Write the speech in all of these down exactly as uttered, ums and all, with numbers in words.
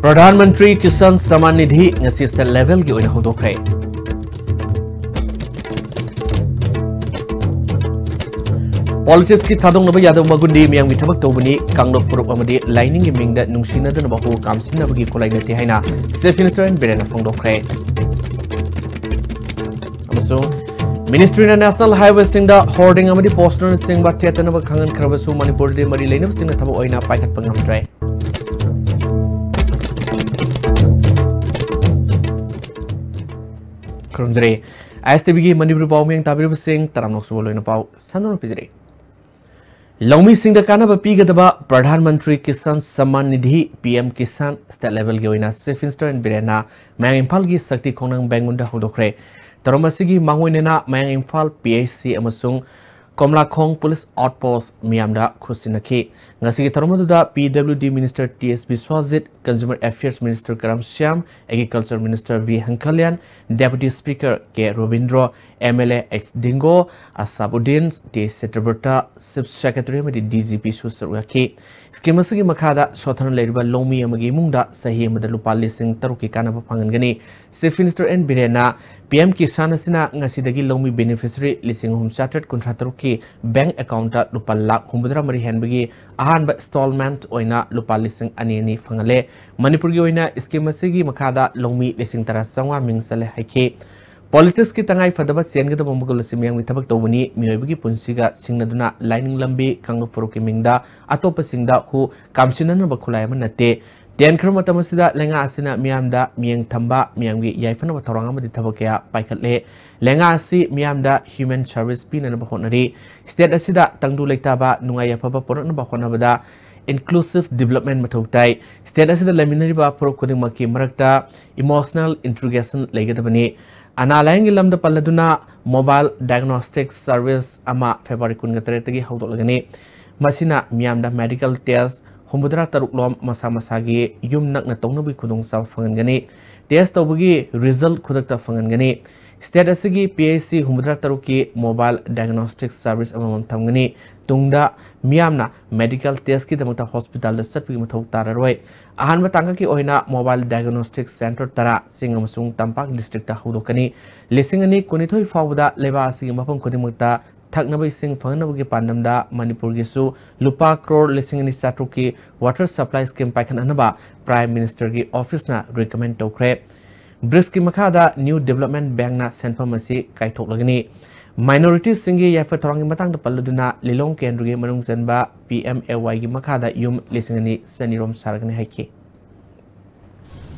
ꯄ꯭ꯔꯙꯥꯟ ꯃꯟꯇ꯭ꯔꯤ ꯀꯤꯁꯥꯟ ꯁꯃꯥꯟ ꯅꯤꯙꯤ ꯉꯁꯤ state levelꯒꯤ ꯑꯣꯏꯅ ꯍꯧꯗꯣꯛꯈ꯭ꯔꯦ꯫ Politicsꯀꯤ ꯊꯥꯗꯣꯛꯅꯕ ꯌꯥꯗꯕ ꯃꯒꯨꯟꯗꯤ ꯃꯤꯌꯥꯝꯒꯤ ꯊꯕꯛ ꯇꯧꯕꯅꯤ, ꯀꯥꯡꯂꯨꯞ ꯐꯨꯔꯨꯞ ꯑꯃꯗꯤ ꯂꯥꯏꯅꯤꯡꯒꯤ ꯃꯤꯡꯗ ꯅꯨꯡꯁꯤꯅꯗꯅꯕ ꯍꯨ ꯀꯥꯝꯁꯤꯟꯅꯕꯒꯤ ꯈꯨꯠꯂꯥꯏ ꯅꯠꯇꯦ ꯍꯥꯏꯅ Chief Minister ꯑꯦꯟ ꯕꯤꯔꯦꯟꯅ ꯐꯣꯡꯗꯣꯛꯈ꯭ꯔꯦ꯫ ꯑꯃꯁꯨꯡ ministryꯅ national highwayꯁꯤꯡꯗ hoarding ꯑꯃꯗꯤ posterꯅꯆꯤꯡꯕ ꯊꯦꯠꯇꯅꯕ ꯈꯪꯍꯟꯈ꯭ꯔꯕꯁꯨ ꯃꯅꯤꯄꯨꯔꯗꯗꯤ ꯃꯔꯤ ꯂꯩꯅꯕꯁꯤꯡꯅ ꯊꯕꯛ ꯑꯣꯏꯅ ꯄꯥꯏꯈꯠꯄ ꯉꯝꯗ꯭ꯔꯦ꯫ ꯈꯨꯔꯨꯝꯖꯔꯤ꯫ ISTVꯒꯤ ꯃꯅꯤꯄꯨꯔꯤ ꯄꯥꯎ ꯃꯤꯌꯦꯡ ꯇꯥꯕꯤꯔꯤꯕꯁꯤꯡ ꯇꯔꯥꯝꯅ ꯑꯣꯛꯆꯕ ꯂꯣꯏꯅ ꯄꯥꯎ ꯁꯟꯗꯣꯛꯅ ꯄꯤꯖꯔꯤ꯫ ꯂꯧꯃꯤꯁꯤꯡꯗ ꯀꯥꯟꯅꯕ ꯄꯤꯒꯗꯕ ꯄ꯭ꯔꯙꯥꯟ ꯃꯟꯇ꯭ꯔꯤ ꯀꯤꯁꯥꯟ ꯁꯝꯃꯥꯟ ꯅꯤꯙꯤ, PM ꯀꯤꯁꯥꯟ, state levelꯒꯤ ꯑꯣꯏꯅ Chief Minister ꯑꯦꯟ ꯕꯤꯔꯦꯟꯅ ꯃꯌꯥꯡ ꯏꯝꯐꯥꯜꯒꯤ ꯁꯛꯇꯤ ꯈꯣꯡꯅꯥꯡ ꯕꯦꯡꯒꯨꯟꯗ ꯍꯧꯗꯣꯛꯈ꯭ꯔꯦ꯫ ꯊꯧꯔꯝ ꯑꯁꯤꯒꯤ ꯃꯥꯡꯑꯣꯏꯅꯅ ꯃꯌꯥꯡ ꯏꯝꯐꯥꯜ PHC ꯑꯃꯁꯨꯡ ꯀꯣꯝꯂꯥꯈꯣꯡ police outpost ꯃꯤꯌꯥꯝꯗ ꯈꯨꯠꯁꯤꯟꯅꯈꯤ꯫ ꯉꯁꯤꯒꯤ ꯊꯧꯔꯝ ꯑꯗꯨꯗ PWD Minister T S Biswajit, Consumer Affairs Minister Karam Shyam, Agriculture Minister V Hangkhalian, Deputy Speaker K Robindro, MLA H Dingo, Asabuddin, T ꯁꯤꯇ꯭ꯔꯕ꯭ꯔꯇ, Chief Secretary ꯑꯃꯗꯤ DGPꯁꯨ ꯁꯔꯨꯛ ꯌꯥꯈꯤ꯫ Scheme ꯑꯁꯤꯒꯤ ꯃꯈꯥꯗ ꯁꯣꯠꯊꯅ ꯂꯩꯔꯤꯕ ꯂꯧꯃꯤ ꯑꯃꯒꯤ ꯏꯃꯨꯡꯗ ꯆꯍꯤ ꯑꯃꯗ ꯂꯨꯄꯥ ꯂꯤꯁꯤꯡ ꯇꯔꯨꯛꯀꯤ ꯀꯥꯟꯅꯕ ꯐꯪꯍꯟꯒꯅꯤ꯫ Chief Minister ꯑꯦꯟ ꯕꯤꯔꯦꯟꯅ PM ꯀꯤꯁꯥꯟ ꯑꯁꯤꯅ ꯉꯁꯤꯗꯒꯤ ꯂꯧꯃꯤ beneficiary ꯂꯤꯁꯤꯡ ꯑꯍꯨꯝ ꯆꯥꯇ꯭ꯔꯦꯠ ꯀꯨꯟꯊ꯭ꯔꯥ ꯇꯔꯨꯛꯀꯤ bank accountꯇ ꯂꯨꯄꯥ ꯂꯥꯈ ꯍꯨꯝꯐꯨꯇꯔꯥ ꯃꯔꯤ ꯍꯦꯟꯕꯒꯤ ꯑꯍꯥꯟꯕ installment ꯑꯣꯏꯅ ꯂꯨꯄꯥ ꯂꯤꯁꯤꯡ ꯑꯅꯤ ꯑꯅꯤ ꯐꯪꯍꯜꯂꯦ꯫ ꯃꯅꯤꯄꯨꯔꯒꯤ ꯑꯣꯏꯅ scheme ꯑꯁꯤꯒꯤ ꯃꯈꯥꯗ ꯂꯧꯃꯤ ꯂꯤꯁꯤꯡ ꯇꯔꯥ ꯆꯥꯝꯃꯉꯥ ꯃꯤꯡ ꯆꯜꯂꯦ ꯍꯥꯏꯈꯤ꯫ Politicsꯀꯤ ꯇꯉꯥꯏ ꯐꯗꯕ ꯆꯦꯟꯒꯗꯕ ꯃꯒꯨꯟ ꯑꯁꯤ ꯃꯤꯌꯥꯝꯒꯤ ꯊꯕꯛ ꯇꯧꯕꯅꯤ, ꯃꯤꯑꯣꯏꯕꯒꯤ ꯄꯨꯟꯁꯤꯒ ꯁꯤꯡꯅꯗꯨꯅ ꯂꯥꯏꯅꯤꯡ ꯂꯝꯕꯤ, ꯀꯥꯡꯂꯨꯞ ꯐꯨꯔꯨꯞꯀꯤ ꯃꯤꯡꯗ ꯑꯇꯣꯞꯄꯁꯤꯡꯗ ꯍꯨ ꯀꯥꯝꯁꯤꯟꯅꯅꯕ ꯈꯨꯠꯂꯥꯏ ꯑꯃ ꯅꯠꯇꯦ꯫ ꯇꯦꯟꯈ꯭ꯔꯕ ꯃꯇꯝ ꯑꯁꯤꯗ ꯂꯩꯉꯥꯛ ꯑꯁꯤꯅ ꯃꯤꯌꯥꯝꯗ ꯃꯤꯠꯌꯦꯡ ꯊꯝꯕ, ꯃꯤꯌꯥꯝꯒꯤ ꯌꯥꯏꯐꯅꯕ ꯊꯧꯔꯥꯡ ꯑꯃꯗꯤ ꯊꯕꯛ ꯀꯌꯥ ꯄꯥꯏꯈꯠꯂꯦ꯫ ꯂꯩꯉꯥꯛ ꯑꯁꯤ ꯃꯤꯌꯥꯝꯗ human service ꯄꯤꯅꯅꯕ ꯍꯣꯠꯅꯔꯤ꯫ State ꯑꯁꯤꯗ ꯇꯪꯗꯨ ꯂꯩꯇꯥꯕ, ꯅꯨꯡꯉꯥꯏ ꯌꯥꯏꯐꯕ ꯄꯨꯔꯛꯅꯕ ꯍꯣꯠꯅꯕꯗ inclusive development ꯃꯊꯧ ꯇꯥꯏ꯫ State ꯑꯁꯤꯗ ꯂꯩꯃꯤꯟꯅꯔꯤꯕ ꯐꯨꯔꯨꯞ ꯈꯨꯗꯤꯡꯃꯛꯀꯤ ꯃꯔꯛꯇ emotional integration ꯂꯩꯒꯗꯕꯅꯤ꯫ ꯑꯅꯥ ꯂꯥꯌꯦꯡꯒꯤ ꯂꯝꯗ ꯄꯜꯂꯗꯨꯅ mobile diagnostic service ꯑꯃ February ꯀꯨꯟꯒ ꯇꯔꯦꯠꯇꯒꯤ ꯍꯧꯗꯣꯛꯂꯒꯅꯤ꯫ ꯃꯁꯤꯅ ꯃꯤꯌꯥꯝꯗ medical test ꯍꯨꯝꯐꯨꯇꯔꯥ ꯇꯔꯨꯛ ꯂꯣꯝ ꯃꯁꯥ ꯃꯁꯥꯒꯤ ꯌꯨꯝ ꯅꯛꯅ ꯇꯧꯅꯕꯒꯤ ꯈꯨꯗꯣꯡꯆꯥꯕ ꯐꯪꯍꯟꯒꯅꯤ꯫ Test ꯇꯧꯕꯒꯤ result ꯈꯨꯗꯛꯇ ꯐꯪꯍꯟꯒꯅꯤ꯫ State ꯑꯁꯤꯒꯤ P H C ꯍꯨꯝꯐꯨꯇꯔꯥ ꯇꯔꯨꯛꯀꯤ mobile diagnostic service ꯑꯃꯃꯝ ꯊꯝꯒꯅꯤ꯫ ꯇꯨꯡꯗ ꯃꯤꯌꯥꯝꯅ medical test ꯀꯤꯗꯃꯛꯇ hospital ꯗ ꯆꯠꯄꯒꯤ ꯃꯊꯧ ꯇꯥꯔꯔꯣꯏ꯫ ꯑꯍꯥꯟꯕ ꯇꯥꯡꯀꯛꯀꯤ ꯑꯣꯏꯅ mobile diagnostic center ꯇꯔꯥ ꯆꯤꯡ ꯑꯃꯁꯨꯡ ꯇꯝꯄꯥꯛ district ꯇ ꯍꯧꯗꯣꯛꯀꯅꯤ꯫ ꯂꯤꯁꯤꯡ ꯑꯅꯤ ꯀꯨꯟꯅꯤꯊꯣꯏ ꯐꯥꯎꯕꯗ ꯂꯩꯕꯥꯛ ꯑꯁꯤꯒꯤ ꯃꯐꯝ ꯈꯨꯗꯤꯡꯃꯛꯇ ꯊꯛꯅꯕ ꯏꯁꯤꯡ ꯐꯪꯍꯟꯅꯕꯒꯤ ꯄꯥꯟꯗꯝꯗ ꯃꯅꯤꯄꯨꯔꯒꯤꯁꯨ ꯂꯨꯄꯥ ꯀ꯭ꯔꯣꯔ ꯂꯤꯁꯤꯡ ꯑꯅꯤ ꯆꯥꯇ꯭ꯔꯨꯛꯀꯤ water supply scheme ꯄꯥꯏꯈꯠꯍꯟꯅꯕ Prime Minister ꯒꯤ office ꯅ recommend ꯇꯧꯈ꯭ꯔꯦ꯫ BRICS ꯀꯤ ꯃꯈꯥꯗ New Development Bank ꯅ ꯁꯦꯟꯐꯝ ꯑꯁꯤ ꯀꯥꯏꯊꯣꯛꯂꯒꯅꯤ꯫ Minority ꯁꯤꯡꯒꯤ ꯌꯥꯏꯐ ꯊꯧꯔꯥꯡꯒꯤ ꯃꯇꯥꯡꯗ ꯄꯜꯂꯗꯨꯅ ꯂꯤꯂꯣꯡ ꯀꯦꯟꯗ꯭ꯔꯒꯤ ꯃꯅꯨꯡ ꯆꯟꯕ P M A Y ꯒꯤ ꯃꯈꯥꯗ ꯌꯨꯝ ꯂꯤꯁꯤꯡ ꯑꯅꯤ ꯆꯅꯤ ꯔꯣꯝ ꯁꯥꯔꯒꯅꯤ ꯍꯥꯏꯈꯤ꯫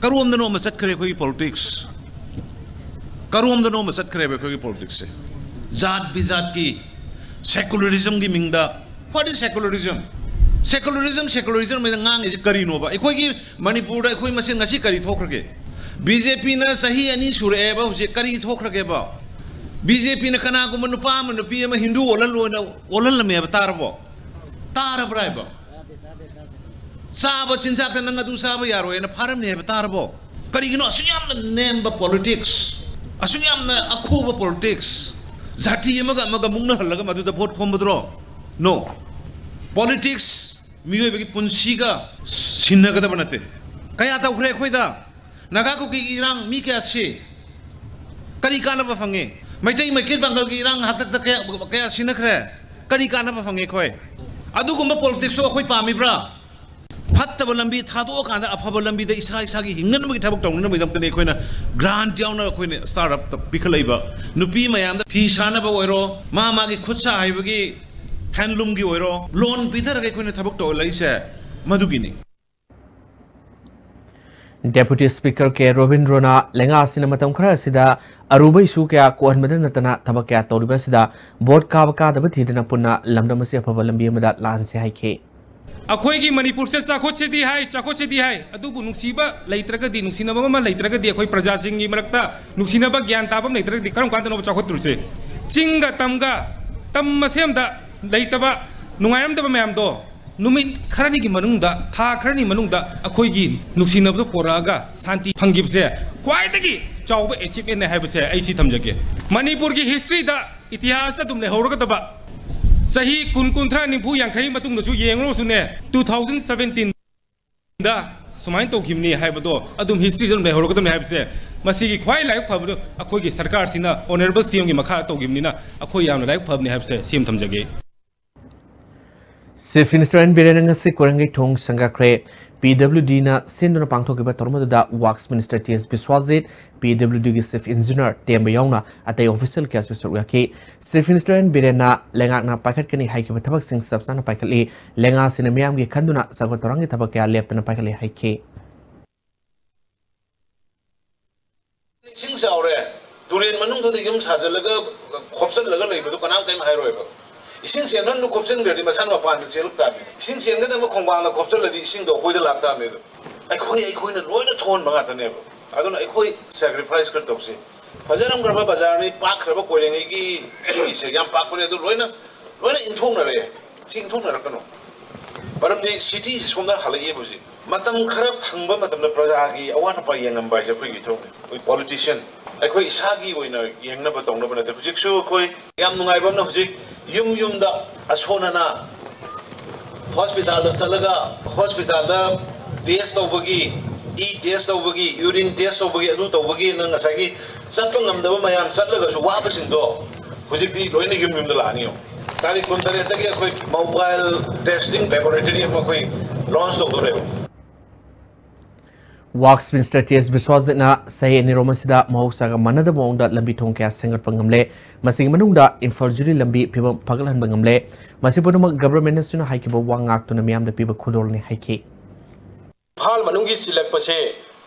ꯀꯔꯣꯝꯗꯅꯣ ꯑꯃ ꯆꯠꯈ꯭ꯔꯦ ꯑꯩꯈꯣꯏꯒꯤ politics꯫ ꯀꯔꯣꯝꯗꯅꯣ ꯑꯃ ꯆꯠꯈ꯭ꯔꯦꯕ ꯑꯩꯈꯣꯏꯒꯤ politics ꯁꯦ꯫ ꯖꯥꯠ ꯕꯤꯖꯥꯠꯀꯤ, secularism ꯒꯤ ꯃꯤꯡꯗ꯫ What is secularism? Secularism, secularism ꯍꯥꯏꯅ ꯉꯥꯡꯉꯤꯁꯦ ꯀꯔꯤꯅꯣꯕ? ꯑꯩꯈꯣꯏꯒꯤ ꯃꯅꯤꯄꯨꯔꯗ ꯑꯩꯈꯣꯏ ꯃꯁꯦꯟ ꯉꯁꯤ ꯀꯔꯤ ꯊꯣꯛꯈ꯭ꯔꯒꯦ? B J P ꯅ ꯆꯍꯤ ꯑꯅꯤ ꯁꯨꯔꯛꯑꯦꯕ ꯍꯧꯖꯤꯛ, ꯀꯔꯤ ꯊꯣꯛꯈ꯭ꯔꯒꯦꯕ? B J P ꯅ ꯀꯅꯥꯒꯨꯝꯕ ꯅꯨꯄꯥ ꯑꯃ ꯅꯨꯄꯤ ꯑꯃ ꯍꯤꯟꯗꯨ ꯑꯣꯜꯍꯜꯂꯣꯅ ꯑꯣꯜꯍꯜꯂꯝꯃꯦꯕ, ꯇꯥꯔꯕꯣ? ꯇꯥꯔꯕ꯭ꯔꯥ ꯍꯥꯏꯕ? ꯆꯥꯕ ꯆꯤꯟꯖꯥꯛꯇ ꯅꯪ ꯑꯗꯨ ꯆꯥꯕ ꯌꯥꯔꯣꯏꯅ ꯐꯥꯔꯝꯃꯦ ꯍꯥꯏꯕ, ꯇꯥꯔꯕꯣ? ꯀꯔꯤꯒꯤꯅꯣ ꯑꯁꯨꯛ ꯌꯥꯝꯅ ꯅꯦꯝꯕ politics, ꯑꯁꯨꯛ ꯌꯥꯝꯅ ꯑꯈꯨꯕ politics, ꯖꯥꯇꯤ ꯑꯃꯒ ꯑꯃꯒ ꯃꯨꯛꯅꯍꯜꯂꯒ ꯃꯗꯨꯗ vote ꯈꯣꯝꯕꯗꯨꯔꯣ? No꯫ Politics ꯃꯤꯑꯣꯏꯕꯒꯤ ꯄꯨꯟꯁꯤꯒ ꯁꯤꯟꯅꯒꯗꯕ ꯅꯠꯇꯦ꯫ ꯀꯌꯥ ꯇꯧꯈ꯭ꯔꯦ ꯑꯩꯈꯣꯏꯗ? ꯅꯥꯒꯥ ꯀꯨꯀꯤꯒꯤ ꯏꯔꯥꯡ ꯃꯤ ꯀꯌꯥ ꯁꯤ? ꯀꯔꯤ ꯀꯥꯟꯅꯕ ꯐꯪꯉꯤ? ꯃꯩꯇꯩ ꯃꯩꯈꯦꯠ ꯄꯥꯡꯒꯜꯒꯤ ꯏꯔꯥꯡ ꯍꯥꯛꯇꯛꯇ ꯀꯌꯥ, ꯀꯌꯥ ꯁꯤꯅꯈ꯭ꯔꯦ? ꯀꯔꯤ ꯀꯥꯟꯅꯕ ꯐꯪꯉꯤ ꯑꯩꯈꯣꯏ? ꯑꯗꯨꯒꯨꯝꯕ politics ꯇꯣ ꯑꯩꯈꯣꯏ ꯄꯥꯝꯃꯤꯕ꯭ꯔꯥ? ꯐꯠꯇꯕ ꯂꯝꯕꯤ ꯊꯥꯗꯣꯛꯑꯀꯥꯟꯗ ꯑꯐꯕ ꯂꯝꯕꯤꯗ ꯏꯁꯥ ꯏꯁꯥꯒꯤ ꯍꯤꯡꯅꯅꯕꯒꯤ ꯊꯕꯛ ꯇꯧꯅꯅꯕꯒꯤꯗꯃꯛꯇꯅꯤ ꯑꯩꯈꯣꯏꯅ grant ꯌꯥꯎꯅ ꯑꯩꯈꯣꯏꯅ start up ꯇ ꯄꯤꯈꯠꯂꯛꯏꯕ꯫ ꯅꯨꯄꯤ ꯃꯌꯥꯝꯗ ꯐꯤ ꯁꯥꯅꯕ ꯑꯣꯏꯔꯣ, ꯃꯥ ꯃꯥꯒꯤ ꯈꯨꯠ ꯁꯥ ꯍꯩꯕꯒꯤ handloom ꯒꯤ ꯑꯣꯏꯔꯣ, loan ꯄꯤꯊꯔꯒ ꯑꯩꯈꯣꯏꯅ ꯊꯕꯛ ꯇꯧꯍꯜꯂꯛꯏꯁꯦ ꯃꯗꯨꯒꯤꯅꯤ꯫ Deputy Speaker ꯀꯦ ꯔꯣꯕꯤꯟꯗ꯭ꯔꯣꯅ ꯂꯩꯉꯥꯛ ꯑꯁꯤꯅ ꯃꯇꯝ ꯈꯔ ꯑꯁꯤꯗ ꯑꯔꯨꯕ issue ꯀꯌꯥ ꯀꯣꯛꯍꯟꯕꯗ ꯅꯠꯇꯅ ꯊꯕꯛ ꯀꯌꯥ ꯇꯧꯔꯤꯕ ꯑꯁꯤꯗ vote ꯀꯥꯕ ꯀꯥꯗꯕ ꯊꯤꯗꯅ ꯄꯨꯟꯅ ꯂꯝꯗꯝ ꯑꯁꯤ ꯑꯐꯕ ꯂꯝꯕꯤ ꯑꯃꯗ ꯂꯥꯟꯁꯦ ꯍꯥꯏꯈꯤ꯫ ꯑꯩꯈꯣꯏꯒꯤ ꯃꯅꯤꯄꯨꯔꯁꯦ ꯆꯥꯎꯈꯠꯁꯤꯗꯤ ꯍꯥꯏ, ꯆꯥꯎꯈꯠꯁꯤꯗꯤ ꯍꯥꯏ, ꯑꯗꯨꯕꯨ ꯅꯨꯡꯁꯤꯕ ꯂꯩꯇ꯭ꯔꯒꯗꯤ, ꯅꯨꯡꯁꯤꯅꯕ ꯑꯃ ꯂꯩꯇ꯭ꯔꯒꯗꯤ, ꯑꯩꯈꯣꯏ ꯄ꯭ꯔꯖꯥꯁꯤꯡꯒꯤ ꯃꯔꯛꯇ ꯅꯨꯡꯁꯤꯅꯕ ꯒ꯭ꯌꯥꯟ ꯇꯥꯕ ꯑꯃ ꯂꯩꯇ꯭ꯔꯒꯗꯤ ꯀꯔꯝ ꯀꯥꯟꯗꯅꯣꯕ ꯆꯥꯎꯈꯠꯇꯣꯏꯁꯦ? ꯆꯤꯡꯒ ꯇꯝꯒ, ꯇꯝ ꯃꯁꯦꯝꯗ ꯂꯩꯇꯕ, ꯅꯨꯡꯉꯥꯏꯔꯝꯗꯕ ꯃꯌꯥꯝꯗꯣ ꯅꯨꯃꯤꯠ ꯈꯔꯅꯤꯒꯤ ꯃꯅꯨꯡꯗ, ꯊꯥ ꯈꯔꯅꯤ ꯃꯅꯨꯡꯗ ꯑꯩꯈꯣꯏꯒꯤ ꯅꯨꯡꯁꯤꯅꯕꯗꯣ ꯄꯣꯔꯛꯑꯒ ꯁꯥꯟꯇꯤ ꯐꯪꯈꯤꯕꯁꯦ ꯈ꯭ꯋꯥꯏꯗꯒꯤ ꯆꯥꯎꯕ ꯑꯦꯆꯤꯞꯃꯦꯟꯅꯦ ꯍꯥꯏꯕꯁꯦ ꯑꯩ ꯁꯤ ꯊꯝꯖꯒꯦ꯫ ꯃꯅꯤꯄꯨꯔꯒꯤ ꯍꯤꯁꯇ꯭ꯔꯤꯗ, ꯏꯇꯤꯍꯥꯁꯇ ꯑꯗꯨꯝ ꯂꯩꯍꯧꯔꯒꯗꯕ, ꯆꯍꯤ ꯀꯨꯟ, ꯀꯨꯟꯊ꯭ꯔꯥ, ꯅꯤꯐꯨ, ꯌꯥꯡꯈꯩ ꯃꯇꯨꯡꯗꯁꯨ ꯌꯦꯡꯂꯨꯔꯁꯨꯅꯦ, two thousand seventeenꯗ ꯁꯨꯃꯥꯏꯅ ꯇꯧꯈꯤꯕꯅꯤ ꯍꯥꯏꯕꯗꯣ ꯑꯗꯨꯝ ꯍꯤꯁꯇ꯭ꯔꯤꯗ ꯑꯗꯨꯝ ꯂꯩꯍꯧꯔꯒꯗꯕꯅꯤ ꯍꯥꯏꯕꯁꯦ, ꯃꯁꯤꯒꯤ ꯈ꯭ꯋꯥꯏ ꯂꯥꯏꯕꯛ ꯐꯕꯗꯣ ꯑꯩꯈꯣꯏꯒꯤ ꯁꯔꯀꯥꯔꯁꯤꯅ, ꯑꯣꯅꯔꯦꯕꯜ ꯁꯤ ꯑꯦꯝꯒꯤ ꯃꯈꯥꯗ ꯇꯧꯈꯤꯕꯅꯤꯅ ꯑꯩꯈꯣꯏ ꯌꯥꯝꯅ ꯂꯥꯏꯕꯛ ꯐꯕꯅꯤ ꯍꯥꯏꯕꯁꯦ ꯁꯤ ꯑꯃ ꯊꯝꯖꯒꯦ꯫ Chief Minister ꯑꯦꯟ ꯕꯤꯔꯦꯟꯅ ꯉꯁꯤ ꯀꯣꯏꯔꯪꯒꯩ ꯊꯣꯡ ꯁꯪꯒꯥꯈ꯭ꯔꯦ꯫ ꯄꯤ ꯗꯕ꯭ꯂꯤꯎ ꯗꯤꯅ ꯁꯤꯟꯗꯨꯅ ꯄꯥꯡꯊꯣꯛꯈꯤꯕ ꯊꯧꯔꯝ ꯑꯗꯨꯗ Works Minister ꯇꯤ ꯑꯦꯁ ꯕꯤꯁ꯭ꯋꯥꯖꯤꯠ, ꯄꯤ ꯗꯕ꯭ꯂꯤꯎ ꯗꯤꯒꯤ Chief Engineer ꯇꯦꯝꯕ ꯌꯥꯎꯅ ꯑꯇꯩ official ꯀꯌꯥꯁꯨ ꯁꯔꯨꯛ ꯌꯥꯈꯤ꯫ Chief Minister ꯑꯦꯟ ꯕꯤꯔꯦꯟꯅ ꯂꯩꯉꯥꯛꯅ ꯄꯥꯏꯈꯠꯀꯅꯤ ꯍꯥꯏꯈꯤꯕ ꯊꯕꯛꯁꯤꯡ ꯆꯞ ꯆꯥꯅ ꯄꯥꯏꯈꯠꯂꯤ꯫ ꯂꯩꯉꯥꯛꯁꯤꯅ ꯃꯤꯌꯥꯝꯒꯤ ꯈꯟꯗꯨꯅ ꯆꯥꯎꯈꯠ ꯊꯧꯔꯥꯡꯒꯤ ꯊꯕꯛ ꯀꯌꯥ ꯂꯦꯞꯇꯅ ꯄꯥꯏꯈꯠꯂꯤ ꯍꯥꯏꯈꯤ꯫ ꯏꯁꯤꯡ ꯆꯥꯎꯔꯦ, ꯇꯨꯔꯦꯟ ꯃꯅꯨꯡꯗꯨꯗ ꯌꯨꯝ ꯁꯥꯖꯤꯜꯂꯒ ꯈꯣꯞꯆꯜꯂꯒ ꯂꯩꯕꯗꯨ ꯀꯅꯥꯝ ꯀꯔꯤꯝ ꯍꯥꯏꯔꯣꯏꯕ꯫ ꯏꯁꯤꯡ ꯆꯦꯟꯐꯝꯗꯨ ꯈꯣꯞꯆꯤꯟꯈ꯭ꯔꯗꯤ ꯃꯁꯥ ꯃꯄꯥꯟꯗ ꯆꯦꯜꯂꯛ ꯇꯥꯕꯅꯤ꯫ ꯏꯁꯤꯡ ꯆꯦꯟꯒꯗꯕ ꯈꯣꯡꯕꯥꯟꯗ ꯈꯣꯞꯆꯜꯂꯗꯤ ꯏꯁꯤꯡꯗꯣ ꯑꯩꯈꯣꯏꯗ ꯂꯥꯛ ꯇꯥꯕꯅꯤ꯫ ꯑꯗꯣ ꯑꯩꯈꯣꯏ, ꯑꯩꯈꯣꯏꯅ ꯂꯣꯏꯅ ꯊꯣꯛꯍꯟꯕ ꯉꯥꯛꯇꯅꯦꯕ꯫ ꯑꯗꯨꯅ ꯑꯩꯈꯣꯏ sacrifice ꯈꯔ ꯇꯧꯁꯤ꯫ ꯐꯖꯔꯝꯈ꯭ꯔꯕ ꯕꯖꯥꯔꯅꯤ, ꯄꯥꯛꯈ꯭ꯔꯕ ꯀꯣꯏꯔꯦꯡꯒꯩꯒꯤ ꯁꯤꯒꯤꯁꯦ ꯌꯥꯝ ꯄꯥꯛꯄꯅꯦ, ꯑꯗꯨ ꯂꯣꯏꯅ, ꯂꯣꯏꯅ ꯏꯟꯊꯣꯛꯅꯔꯦ꯫ ꯁꯤ ꯏꯟꯊꯣꯛꯅꯔꯛꯀꯅꯨ꯫ ꯃꯔꯝꯗꯤ cityꯁꯤ ꯁꯣꯝꯗ ꯍꯜꯂꯛꯑꯦꯕ ꯍꯧꯖꯤꯛ꯫ ꯃꯇꯝ ꯈꯔ ꯐꯪꯕ ꯃꯇꯝꯗ ꯄ꯭ꯔꯖꯥꯒꯤ ꯑꯋꯥꯠ ꯑꯄꯥ ꯌꯦꯡꯉꯝꯕ ꯍꯥꯏꯁꯦ ꯑꯩꯈꯣꯏꯒꯤ ꯏꯊꯧꯅꯦ꯫ ꯑꯩꯈꯣꯏ politician, ꯑꯩꯈꯣꯏ ꯏꯁꯥꯒꯤ ꯑꯣꯏꯅ ꯌꯦꯡꯅꯕ ꯇꯧꯅꯕ ꯅꯠꯇꯦ꯫ ꯍꯧꯖꯤꯛꯁꯨ ꯑꯩꯈꯣꯏ ꯌꯥꯝ ꯅꯨꯡꯉꯥꯏꯕ ꯑꯃꯅ, ꯍꯧꯖꯤꯛ ꯌꯨꯝ ꯌꯨꯝꯗ ꯑꯁꯣꯟ ꯑꯅꯥ hospitalꯗ ꯆꯠꯂꯒ, hospitalꯗ test ꯇꯧꯕꯒꯤ, ꯏ test ꯇꯧꯕꯒꯤ, urine test ꯇꯧꯕꯒꯤ, ꯑꯗꯨ ꯇꯧꯕꯒꯤꯅ ꯉꯁꯥꯏꯒꯤ ꯆꯠꯄ ꯉꯝꯗꯕ ꯃꯌꯥꯝ ꯆꯠꯂꯒꯁꯨ ꯋꯥꯕꯁꯤꯡꯗꯣ ꯍꯧꯖꯤꯛꯇꯤ ꯂꯣꯏꯅ ꯌꯨꯝ ꯌꯨꯝꯗ ꯂꯥꯛꯑꯅꯤ꯫ ꯌꯦꯡꯉꯨ, ꯇꯥꯔꯤꯛ ꯀꯨꯟꯇꯔꯦꯠꯇꯒꯤ ꯑꯩꯈꯣꯏ mobile testing laboratory ꯑꯃ ꯑꯩꯈꯣꯏ launch ꯇꯧꯗꯣꯔꯦꯕ꯫ Works Minister ꯇꯤ ꯑꯦꯁ ꯕꯤꯁ꯭ꯋꯥꯖꯤꯠꯅ ꯆꯍꯤ ꯑꯅꯤꯔꯣꯝ ꯑꯁꯤꯗ ꯃꯍꯧꯁꯥꯒ ꯃꯥꯟꯅꯗꯕ ꯃꯑꯣꯡꯗ ꯂꯝꯕꯤ ꯊꯣꯡ ꯀꯌꯥ ꯁꯦꯝꯒꯠꯄ ꯉꯝꯂꯦ꯫ ꯃꯁꯤꯒꯤ ꯃꯅꯨꯡꯗ ꯏꯝꯐꯥꯜ ꯖꯤꯔꯤ ꯂꯝꯕꯤ ꯐꯤꯕꯝ ꯐꯒꯠꯍꯟꯕ ꯉꯝꯂꯦ꯫ ꯃꯁꯤ ꯄꯨꯝꯅꯃꯛ governmentꯅꯁꯨꯅ ꯍꯥꯏꯈꯤꯕ ꯋꯥ ꯉꯥꯛꯇꯨꯅ ꯃꯤꯌꯥꯝꯗ ꯄꯤꯕ ꯈꯨꯗꯣꯜꯅꯤ ꯍꯥꯏꯈꯤ꯫ ꯏꯝꯐꯥꯜ ꯃꯅꯨꯡꯒꯤ ꯆꯤꯜꯂꯛꯄꯁꯦ,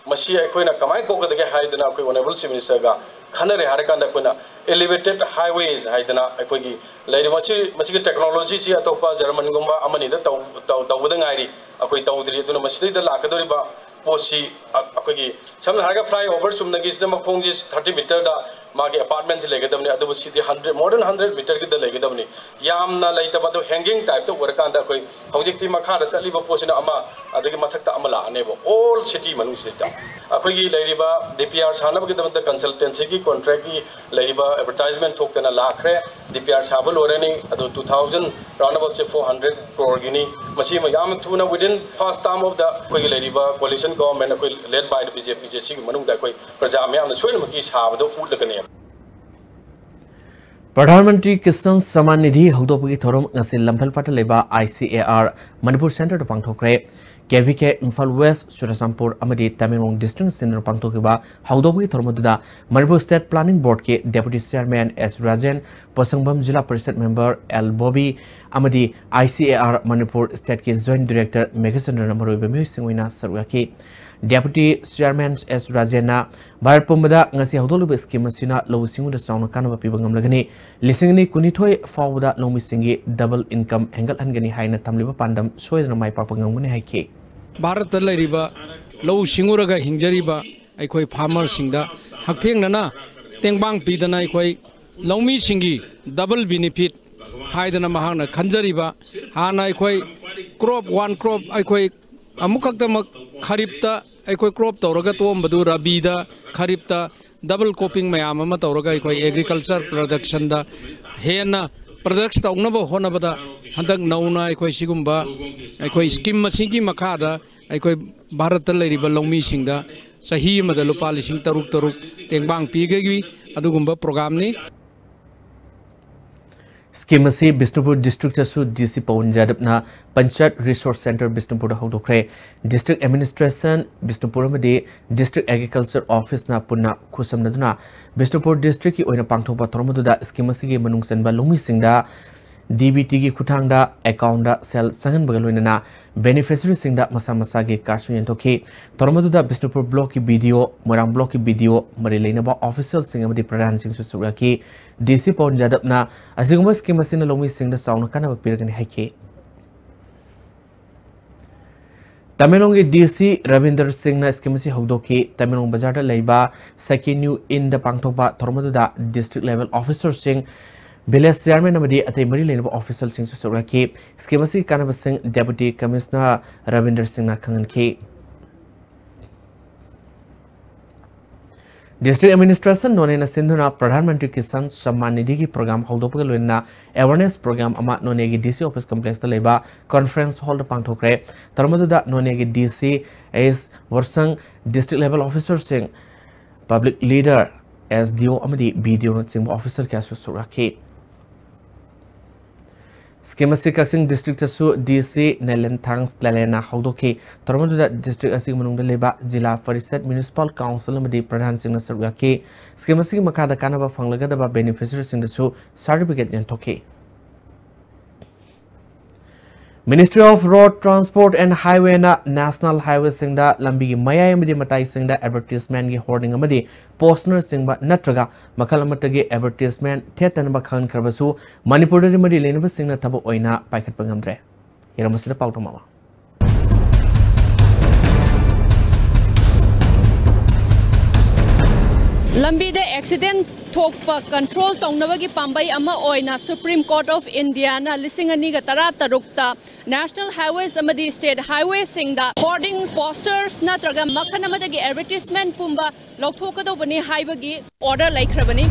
ꯃꯁꯤ ꯑꯩꯈꯣꯏꯅ ꯀꯃꯥꯏꯅ ꯀꯣꯛꯀꯗꯒꯦ ꯍꯥꯏꯗꯅ ꯑꯩꯈꯣꯏ Honourable Chief Ministerꯒ ꯈꯟꯅꯔꯦ ꯍꯥꯏꯔꯀꯥꯟꯗ ꯑꯩꯈꯣꯏꯅ elevated highways ꯍꯥꯏꯗꯅ ꯑꯩꯈꯣꯏꯒꯤ ꯂꯩꯔꯤꯕ ꯃꯁꯤ, ꯃꯁꯤꯒꯤ technologyꯁꯤ ꯑꯇꯣꯞꯄ ꯖꯔꯃꯟꯒꯨꯝꯕ ꯑꯃꯅꯤꯗ ꯇꯧ-, ꯇꯧ-, ꯇꯧꯕꯗ ꯉꯥꯏꯔꯤ꯫ ꯑꯩꯈꯣꯏ ꯇꯧꯗ꯭ꯔꯤ꯫ ꯑꯗꯨꯅ ꯃꯁꯤꯗꯩꯗ ꯂꯥꯛꯀꯗꯧꯔꯤꯕ ꯄꯣꯠꯁꯤ ꯑ-, ꯑꯩꯈꯣꯏꯒꯤ ꯁꯝꯅ ꯍꯥꯏꯔꯒ flyover ꯆꯨꯝꯅꯒꯤꯁꯤꯗ ꯃꯈꯣꯡꯁꯤ thirty meterꯗ ꯃꯥꯒꯤ ꯑꯦꯄꯥꯔꯠꯃꯦꯟꯁꯤ ꯂꯩꯒꯗꯕꯅꯤ, ꯑꯗꯨꯕꯨ ꯁꯤꯗꯤ ꯍꯟꯗ꯭ꯔꯦꯠ, more than hundred meterꯒꯤꯗ ꯂꯩꯒꯗꯕꯅꯤ꯫ ꯌꯥꯝꯅ ꯂꯩꯇꯕ, ꯑꯗꯨ hanging typeꯇ ꯑꯣꯏꯔꯀꯥꯟꯗ ꯑꯩꯈꯣꯏ ꯍꯧꯖꯤꯛꯇꯤ ꯃꯈꯥꯗ ꯆꯠꯂꯤꯕ ꯄꯣꯠꯁꯤꯅ ꯑꯃ, ꯑꯗꯒꯤ ꯃꯊꯛꯇ ꯑꯃ ꯂꯥꯛꯑꯅꯦꯕ, all city ꯃꯅꯨꯡꯁꯤꯗ꯫ ꯑꯩꯈꯣꯏꯒꯤ ꯂꯩꯔꯤꯕ DPR ꯁꯥꯅꯕꯒꯤꯗꯃꯛꯇ consultancyꯒꯤ contractꯀꯤ ꯂꯩꯔꯤꯕ advertisement ꯊꯣꯛꯇꯅ ꯂꯥꯛꯈ꯭ꯔꯦ꯫ DPR ꯁꯥꯕ ꯂꯣꯏꯔꯅꯤ, ꯑꯗꯨ two thousand, round aboutꯁꯦ four hundred croreꯒꯤꯅꯤ꯫ ꯃꯁꯤꯃ ꯌꯥꯝ ꯊꯨꯅ, within first term of the ꯑꯩꯈꯣꯏꯒꯤ ꯂꯩꯔꯤꯕ coalition government, ꯑꯩꯈꯣꯏ led by the BJPꯁꯦ, ꯁꯤꯒꯤ ꯃꯅꯨꯡꯗ ꯑꯩꯈꯣꯏ ꯄ꯭ꯔꯖꯥ ꯃꯌꯥꯝꯅ ꯁꯣꯏꯗꯅꯃꯛꯀꯤ ꯁꯥꯕꯗ ꯎꯠꯂꯒꯅꯦꯕ꯫ ꯄ꯭ꯔꯙꯥꯟ ꯃꯟꯇ꯭ꯔꯤ ꯀꯤꯁꯥꯟ ꯁꯃꯥꯟ ꯅꯤꯙꯤ ꯍꯧꯗꯣꯛꯄꯒꯤ ꯊꯧꯔꯝ ꯉꯁꯤ ꯂꯝꯐꯦꯜꯄꯥꯠꯇ ꯂꯩꯕ ICAR ꯃꯅꯤꯄꯨꯔ ꯁꯦꯟꯇꯔꯗ ꯄꯥꯡꯊꯣꯛꯈ꯭ꯔꯦ꯫ KVK ꯏꯝꯐꯥꯜ ꯋꯦꯁ, ꯆꯨꯔꯆꯥꯟꯄꯨꯔ ꯑꯃꯗꯤ ꯇꯃꯦꯡꯂꯣꯡ ꯗꯤꯁꯇ꯭ꯔꯤꯛ ꯁꯤꯟꯗꯨꯅ ꯄꯥꯡꯊꯣꯛꯈꯤꯕ ꯍꯧꯗꯣꯛꯄꯒꯤ ꯊꯧꯔꯝ ꯑꯗꯨꯗ ꯃꯅꯤꯄꯨꯔ ꯁ꯭ꯇꯦꯠ ꯄ꯭ꯂꯥꯅꯤꯡ ꯕꯣꯔꯗꯀꯤ ꯗꯦꯄꯨꯇꯤ ꯆꯤꯌꯔꯃꯦꯟ ꯑꯦꯁ ꯔꯥꯖꯦꯟ, ꯄꯣꯁꯪꯕꯝ ꯖꯤꯂꯥ ꯄꯔꯤꯁꯠ ꯃꯦꯝꯕꯔ ꯑꯦꯜ ꯕꯣꯕꯤ ꯑꯃꯗꯤ ICAR ꯃꯅꯤꯄꯨꯔ ꯁ꯭ꯇꯦꯠꯀꯤ ꯖꯣꯏꯟꯠ ꯗꯤꯔꯦꯛꯇꯔ ꯃꯦꯘꯆꯟꯗ꯭ꯔꯅ ꯃꯔꯨꯑꯣꯏꯕ ꯃꯤꯑꯣꯏꯁꯤꯡ ꯑꯣꯏꯅ ꯁꯔꯨꯛ ꯌꯥꯈꯤ꯫ ꯗꯦꯄꯨꯇꯤ ꯆꯤꯌꯔꯃꯦꯟ ꯑꯦꯁ ꯔꯥꯖꯦꯟꯅ ꯚꯥꯔꯠ ꯄꯨꯝꯕꯗ ꯉꯁꯤ ꯍꯧꯗꯣꯛꯂꯤꯕ ꯁ꯭ꯀꯤꯝ ꯑꯁꯤꯅ ꯂꯧꯎ ꯁꯤꯡꯎꯗ ꯆꯥꯎꯅ ꯀꯥꯟꯅꯕ ꯄꯤꯕ ꯉꯝꯂꯒꯅꯤ꯫ ꯂꯤꯁꯤꯡ ꯑꯅꯤ ꯀꯨꯟꯅꯤꯊꯣꯏ ꯐꯥꯎꯕꯗ ꯂꯧꯃꯤꯁꯤꯡꯒꯤ double income ꯍꯦꯟꯒꯠꯍꯟꯒꯅꯤ ꯍꯥꯏꯅ ꯊꯝꯂꯤꯕ ꯄꯥꯟꯗꯝ ꯁꯣꯏꯗꯅ ꯃꯥꯏ ꯄꯥꯛꯄ ꯉꯝꯒꯅꯤ ꯍꯥꯏꯈꯤ꯫ ꯚꯥꯔꯠꯇ ꯂꯩꯔꯤꯕ ꯂꯧꯎ ꯁꯤꯡꯎꯔꯒ ꯍꯤꯡꯖꯔꯤꯕ ꯑꯩꯈꯣꯏ farmerꯁꯤꯡꯗ ꯍꯛꯊꯦꯡꯅꯅ ꯇꯦꯡꯕꯥꯡ ꯄꯤꯗꯅ ꯑꯩꯈꯣꯏ ꯂꯧꯃꯤꯁꯤꯡꯒꯤ double benefit ꯍꯥꯏꯗꯅ ꯃꯍꯥꯛꯅ ꯈꯟꯖꯔꯤꯕ, ꯍꯥꯟꯅ ꯑꯩꯈꯣꯏ crop, one crop, ꯑꯩꯈꯣꯏ ꯑꯃꯨꯛꯈꯛꯇꯃꯛ ꯈꯔꯤꯞꯇ ꯑꯩꯈꯣꯏ crop ꯇꯧꯔꯒ ꯇꯣꯛꯑꯝꯕꯗꯨ ꯔꯕꯤꯗ, ꯈꯔꯤꯞꯇ double cropping ꯃꯌꯥꯝ ꯑꯃ ꯇꯧꯔꯒ ꯑꯩꯈꯣꯏ agriculture productionꯗ ꯍꯦꯟꯅ products ꯇꯧꯅꯕ ꯍꯣꯠꯅꯕꯗ ꯍꯟꯗꯛ ꯅꯧꯅ ꯑꯩꯈꯣꯏ ꯁꯤꯒꯨꯝꯕ ꯑꯩꯈꯣꯏ ꯁ꯭ꯀꯤꯝ ꯑꯁꯤꯒꯤ ꯃꯈꯥꯗ ꯑꯩꯈꯣꯏ ꯚꯥꯔꯠꯇ ꯂꯩꯔꯤꯕ ꯂꯧꯃꯤꯁꯤꯡꯗ ꯆꯍꯤ ꯑꯃꯗ ꯂꯨꯄꯥ ꯂꯤꯁꯤꯡ ꯇꯔꯨꯛ ꯇꯔꯨꯛ ꯇꯦꯡꯕꯥꯡ ꯄꯤꯒꯒꯤ ꯑꯗꯨꯒꯨꯝꯕ programꯅꯤ꯫ ꯁ꯭ꯀꯤꯝ ꯑꯁꯤ ꯕꯤꯁꯅꯨꯄꯨꯔ ꯗꯤꯁꯇ꯭ꯔꯤꯛꯇꯁꯨ DC ꯄꯋꯟ ꯌꯥꯗꯕꯅ ꯄꯟꯆꯥꯌꯠ ꯔꯤꯁꯣꯔꯁ ꯁꯦꯟꯇꯔ ꯕꯤꯁꯅꯨꯄꯨꯔꯗ ꯍꯧꯗꯣꯛꯈ꯭ꯔꯦ꯫ ꯗꯤꯁꯇ꯭ꯔꯤꯛ ꯑꯦꯗꯃꯤꯅꯤꯁꯇ꯭ꯔꯦꯁꯟ ꯕꯤꯁꯅꯨꯄꯨꯔ ꯑꯃꯗꯤ ꯗꯤꯁꯇ꯭ꯔꯤꯛ ꯑꯦꯒ꯭ꯔꯤꯀꯜꯆꯔ ꯑꯣꯐꯤꯁꯅ ꯄꯨꯟꯅ ꯈꯨꯠꯁꯝꯅꯗꯨꯅ ꯕꯤꯁꯅꯨꯄꯨꯔ ꯗꯤꯁꯇ꯭ꯔꯤꯛꯀꯤ ꯑꯣꯏꯅ ꯄꯥꯡꯊꯣꯛꯄ ꯊꯧꯔꯝ ꯑꯗꯨꯗ ꯁ꯭ꯀꯤꯝ ꯑꯁꯤꯒꯤ ꯃꯅꯨꯡ ꯆꯟꯕ ꯂꯧꯃꯤꯁꯤꯡꯗ DBTꯒꯤ ꯈꯨꯠꯊꯥꯡꯗ ꯑꯦꯀꯥꯎꯟꯗ ꯁꯦꯜ ꯆꯪꯍꯟꯕꯒ ꯂꯣꯏꯅꯅ ꯕꯦꯅꯤꯐꯤꯁꯔꯤꯁꯤꯡꯗ ꯃꯁꯥ ꯃꯁꯥꯒꯤ ꯀꯥꯔꯗꯁꯨ ꯌꯦꯟꯊꯣꯛꯈꯤ꯫ ꯊꯧꯔꯝ ꯑꯗꯨꯗ ꯕꯤꯁꯅꯨꯄꯨꯔ ꯕ꯭ꯂꯣꯛꯀꯤ BDO, ꯃꯣꯏꯔꯥꯡ ꯕ꯭ꯂꯣꯛꯀꯤ BDO, ꯃꯔꯤ ꯂꯩꯅꯕ ꯑꯣꯐꯤꯁꯤꯌꯦꯜꯁꯤꯡ ꯑꯃꯗꯤ ꯄ꯭ꯔꯙꯥꯟꯁꯤꯡꯁꯨ ꯁꯔꯨꯛ ꯌꯥꯈꯤ꯫ DC ꯄꯋꯟ ꯌꯥꯗꯕꯅ ꯑꯁꯤꯒꯨꯝꯕ ꯁ꯭ꯀꯤꯝ ꯑꯁꯤꯅ ꯂꯧꯃꯤꯁꯤꯡꯗ ꯆꯥꯎꯅ ꯀꯥꯟꯅꯕ ꯄꯤꯔꯒꯅꯤ ꯍꯥꯏꯈꯤ꯫ ꯇꯃꯦꯡꯂꯣꯡꯒꯤ ꯗꯤ ꯁꯤ ꯔꯕꯤꯟꯗꯔ ꯁꯤꯡꯅ ꯁ꯭ꯀꯤꯝ ꯑꯁꯤ ꯍꯧꯗꯣꯛꯈꯤ꯫ ꯇꯃꯦꯡꯂꯣꯡ ꯕꯖꯥꯔꯗ ꯂꯩꯕ ꯁꯈꯤ ꯅ꯭ꯌꯨ ꯏꯟꯗ ꯄꯥꯡꯊꯣꯛꯄ ꯊꯧꯔꯝ ꯑꯗꯨꯗ ꯗꯤꯁꯇ꯭ꯔꯤꯛ ꯂꯦꯚꯦꯜ ꯑꯣꯐꯤꯁꯔꯁꯤꯡ, ꯚꯤꯂꯦꯖ ꯆꯤꯌꯥꯔꯃꯦꯟ ꯑꯃꯗꯤ ꯑꯇꯩ ꯃꯔꯤ ꯂꯩꯅꯕ ꯑꯣꯐꯤꯁꯔꯁꯤꯡꯁꯨ ꯁꯔꯨꯛ ꯌꯥꯈꯤ꯫ ꯁ꯭ꯀꯤꯝ ꯑꯁꯤꯒꯤ ꯀꯥꯟꯅꯕꯁꯤꯡ ꯗꯦꯄꯨꯇꯤ ꯀꯃꯤꯁꯅꯔ ꯔꯕꯤꯟꯗꯔ ꯁꯤꯡꯅ ꯈꯪꯍꯟꯈꯤ꯫ ꯗꯤꯁꯇ꯭ꯔꯤꯛ ꯑꯦꯗꯃꯤꯅꯤꯁꯇ꯭ꯔꯦꯁꯟ ꯅꯣꯅꯦꯅ ꯁꯤꯟꯗꯨꯅ ꯄ꯭ꯔꯙꯥꯟ ꯃꯟꯇ꯭ꯔꯤ ꯀꯤꯁꯥꯟ ꯁꯝꯃꯥꯟ ꯅꯤꯙꯤꯒꯤ ꯄ꯭ꯔꯣꯒ꯭ꯔꯥꯝ ꯍꯧꯗꯣꯛꯄꯒ ꯂꯣꯏꯅꯅ ꯑꯦꯋꯥꯔꯅꯦꯁ ꯄ꯭ꯔꯣꯒ꯭ꯔꯥꯝ ꯑꯃ ꯅꯣꯅꯦꯒꯤ ꯗꯤ ꯁꯤ ꯑꯣꯐꯤꯁ ꯀꯝꯄ꯭ꯂꯦꯛꯁꯇ ꯂꯩꯕ ꯀꯣꯟꯐꯔꯦꯟꯁ ꯍꯣꯜꯗ ꯄꯥꯡꯊꯣꯛꯈ꯭ꯔꯦ꯫ ꯊꯧꯔꯝ ꯑꯗꯨꯗ ꯅꯣꯅꯦꯒꯤ D C, S Worshang, district level ꯑꯣꯐꯤꯁꯔꯁꯤꯡ, public leader, S D O ꯑꯃꯗꯤ ꯕꯤ ꯗꯤ ꯑꯣꯅꯆꯤꯡꯕ ꯑꯣꯐꯤꯁꯔ ꯀꯌꯥꯁꯨ ꯁꯔꯨꯛ ꯌꯥꯈꯤ꯫ ꯁ꯭ꯀꯤꯝ ꯑꯁꯤ ꯀꯛꯆꯤꯡ ꯗꯤꯁꯇ꯭ꯔꯤꯛꯇꯁꯨ ꯗꯤ ꯁꯤ ꯅꯦꯂꯦꯟꯊꯥꯡ ꯂꯦꯂꯦꯟꯅ ꯍꯧꯗꯣꯛꯈꯤ꯫ ꯊꯧꯔꯝ ꯑꯗꯨꯗ ꯗꯤꯁꯇ꯭ꯔꯤꯛ ꯑꯁꯤꯒꯤ ꯃꯅꯨꯡꯗ ꯂꯩꯕ ꯖꯤꯂꯥ ꯄꯔꯤꯁꯠ, ꯃ꯭ꯌꯨꯅꯤꯁꯤꯄꯥꯜ ꯀꯥꯎꯟꯁꯤꯜ ꯑꯃꯗꯤ ꯄ꯭ꯔꯙꯥꯟꯁꯤꯡꯅ ꯁꯔꯨꯛ ꯌꯥꯈꯤ꯫ ꯁ꯭ꯀꯤꯝ ꯑꯁꯤꯒꯤ ꯃꯈꯥꯗ ꯀꯥꯟꯅꯕ ꯐꯪꯂꯒꯗꯕ ꯕꯦꯅꯤꯐꯤꯁꯔꯤꯁꯤꯡꯗꯁꯨ ꯁꯥꯔꯇꯤꯐꯤꯀꯦꯠ ꯌꯦꯟꯊꯣꯛꯈꯤ꯫ Ministry of Road Transport and Highwayꯅ ꯅꯦꯁꯅꯦꯜ ꯍꯥꯏꯋꯦꯁꯤꯡꯗ ꯂꯝꯕꯤꯒꯤ ꯃꯌꯥꯏ ꯑꯃꯗꯤ ꯃꯇꯥꯏꯁꯤꯡꯗ ꯑꯦꯗꯚꯔꯇꯤꯁꯃꯦꯟꯒꯤ ꯍꯣꯔꯗꯤꯡ ꯑꯃꯗꯤ ꯄꯣꯁꯅꯔꯆꯤꯡꯕ ꯅꯠꯇ꯭ꯔꯒ ꯃꯈꯜ ꯑꯃꯠꯇꯒꯤ ꯑꯦꯗꯚꯔꯇꯤꯁꯃꯦꯟ ꯊꯦꯠꯇꯅꯕ ꯈꯪꯍꯟꯈ꯭ꯔꯕꯁꯨ, ꯃꯅꯤꯄꯨꯔꯗꯗꯤ ꯃꯔꯤ ꯂꯩꯅꯕꯁꯤꯡꯅ ꯊꯕꯛ ꯑꯣꯏꯅ ꯄꯥꯏꯈꯠꯄ ꯉꯝꯗ꯭ꯔꯦ꯫ ꯍꯤꯔꯝ ꯑꯁꯤꯗ ꯄꯥꯎꯗꯝ ꯑꯃ꯫ ꯂꯝꯕꯤꯗ ꯑꯦꯛꯁꯤꯗꯦꯟ ꯊꯣꯛꯄ ꯀꯟꯇ꯭ꯔꯣꯜ ꯇꯧꯅꯕꯒꯤ ꯄꯥꯝꯕꯩ ꯑꯃ ꯑꯣꯏꯅ Supreme Court of Indiaꯅ ꯂꯤꯁꯤꯡ ꯑꯅꯤꯒ ꯇꯔꯥꯇꯔꯨꯛꯇ ꯅꯦꯁꯅꯦꯜ ꯍꯥꯏꯋꯦꯁ ꯑꯃꯗꯤ ꯁ꯭ꯇꯦꯠ ꯍꯥꯏꯋꯦꯁꯤꯡꯗ ꯍꯣꯔꯗꯤꯡꯁ, ꯄꯣꯁꯇꯔꯁ ꯅꯠꯇ꯭ꯔꯒ ꯃꯈꯜ ꯑꯃꯗꯒꯤ ꯑꯦꯗꯚꯔꯇꯤꯁꯃꯦꯟ ꯄꯨꯝꯕ ꯂꯧꯊꯣꯛꯀꯗꯧꯕꯅꯤ ꯍꯥꯏꯕꯒꯤ ꯑꯣꯔꯗꯔ ꯂꯩꯈ꯭ꯔꯕꯅꯤ꯫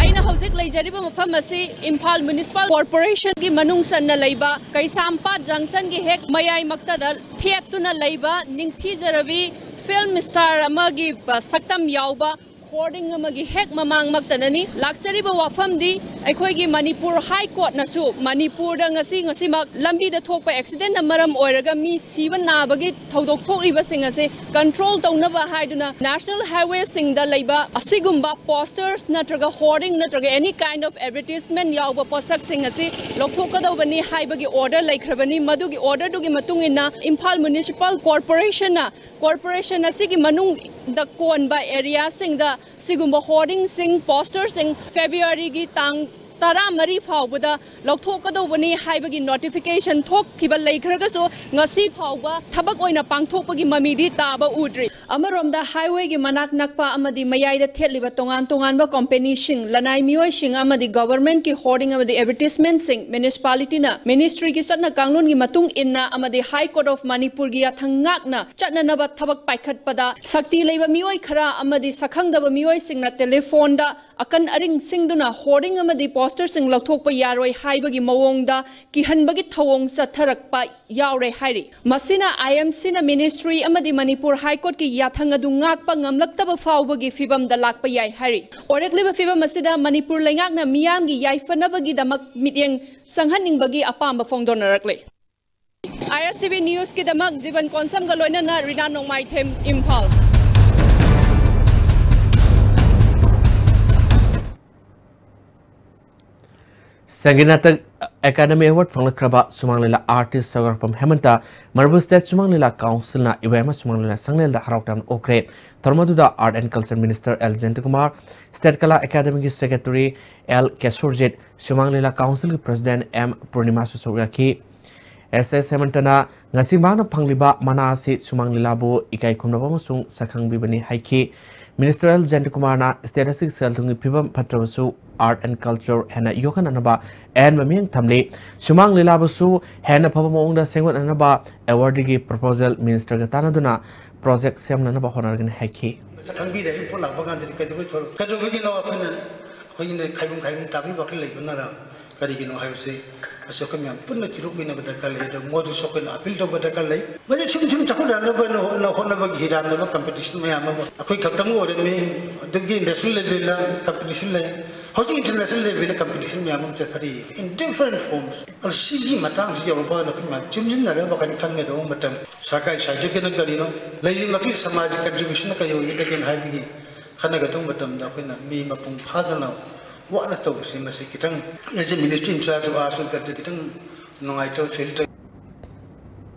ꯑꯩꯅ ꯍꯧꯖꯤꯛ ꯂꯩꯖꯔꯤꯕ ꯃꯐꯝ ꯑꯁꯤ ꯏꯝꯐꯥꯜ ꯃ꯭ꯌꯨꯅꯤꯁꯤꯄꯥꯜ ꯀꯣꯔꯄꯣꯔꯦꯁꯟꯒꯤ ꯃꯅꯨꯡ ꯆꯟꯅ ꯂꯩꯕ ꯀꯩꯁꯥꯝꯄꯥꯠ ꯖꯪꯁꯟꯒꯤ ꯍꯦꯛ ꯃꯌꯥꯏꯃꯛꯇꯗ ꯊꯦꯠꯇꯨꯅ ꯂꯩꯕ ꯅꯤꯡꯊꯤꯖꯔꯕꯤ ꯐꯤꯜꯝ ꯁ꯭ꯇꯥꯔ ꯑꯃꯒꯤ, ꯑ, ꯁꯛꯇꯝ ꯌꯥꯎꯕ ꯍꯣꯔꯗꯤꯡ ꯑꯃꯒꯤ ꯍꯦꯛ ꯃꯃꯥꯡꯃꯛꯇꯗꯅꯤ꯫ ꯂꯥꯛꯆꯔꯤꯕ ꯋꯥꯐꯝꯗꯤ ꯑꯩꯈꯣꯏꯒꯤ ꯃꯅꯤꯄꯨꯔ ꯍꯥꯏ ꯀꯣꯔꯠꯅꯁꯨ ꯃꯅꯤꯄꯨꯔꯗ ꯉꯁꯤ ꯉꯁꯤꯃꯛ ꯂꯝꯕꯤꯗ ꯊꯣꯛꯄ ꯑꯦꯛꯁꯤꯗꯦꯟꯅ ꯃꯔꯝ ꯑꯣꯏꯔꯒ ꯃꯤ ꯁꯤꯕ ꯅꯥꯕꯒꯤ ꯊꯧꯗꯣꯛ ꯊꯣꯛꯂꯤꯕꯁꯤꯡ ꯑꯁꯤ ꯀꯟꯇ꯭ꯔꯣꯜ ꯇꯧꯅꯕ ꯍꯥꯏꯗꯨꯅ ꯅꯦꯁꯅꯦꯜ ꯍꯥꯏꯋꯦꯁꯤꯡꯗ ꯂꯩꯕ ꯑꯁꯤꯒꯨꯝꯕ ꯄꯣꯁꯇꯔꯁ ꯅꯠꯇ꯭ꯔꯒ ꯍꯣꯔꯗꯤꯡ ꯅꯠꯇ꯭ꯔꯒ any kind of advertisement ꯌꯥꯎꯕ ꯄꯣꯠꯁꯛꯁꯤꯡ ꯑꯁꯤ ꯂꯧꯊꯣꯛꯀꯗꯧꯕꯅꯤ ꯍꯥꯏꯕꯒꯤ ꯑꯣꯔꯗꯔ ꯂꯩꯈ꯭ꯔꯕꯅꯤ꯫ ꯃꯗꯨꯒꯤ ꯑꯣꯔꯗꯔꯗꯨꯒꯤ ꯃꯇꯨꯡ ꯏꯟꯅ ꯏꯝꯐꯥꯜ ꯃ꯭ꯌꯨꯅꯤꯁꯤꯄꯥꯜ ꯀꯣꯔꯄꯣꯔꯦꯁꯟꯅ ꯀꯣꯔꯄꯣꯔꯦꯁꯟ ꯑꯁꯤꯒꯤ ꯃꯅꯨꯡꯗ ꯀꯣꯟꯕ ꯑꯦꯔꯤꯌꯥꯁꯤꯡꯗ ꯁꯤꯒꯨꯝꯕ ꯍꯣꯔꯗꯤꯡꯁꯤꯡ, ꯄꯣꯁꯇꯔꯁꯤꯡ ꯐꯦꯕ꯭ꯔꯨꯋꯥꯔꯤꯒꯤ ꯇꯥꯡ ꯇꯔꯥꯃꯔꯤ ꯐꯥꯎꯕꯗ ꯂꯧꯊꯣꯛꯀꯗꯧꯕꯅꯤ ꯍꯥꯏꯕꯒꯤ ꯅꯣꯇꯤꯐꯤꯀꯦꯁꯟ ꯊꯣꯛꯈꯤꯕ ꯂꯩꯈ꯭ꯔꯒꯁꯨ, ꯉꯁꯤ ꯐꯥꯎꯕ ꯊꯕꯛ ꯑꯣꯏꯅ ꯄꯥꯡꯊꯣꯛꯄꯒꯤ ꯃꯃꯤꯗꯤ ꯇꯥꯕ ꯎꯗ꯭ꯔꯤ꯫ ꯑꯃꯔꯣꯝꯗ, ꯍꯥꯏꯋꯦꯒꯤ ꯃꯅꯥꯛ ꯅꯛꯄ ꯑꯃꯗꯤ ꯃꯌꯥꯏꯗ ꯊꯦꯠꯂꯤꯕ ꯇꯣꯉꯥꯟ ꯇꯣꯉꯥꯟꯕ ꯀꯣꯝꯄꯦꯅꯤꯁꯤꯡ, ꯂꯅꯥꯏ ꯃꯤꯑꯣꯏꯁꯤꯡ ꯑꯃꯗꯤ ꯒꯣꯚꯔꯟꯃꯦꯟꯠꯀꯤ ꯍꯣꯔꯗꯤꯡ ꯑꯃꯗꯤ ꯑꯦꯗꯚꯔꯇꯤꯁꯃꯦꯟꯠꯁꯤꯡ ꯃ꯭ꯌꯨꯅꯤꯁꯤꯄꯥꯂꯤꯇꯤꯅ ꯃꯤꯅꯤꯁꯇ꯭ꯔꯤꯒꯤ ꯆꯠꯅ ꯀꯥꯡꯂꯣꯟꯒꯤ ꯃꯇꯨꯡ ꯏꯟꯅ ꯑꯃꯗꯤ ꯍꯥꯏ ꯀꯣꯔꯠ ꯑꯣꯐ ꯃꯅꯤꯄꯨꯔꯒꯤ ꯌꯥꯊꯪ ꯉꯥꯛꯅ ꯆꯠꯅꯅꯕ ꯊꯕꯛ ꯄꯥꯏꯈꯠꯄꯗ, ꯁꯛꯇꯤ ꯂꯩꯕ ꯃꯤꯑꯣꯏ ꯈꯔ ꯑꯃꯗꯤ ꯁꯛꯈꯪꯗꯕ ꯃꯤꯑꯣꯏꯁꯤꯡꯅ ꯇꯦꯂꯤꯐꯣꯟꯗ ꯑꯀꯟ ꯑꯔꯤꯡ ꯁꯤꯡꯗꯨꯅ ꯍꯣꯔꯗꯤꯡ ꯑꯃꯗꯤ ꯄꯣꯁꯇꯔꯁꯤꯡ ꯂꯧꯊꯣꯛꯄ ꯌꯥꯔꯣꯏ ꯍꯥꯏꯕꯒꯤ ꯃꯑꯣꯡꯗ ꯀꯤꯍꯟꯕꯒꯤ ꯊꯧꯑꯣꯡ ꯆꯠꯊꯔꯛꯄ ꯌꯥꯎꯔꯦ ꯍꯥꯏꯔꯤ꯫ ꯃꯁꯤꯅ ꯑꯥꯏ ꯑꯦꯝ ꯁꯤꯅ ꯃꯤꯅꯤꯁꯇ꯭ꯔꯤ ꯑꯃꯗꯤ ꯃꯅꯤꯄꯨꯔ ꯍꯥꯏ ꯀꯣꯔꯠꯀꯤ ꯌꯥꯊꯪ ꯑꯗꯨ ꯉꯥꯛꯄ ꯉꯝꯂꯛꯇꯕ ꯐꯥꯎꯕꯒꯤ ꯐꯤꯚꯝꯗ ꯂꯥꯛꯄ ꯌꯥꯏ ꯍꯥꯏꯔꯤ꯫ ꯑꯣꯏꯔꯛꯂꯤꯕ ꯐꯤꯚꯝ ꯑꯁꯤꯗ ꯃꯅꯤꯄꯨꯔ ꯂꯩꯉꯥꯛꯅ ꯃꯤꯌꯥꯝꯒꯤ ꯌꯥꯏꯐꯅꯕꯒꯤꯗꯃꯛ ꯃꯤꯠꯌꯦꯡ ꯆꯪꯍꯟꯅꯤꯡꯕꯒꯤ ꯑꯄꯥꯝꯕ ꯐꯣꯡꯗꯣꯛꯅꯔꯛꯂꯦ꯫ ꯑꯥꯏ ꯑꯦꯁ ꯇꯤ ꯚꯤ ꯅ꯭ꯌꯨꯁꯀꯤꯗꯃꯛ ꯖꯤꯕꯟ ꯀꯣꯟꯁꯝꯒ ꯂꯣꯏꯅꯅ ꯔꯤꯅꯥ ꯅꯣꯡꯃꯥꯏꯊꯦꯝ, ꯏꯝꯐꯥꯜ꯫ ꯁꯪꯒꯤꯠ ꯅꯥꯇꯛ ꯑꯦꯀꯥꯗꯃꯤ ꯑꯦꯋꯥꯔꯗ ꯐꯪꯂꯛꯈ꯭ꯔꯕ ꯁꯨꯃꯥꯡ ꯂꯤꯂꯥ ꯑꯥꯔꯇꯤꯁ ꯁꯒꯣꯔꯐꯝ ꯍꯦꯃꯟꯇ ꯃꯅꯤꯄꯨꯔ ꯁ꯭ꯇꯦꯠ ꯁꯨꯃꯥꯡ ꯂꯤꯂꯥ ꯀꯥꯎꯟꯁꯤꯜꯅ ꯏꯕꯦꯝꯃ ꯁꯨꯃꯥꯡ ꯂꯤꯂꯥ ꯁꯪꯂꯦꯟꯗ ꯍꯔꯥꯎ ꯇꯌꯥꯝꯅ ꯑꯣꯛꯈ꯭ꯔꯦ꯫ ꯊꯧꯔꯝ ꯑꯗꯨꯗ art and culture minister L Jayantakumar, state Kala ꯑꯦꯀꯥꯗꯃꯤꯒꯤ ꯁꯦꯀ꯭ꯔꯦꯇꯔꯤ ꯑꯦꯜ ꯀꯦꯁꯣꯔꯖꯤꯠ, ꯁꯨꯃꯥꯡ ꯂꯤꯂꯥ ꯀꯥꯎꯟꯁꯤꯜꯒꯤ ꯄ꯭ꯔꯁꯤꯗꯦꯟꯠ ꯑꯦꯝ ꯄꯨꯔꯅꯤꯃꯥꯁꯨ ꯁꯔꯨꯛ ꯌꯥꯈꯤ꯫ ꯑꯦꯁ ꯑꯦꯁ ꯍꯦꯃꯟꯇꯅ ꯉꯁꯤ ꯃꯍꯥꯛꯅ ꯐꯪꯂꯤꯕ ꯃꯅꯥ ꯑꯁꯤ ꯁꯨꯃꯥꯡ ꯂꯤꯂꯥꯕꯨ ꯏꯀꯥꯏ ꯈꯨꯝꯅꯕ ꯑꯃꯁꯨꯡ ꯁꯛꯈꯪꯕꯤꯕꯅꯤ ꯍꯥꯏꯈꯤ꯫ ꯃꯤꯅꯤꯁꯇꯔ ꯑꯦꯜ ꯖꯌꯟꯇꯀꯨꯃꯥꯔꯅ ꯁ꯭ꯇꯦꯠ ꯑꯁꯤꯒꯤ ꯁꯦꯜ ꯊꯨꯝꯒꯤ ꯐꯤꯕꯝ ꯐꯠꯇ꯭ꯔꯕꯁꯨ ꯑꯥꯔꯠ ꯑꯦꯟ ꯀꯜꯆꯔ ꯍꯦꯟꯅ ꯌꯣꯛꯈꯠꯅꯅꯕ ꯑꯍꯦꯟꯕ ꯃꯤꯠꯌꯦꯡ ꯊꯝꯂꯤ꯫ ꯁꯨꯃꯥꯡ ꯂꯤꯂꯥꯕꯨꯁꯨ ꯍꯦꯟꯅ ꯐꯕ ꯃꯑꯣꯡꯗ ꯁꯦꯝꯒꯠꯅꯅꯕ ꯑꯦꯋꯥꯔꯗꯤꯒꯤ ꯄ꯭ꯔꯣꯄꯣꯖꯦꯜ ꯃꯤꯅꯤꯁꯇꯔꯒ ꯇꯥꯟꯅꯗꯨꯅ ꯄ꯭ꯔꯣꯖꯦꯛ ꯁꯦꯝꯅꯅꯕ ꯍꯣꯠꯅꯔꯒꯅꯤ ꯍꯥꯏꯈꯤ꯫ ꯈꯪꯕꯤꯔꯦ, ꯑꯩ ꯄꯣꯠ ꯂꯥꯛꯄ ꯀꯥꯟꯗꯗꯤ ꯀꯩꯗꯧꯕꯩ ꯊꯣꯛꯂꯛ-, ꯀꯩꯗꯧꯕꯒꯤꯅꯣ ꯑꯩꯈꯣꯏꯅ, ꯑꯩꯈꯣꯏꯅ ꯈꯥꯏꯕꯨꯡ ꯈꯥꯏꯕꯨꯡ ꯇꯥꯕꯒꯤ ꯋꯥꯈꯜ ꯂꯩꯕꯅꯔ? ꯀꯔꯤꯒꯤꯅꯣ ꯍꯥꯏꯕꯁꯤ ꯃꯁꯤ ꯑꯩꯈꯣꯏ ꯃꯌꯥꯝ ꯄꯨꯟꯅ ꯊꯤꯗꯣꯛꯃꯤꯟꯅꯕ ꯗꯔꯀꯥꯔ ꯂꯩ꯫ ꯑꯗꯣ ꯃꯣꯏꯗꯁꯨ ꯑꯩꯈꯣꯏꯅ ꯑꯄꯤꯜ ꯇꯧꯕ ꯗꯔꯀꯥꯔ ꯂꯩ꯫ ꯃꯁꯤ ꯁꯨꯝ ꯁꯨꯝ ꯆꯥꯎꯈꯠꯍꯟꯅꯕ ꯍꯣꯠꯅ-, ꯍꯣꯠꯅꯕꯒꯤ ꯍꯤꯔꯥꯟꯅꯕ ꯀꯝꯄꯤꯇꯤꯁꯟ ꯃꯌꯥꯝ ꯑꯃ ꯑꯩꯈꯣꯏ ꯈꯛꯇꯪ ꯑꯣꯏꯔꯝꯃꯤ, ꯑꯗꯨꯒꯤ ꯅꯦꯁꯅꯦꯜ ꯂꯦꯚꯦꯜꯗ ꯀꯝꯄꯤꯇꯤꯁꯟ ꯂꯩ, ꯍꯧꯖꯤꯛ ꯏꯟꯇꯔꯅꯦꯁꯅꯦꯜ ꯂꯦꯚꯦꯜꯗ ꯀꯝꯄꯤꯇꯤꯁꯟ ꯃꯌꯥꯝ ꯑꯃ ꯆꯠꯊꯔꯤ, in different forms꯫ ꯑꯗꯣ ꯁꯤꯒꯤ ꯃꯇꯥꯡꯁꯤ ꯌꯧꯔꯛꯄ ꯀꯥꯟꯗ ꯑꯩꯈꯣꯏ ꯃꯌꯥꯝ ꯆꯨꯝꯁꯤꯟꯅꯔꯒ ꯋꯥꯈꯜ ꯈꯟꯒꯗꯧꯕ ꯃꯇꯝ, ꯁꯔꯀꯥꯔꯒꯤ ꯁꯥꯏꯠꯇꯒꯤꯅ ꯀꯔꯤꯅꯣ, ꯂꯩꯔꯤꯕ ꯃꯈꯩ ꯁꯃꯥꯖꯒꯤ ꯀꯟꯇ꯭ꯔꯤꯕ꯭ꯌꯨꯁꯟꯅ ꯀꯔꯤ ꯑꯣꯏꯒꯗꯒꯦ ꯍꯥꯏꯕꯒꯤ ꯈꯟꯅꯒꯗꯧꯕ ꯃꯇꯝꯗ ꯑꯩꯈꯣꯏꯅ ꯃꯤ ꯃꯄꯨꯡ ꯐꯥꯗꯅ ꯋꯥꯅ ꯇꯧꯕꯁꯤ ꯃꯁꯤ ꯈꯤꯇꯪ, as a ministry in charge of arts and culture, ꯈꯤꯇꯪ ꯅꯨꯡꯉꯥꯏꯇꯕ ꯐꯤꯜ ꯇꯧꯏ꯫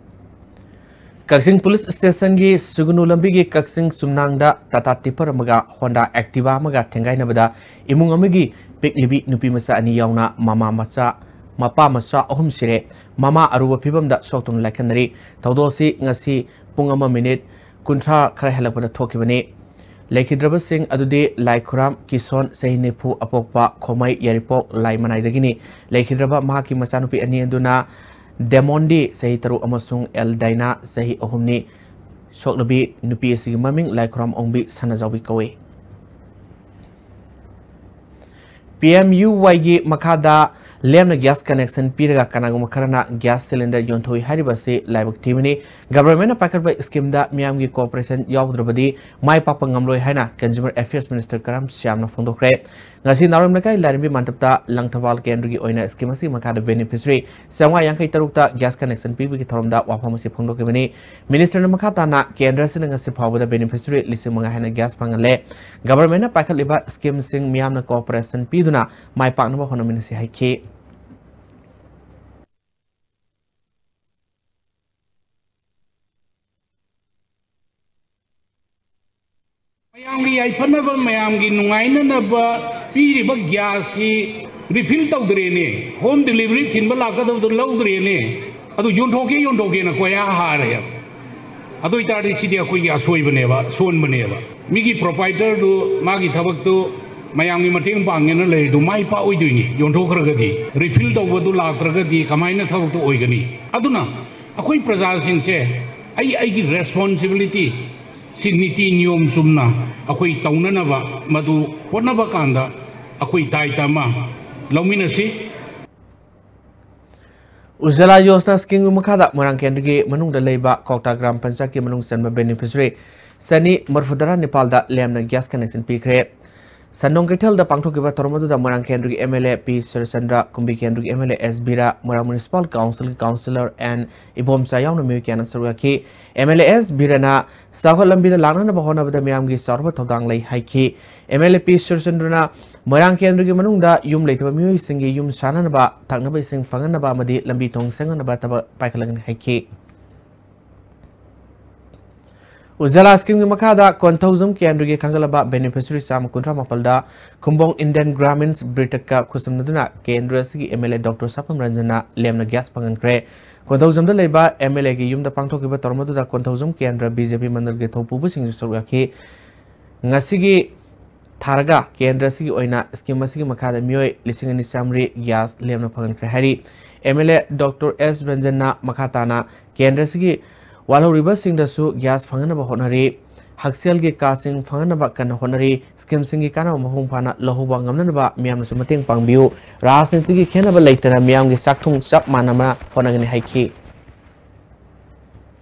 ꯀꯛꯆꯤꯡ ꯄꯨꯂꯤꯁ ꯁ꯭ꯇꯦꯁꯟꯒꯤ ꯁꯨꯒꯨꯅꯨ ꯂꯝꯕꯤꯒꯤ ꯀꯛꯆꯤꯡ ꯆꯨꯝꯅꯥꯡꯗ ꯇꯥꯇꯥ ꯇꯤꯄꯔ ꯑꯃꯒ ꯍꯣꯟꯗꯥ ꯑꯦꯛꯇꯤꯚꯥ ꯑꯃꯒ ꯊꯦꯡꯒꯥꯏꯅꯕꯗ ꯏꯃꯨꯡ ꯑꯃꯒꯤ ꯄꯤꯛꯂꯤꯕꯤ ꯅꯨꯄꯤ ꯃꯆꯥ ꯑꯅꯤ ꯌꯥꯎꯅ ꯃꯃꯥ ꯃꯆꯥ, ꯃꯄꯥ ꯃꯆꯥ ꯑꯍꯨꯝ ꯁꯤꯔꯦ꯫ ꯃꯃꯥ ꯑꯔꯨꯕ ꯐꯤꯕꯝꯗ ꯁꯣꯛꯇꯨꯅ ꯂꯥꯏꯀꯠꯅꯔꯤ꯫ ꯊꯧꯗꯣꯛ ꯑꯁꯤ ꯉꯁꯤ ꯄꯨꯡ ꯑꯃ ꯃꯤꯅꯤꯠ ꯀꯨꯟꯊ꯭ꯔꯥ ꯈꯔ ꯍꯦꯜꯂꯛꯄꯗ ꯊꯣꯛꯈꯤꯕꯅꯤ꯫ ꯂꯩꯈꯤꯗ꯭ꯔꯕꯁꯤꯡ ꯑꯗꯨꯗꯤ ꯂꯥꯏꯈꯨꯔꯥꯝ ꯀꯤꯁꯣꯟ, ꯆꯍꯤ ꯅꯤꯐꯨ, ꯑꯄꯣꯛꯄ ꯈꯣꯃꯩ ꯌꯥꯏꯔꯤꯄꯣꯛ ꯂꯥꯏꯃꯅꯥꯏꯗꯒꯤꯅꯤ꯫ ꯂꯩꯈꯤꯗ꯭ꯔꯕ ꯃꯍꯥꯛꯀꯤ ꯃꯆꯥꯅꯨꯄꯤ ꯑꯅꯤ ꯑꯗꯨꯅ ꯗꯦꯃꯣꯟꯗꯤ, ꯆꯍꯤ ꯇꯔꯨꯛ, ꯑꯃꯁꯨꯡ ꯑꯦꯜꯗꯥꯏꯅꯥ, ꯆꯍꯤ ꯑꯍꯨꯝꯅꯤ꯫ ꯁꯣꯛꯂꯕꯤ ꯅꯨꯄꯤ ꯑꯁꯤꯒꯤ ꯃꯃꯤꯡ ꯂꯥꯏꯈꯨꯔꯥꯝ ꯑꯣꯡꯕꯤ ꯁꯅꯥꯖꯥꯎꯕꯤ ꯀꯧꯏ꯫ ꯄꯤ ꯑꯦꯝ ꯌꯨ ꯋꯥꯏꯒꯤ ꯃꯈꯥꯗ ꯂꯦꯝꯅ ꯒ꯭ꯌꯥꯁ ꯀꯅꯦꯛꯁꯟ ꯄꯤꯔꯒ ꯀꯅꯥꯒꯨꯝꯕ ꯈꯔꯅ ꯒ꯭ꯌꯥꯁ ꯁꯤꯂꯤꯟꯗꯔ ꯌꯣꯟꯊꯣꯛꯏ ꯍꯥꯏꯔꯤꯕ ꯑꯁꯤ ꯂꯥꯏꯕꯛ ꯊꯤꯕꯅꯤ꯫ ꯒꯚꯔꯟꯃꯦꯟꯠꯅ ꯄꯥꯏꯈꯠꯄ ꯁ꯭ꯀꯤꯝꯗ ꯃꯤꯌꯥꯝꯒꯤ ꯀꯣꯑꯣꯄꯔꯦꯁꯟ ꯌꯥꯎꯗ꯭ꯔꯕꯗꯤ ꯃꯥꯏ ꯄꯥꯛꯄ ꯉꯝꯂꯣꯏ ꯍꯥꯏꯅ ꯀꯟꯖꯨꯃꯔ ꯑꯦꯐꯤꯌꯔꯁ ꯃꯤꯅꯤꯁꯇꯔ ꯀꯔꯝ ꯁ꯭ꯌꯥꯝꯅ ꯐꯣꯡꯗꯣꯛꯈ꯭ꯔꯦ꯫ ꯉꯁꯤ ꯅꯥꯎꯔꯦꯝ ꯂꯩꯀꯥꯏ ꯂꯥꯏꯔꯦꯝꯕꯤ ꯃꯟꯗꯞꯇ ꯂꯪꯊꯕꯥꯜ ꯀꯦꯟꯗ꯭ꯔꯒꯤ ꯑꯣꯏꯅ ꯁ꯭ꯀꯤꯝ ꯑꯁꯤꯒꯤ ꯃꯈꯥꯗ ꯕꯦꯅꯤꯐꯤꯁꯔꯤ ꯆꯥꯝꯃꯉꯥ ꯌꯥꯡꯈꯩ ꯇꯔꯨꯛꯇ ꯒ꯭ꯌꯥꯁ ꯀꯅꯦꯛꯁꯟ ꯄꯤꯕꯒꯤ ꯊꯧꯔꯝꯗ ꯋꯥꯐꯝ ꯑꯁꯤ ꯐꯣꯡꯗꯣꯛꯈꯤꯕꯅꯤ꯫ ꯃꯤꯅꯤꯁꯇꯔꯅ ꯃꯈꯥ ꯇꯥꯅ ꯀꯦꯟꯗ꯭ꯔ ꯑꯁꯤꯅ ꯉꯁꯤ ꯐꯥꯎꯕꯗ ꯕꯦꯅꯤꯐꯤꯁꯔꯤ ꯂꯤꯁꯤꯡ ꯃꯉꯥ ꯍꯦꯟꯅ ꯒ꯭ꯌꯥꯁ ꯐꯪꯍꯜꯂꯦ꯫ ꯒꯚꯔꯟꯃꯦꯟꯠꯅ ꯄꯥꯏꯈꯠꯂꯤꯕ ꯁ꯭ꯀꯤꯝꯁꯤꯡ ꯃꯤꯌꯥꯝꯅ ꯀꯣꯑꯣꯄꯔꯦꯁꯟ ꯄꯤꯗꯨꯅ ꯃꯥꯏ ꯄꯥꯛꯅꯕ ꯍꯣꯠꯅꯃꯤꯟꯅꯁꯤ ꯍꯥꯏꯈꯤ꯫ ꯃꯌꯥꯝꯒꯤ ꯌꯥꯏꯐꯅꯕ, ꯃꯌꯥꯝꯒꯤ ꯅꯨꯡꯉꯥꯏꯅꯅꯕ ꯄꯤꯔꯤꯕ ꯒ꯭ꯌꯥꯁꯁꯤ ꯔꯤꯐꯤꯜ ꯇꯧꯗ꯭ꯔꯦꯅꯦ, ꯍꯣꯝ ꯗꯤꯂꯤꯚꯔꯤ ꯊꯤꯟꯕ ꯂꯥꯛꯀꯗꯕꯗꯣ ꯂꯧꯗ꯭ꯔꯦꯅꯦ, ꯑꯗꯨ ꯌꯣꯟꯊꯣꯛꯀꯦ ꯌꯣꯟꯊꯣꯛꯀꯦꯅ ꯀꯣꯌꯥ ꯍꯥꯔꯦꯕ꯫ ꯑꯗꯨ ꯑꯣꯏꯇꯥꯔꯗꯤ ꯁꯤꯗꯤ ꯑꯩꯈꯣꯏꯒꯤ ꯑꯁꯣꯏꯕꯅꯦꯕ, ꯁꯣꯟꯕꯅꯦꯕ꯫ ꯃꯤꯒꯤ ꯄ꯭ꯔꯣꯄꯥꯏꯇꯔꯗꯨ ꯃꯥꯒꯤ ꯊꯕꯛꯇꯨ ꯃꯌꯥꯝꯒꯤ ꯃꯇꯦꯡ ꯄꯥꯡꯒꯦꯅ ꯂꯩꯔꯤꯗꯨ ꯃꯥꯏ ꯄꯥꯛꯑꯣꯏꯗꯣꯏꯅꯤ꯫ ꯌꯣꯟꯊꯣꯛꯈ꯭ꯔꯒꯗꯤ, ꯔꯤꯐꯤꯜ ꯇꯧꯕꯗꯨ ꯂꯥꯛꯇ꯭ꯔꯒꯗꯤ ꯀꯃꯥꯏꯅ ꯊꯕꯛꯇꯨ ꯑꯣꯏꯒꯅꯤ? ꯑꯗꯨꯅ ꯑꯩꯈꯣꯏ ꯄ꯭ꯔꯖꯥꯁꯤꯡꯁꯦ ꯑꯩ ꯑꯩꯒꯤ ꯔꯦꯁꯄꯣꯟꯁꯤꯕꯤꯂꯤꯇꯤ ꯁꯤ ꯅꯤꯇꯤ ꯅꯤꯌꯣꯝ ꯆꯨꯝꯅ ꯑꯩꯈꯣꯏ ꯇꯧꯅꯅꯕ ꯃꯗꯨ ꯍꯣꯠꯅꯕ ꯀꯥꯟꯗ ꯑꯩꯈꯣꯏ ꯇꯥꯏ ꯇꯥꯃ ꯂꯧꯃꯤꯟꯅꯁꯤ꯫ ꯎꯖꯥꯂꯥ ꯌꯣꯖꯅꯥ ꯁ꯭ꯀꯤꯝꯒꯤ ꯃꯈꯥꯗ ꯃꯣꯏꯔꯥꯡ ꯀꯦꯟꯗ꯭ꯔꯒꯤ ꯃꯅꯨꯡꯗ ꯂꯩꯕ ꯀ꯭ꯋꯥꯛꯇꯥ ꯒ꯭ꯔꯥꯝ ꯄꯟꯆꯥꯌꯠꯀꯤ ꯃꯅꯨꯡ ꯆꯟꯕ ꯕꯦꯅꯤꯐꯤꯁꯔꯤ ꯆꯅꯤ ꯃꯔꯤꯐꯨꯇꯔꯥ ꯅꯤꯄꯥꯜꯗ ꯂꯦꯝꯅ ꯒ꯭ꯌꯥꯁ ꯀꯅꯦꯛꯁꯟ ꯄꯤꯈ꯭ꯔꯦ꯫ ꯁꯟꯗꯣꯡ ꯀꯩꯊꯦꯜꯗ ꯄꯥꯡꯊꯣꯛꯈꯤꯕ ꯊꯧꯔꯝ ꯑꯗꯨꯗ ꯃꯣꯏꯔꯥꯡ ꯀꯦꯟꯗ꯭ꯔꯒꯤ ꯑꯦꯝ ꯑꯦꯜ ꯑꯦ ꯄꯤ ꯁꯨꯔꯆꯟꯗ꯭ꯔ, ꯀꯨꯝꯕꯤ ꯀꯦꯟꯗ꯭ꯔꯒꯤ M L A S Bira, Moirang municipal ꯀꯥꯎꯟꯁꯤꯜꯒꯤ ꯀꯥꯎꯟꯁꯤꯂꯔ ꯑꯦꯟ ꯏꯕꯣꯝꯆꯥ ꯌꯥꯎꯅ ꯃꯤꯑꯣꯏ ꯀꯌꯥꯅ ꯁꯔꯨꯛ ꯌꯥꯈꯤ꯫ ꯑꯦꯝ ꯑꯦꯜ ꯑꯦ ꯑꯦꯁ ꯕꯤꯔꯥꯅ ꯆꯥꯎꯈꯠ ꯂꯝꯕꯤꯗ ꯂꯥꯛꯅꯅꯕ ꯍꯣꯠꯅꯕꯗ ꯃꯤꯌꯥꯝꯒꯤ ꯆꯥꯎꯔꯕ ꯊꯧꯗꯥꯡ ꯂꯩ ꯍꯥꯏꯈꯤ꯫ ꯑꯦꯝ ꯑꯦꯜ ꯑꯦ ꯄꯤ ꯁꯨꯔꯆꯟꯗ꯭ꯔꯅ ꯃꯣꯏꯔꯥꯡ ꯀꯦꯟꯗ꯭ꯔꯒꯤ ꯃꯅꯨꯡꯗ ꯌꯨꯝ ꯂꯩꯇꯕ ꯃꯤꯑꯣꯏꯁꯤꯡꯒꯤ ꯌꯨꯝ ꯁꯥꯅꯅꯕ, ꯊꯛꯅꯕ ꯏꯁꯤꯡ ꯐꯪꯍꯟꯅꯕ ꯑꯃꯗꯤ ꯂꯝꯕꯤ ꯊꯣꯡ ꯁꯦꯝꯒꯠꯅꯕ ꯊꯕꯛ ꯄꯥꯏꯈꯠꯂꯒꯅꯤ ꯍꯥꯏꯈꯤ꯫ ꯎꯖꯥꯂꯥ ꯁ꯭ꯀꯤꯝꯒꯤ ꯃꯈꯥꯗ ꯀꯣꯟꯊꯧꯖꯝ ꯀꯦꯟꯗ꯭ꯔꯒꯤ ꯈꯟꯒꯠꯂꯕ ꯕꯦꯅꯤꯐꯤꯁꯔꯤ ꯆꯥꯝꯃ ꯀꯨꯟꯊ꯭ꯔꯥ ꯃꯥꯄꯜꯗ ꯈꯨꯝꯕꯣꯡ ꯏꯟꯗꯤꯌꯟ ꯒ꯭ꯔꯥꯃꯤꯟ ꯕ꯭ꯔꯤꯇꯛꯀ ꯈꯨꯠꯁꯝꯅꯗꯨꯅ ꯀꯦꯟꯗ꯭ꯔ ꯑꯁꯤꯒꯤ ꯑꯦꯝ ꯑꯦꯜ ꯑꯦ ꯗꯣꯛꯇꯔ ꯁꯥꯄꯝ ꯔꯟꯖꯟꯅ ꯂꯦꯝꯅ ꯒ꯭ꯌꯥꯁ ꯐꯪꯍꯟꯈ꯭ꯔꯦ꯫ ꯀꯣꯟꯊꯧꯖꯝꯗ ꯂꯩꯕ ꯑꯦꯝ ꯑꯦꯜ ꯑꯦꯒꯤ ꯌꯨꯝꯗ ꯄꯥꯡꯊꯣꯛꯈꯤꯕ ꯊꯧꯔꯝ ꯑꯗꯨꯗ ꯀꯣꯟꯊꯧꯖꯝ ꯀꯦꯟꯗ꯭ꯔ ꯕꯤ ꯖꯦ ꯄꯤ ꯃꯟꯗꯜꯒꯤ ꯊꯧꯄꯨꯕꯁꯤꯡꯁꯨ ꯁꯔꯨꯛ ꯌꯥꯈꯤ꯫ ꯉꯁꯤꯒꯤ ꯊꯥꯔꯒ ꯀꯦꯟꯗ꯭ꯔ ꯑꯁꯤꯒꯤ ꯑꯣꯏꯅ ꯁ꯭ꯀꯤꯝ ꯑꯁꯤꯒꯤ ꯃꯈꯥꯗ ꯃꯤꯑꯣꯏ ꯂꯤꯁꯤꯡ ꯑꯅꯤ ꯆꯥꯃꯔꯤ ꯒ꯭ꯌꯥꯁ ꯂꯦꯝꯅ ꯐꯪꯍꯟꯈ꯭ꯔꯦ ꯍꯥꯏꯔꯤ꯫ ꯑꯦꯝ ꯑꯦꯜ ꯑꯦ ꯗꯣꯛꯇꯔ ꯑꯦꯁ ꯔꯟꯖꯟꯅ ꯃꯈꯥ ꯇꯥꯅ ꯀꯦꯟꯗ꯭ꯔ ꯑꯁꯤꯒꯤ ꯋꯥꯜꯍꯧꯔꯤꯕꯁꯤꯡꯗꯁꯨ ꯒ꯭ꯌꯥꯁ ꯐꯪꯍꯟꯅꯕ ꯍꯣꯠꯅꯔꯤ꯫ ꯍꯛꯁꯦꯜꯒꯤ ꯀꯥꯔꯗꯁꯤꯡ ꯐꯪꯍꯟꯅꯕ ꯀꯟꯅ ꯍꯣꯠꯅꯔꯤ꯫ ꯁ꯭ꯀꯤꯝꯁꯤꯡꯒꯤ ꯀꯥꯟꯅꯕ ꯃꯄꯨꯡ ꯐꯥꯅ ꯂꯧꯍꯧꯕ ꯉꯝꯅꯅꯕ ꯃꯤꯌꯥꯝꯅꯁꯨ ꯃꯇꯦꯡ ꯄꯥꯡꯕꯤꯌꯨ꯫ ꯔꯥꯖꯅꯤꯇꯤꯒꯤ ꯈꯦꯠꯅꯕ ꯂꯩꯇꯅ ꯃꯤꯌꯥꯝꯒꯤ ꯆꯥꯛꯊꯨꯡ ꯆꯞ ꯃꯥꯟꯅꯅ ꯍꯣꯠꯅꯒꯅꯤ ꯍꯥꯏꯈꯤ꯫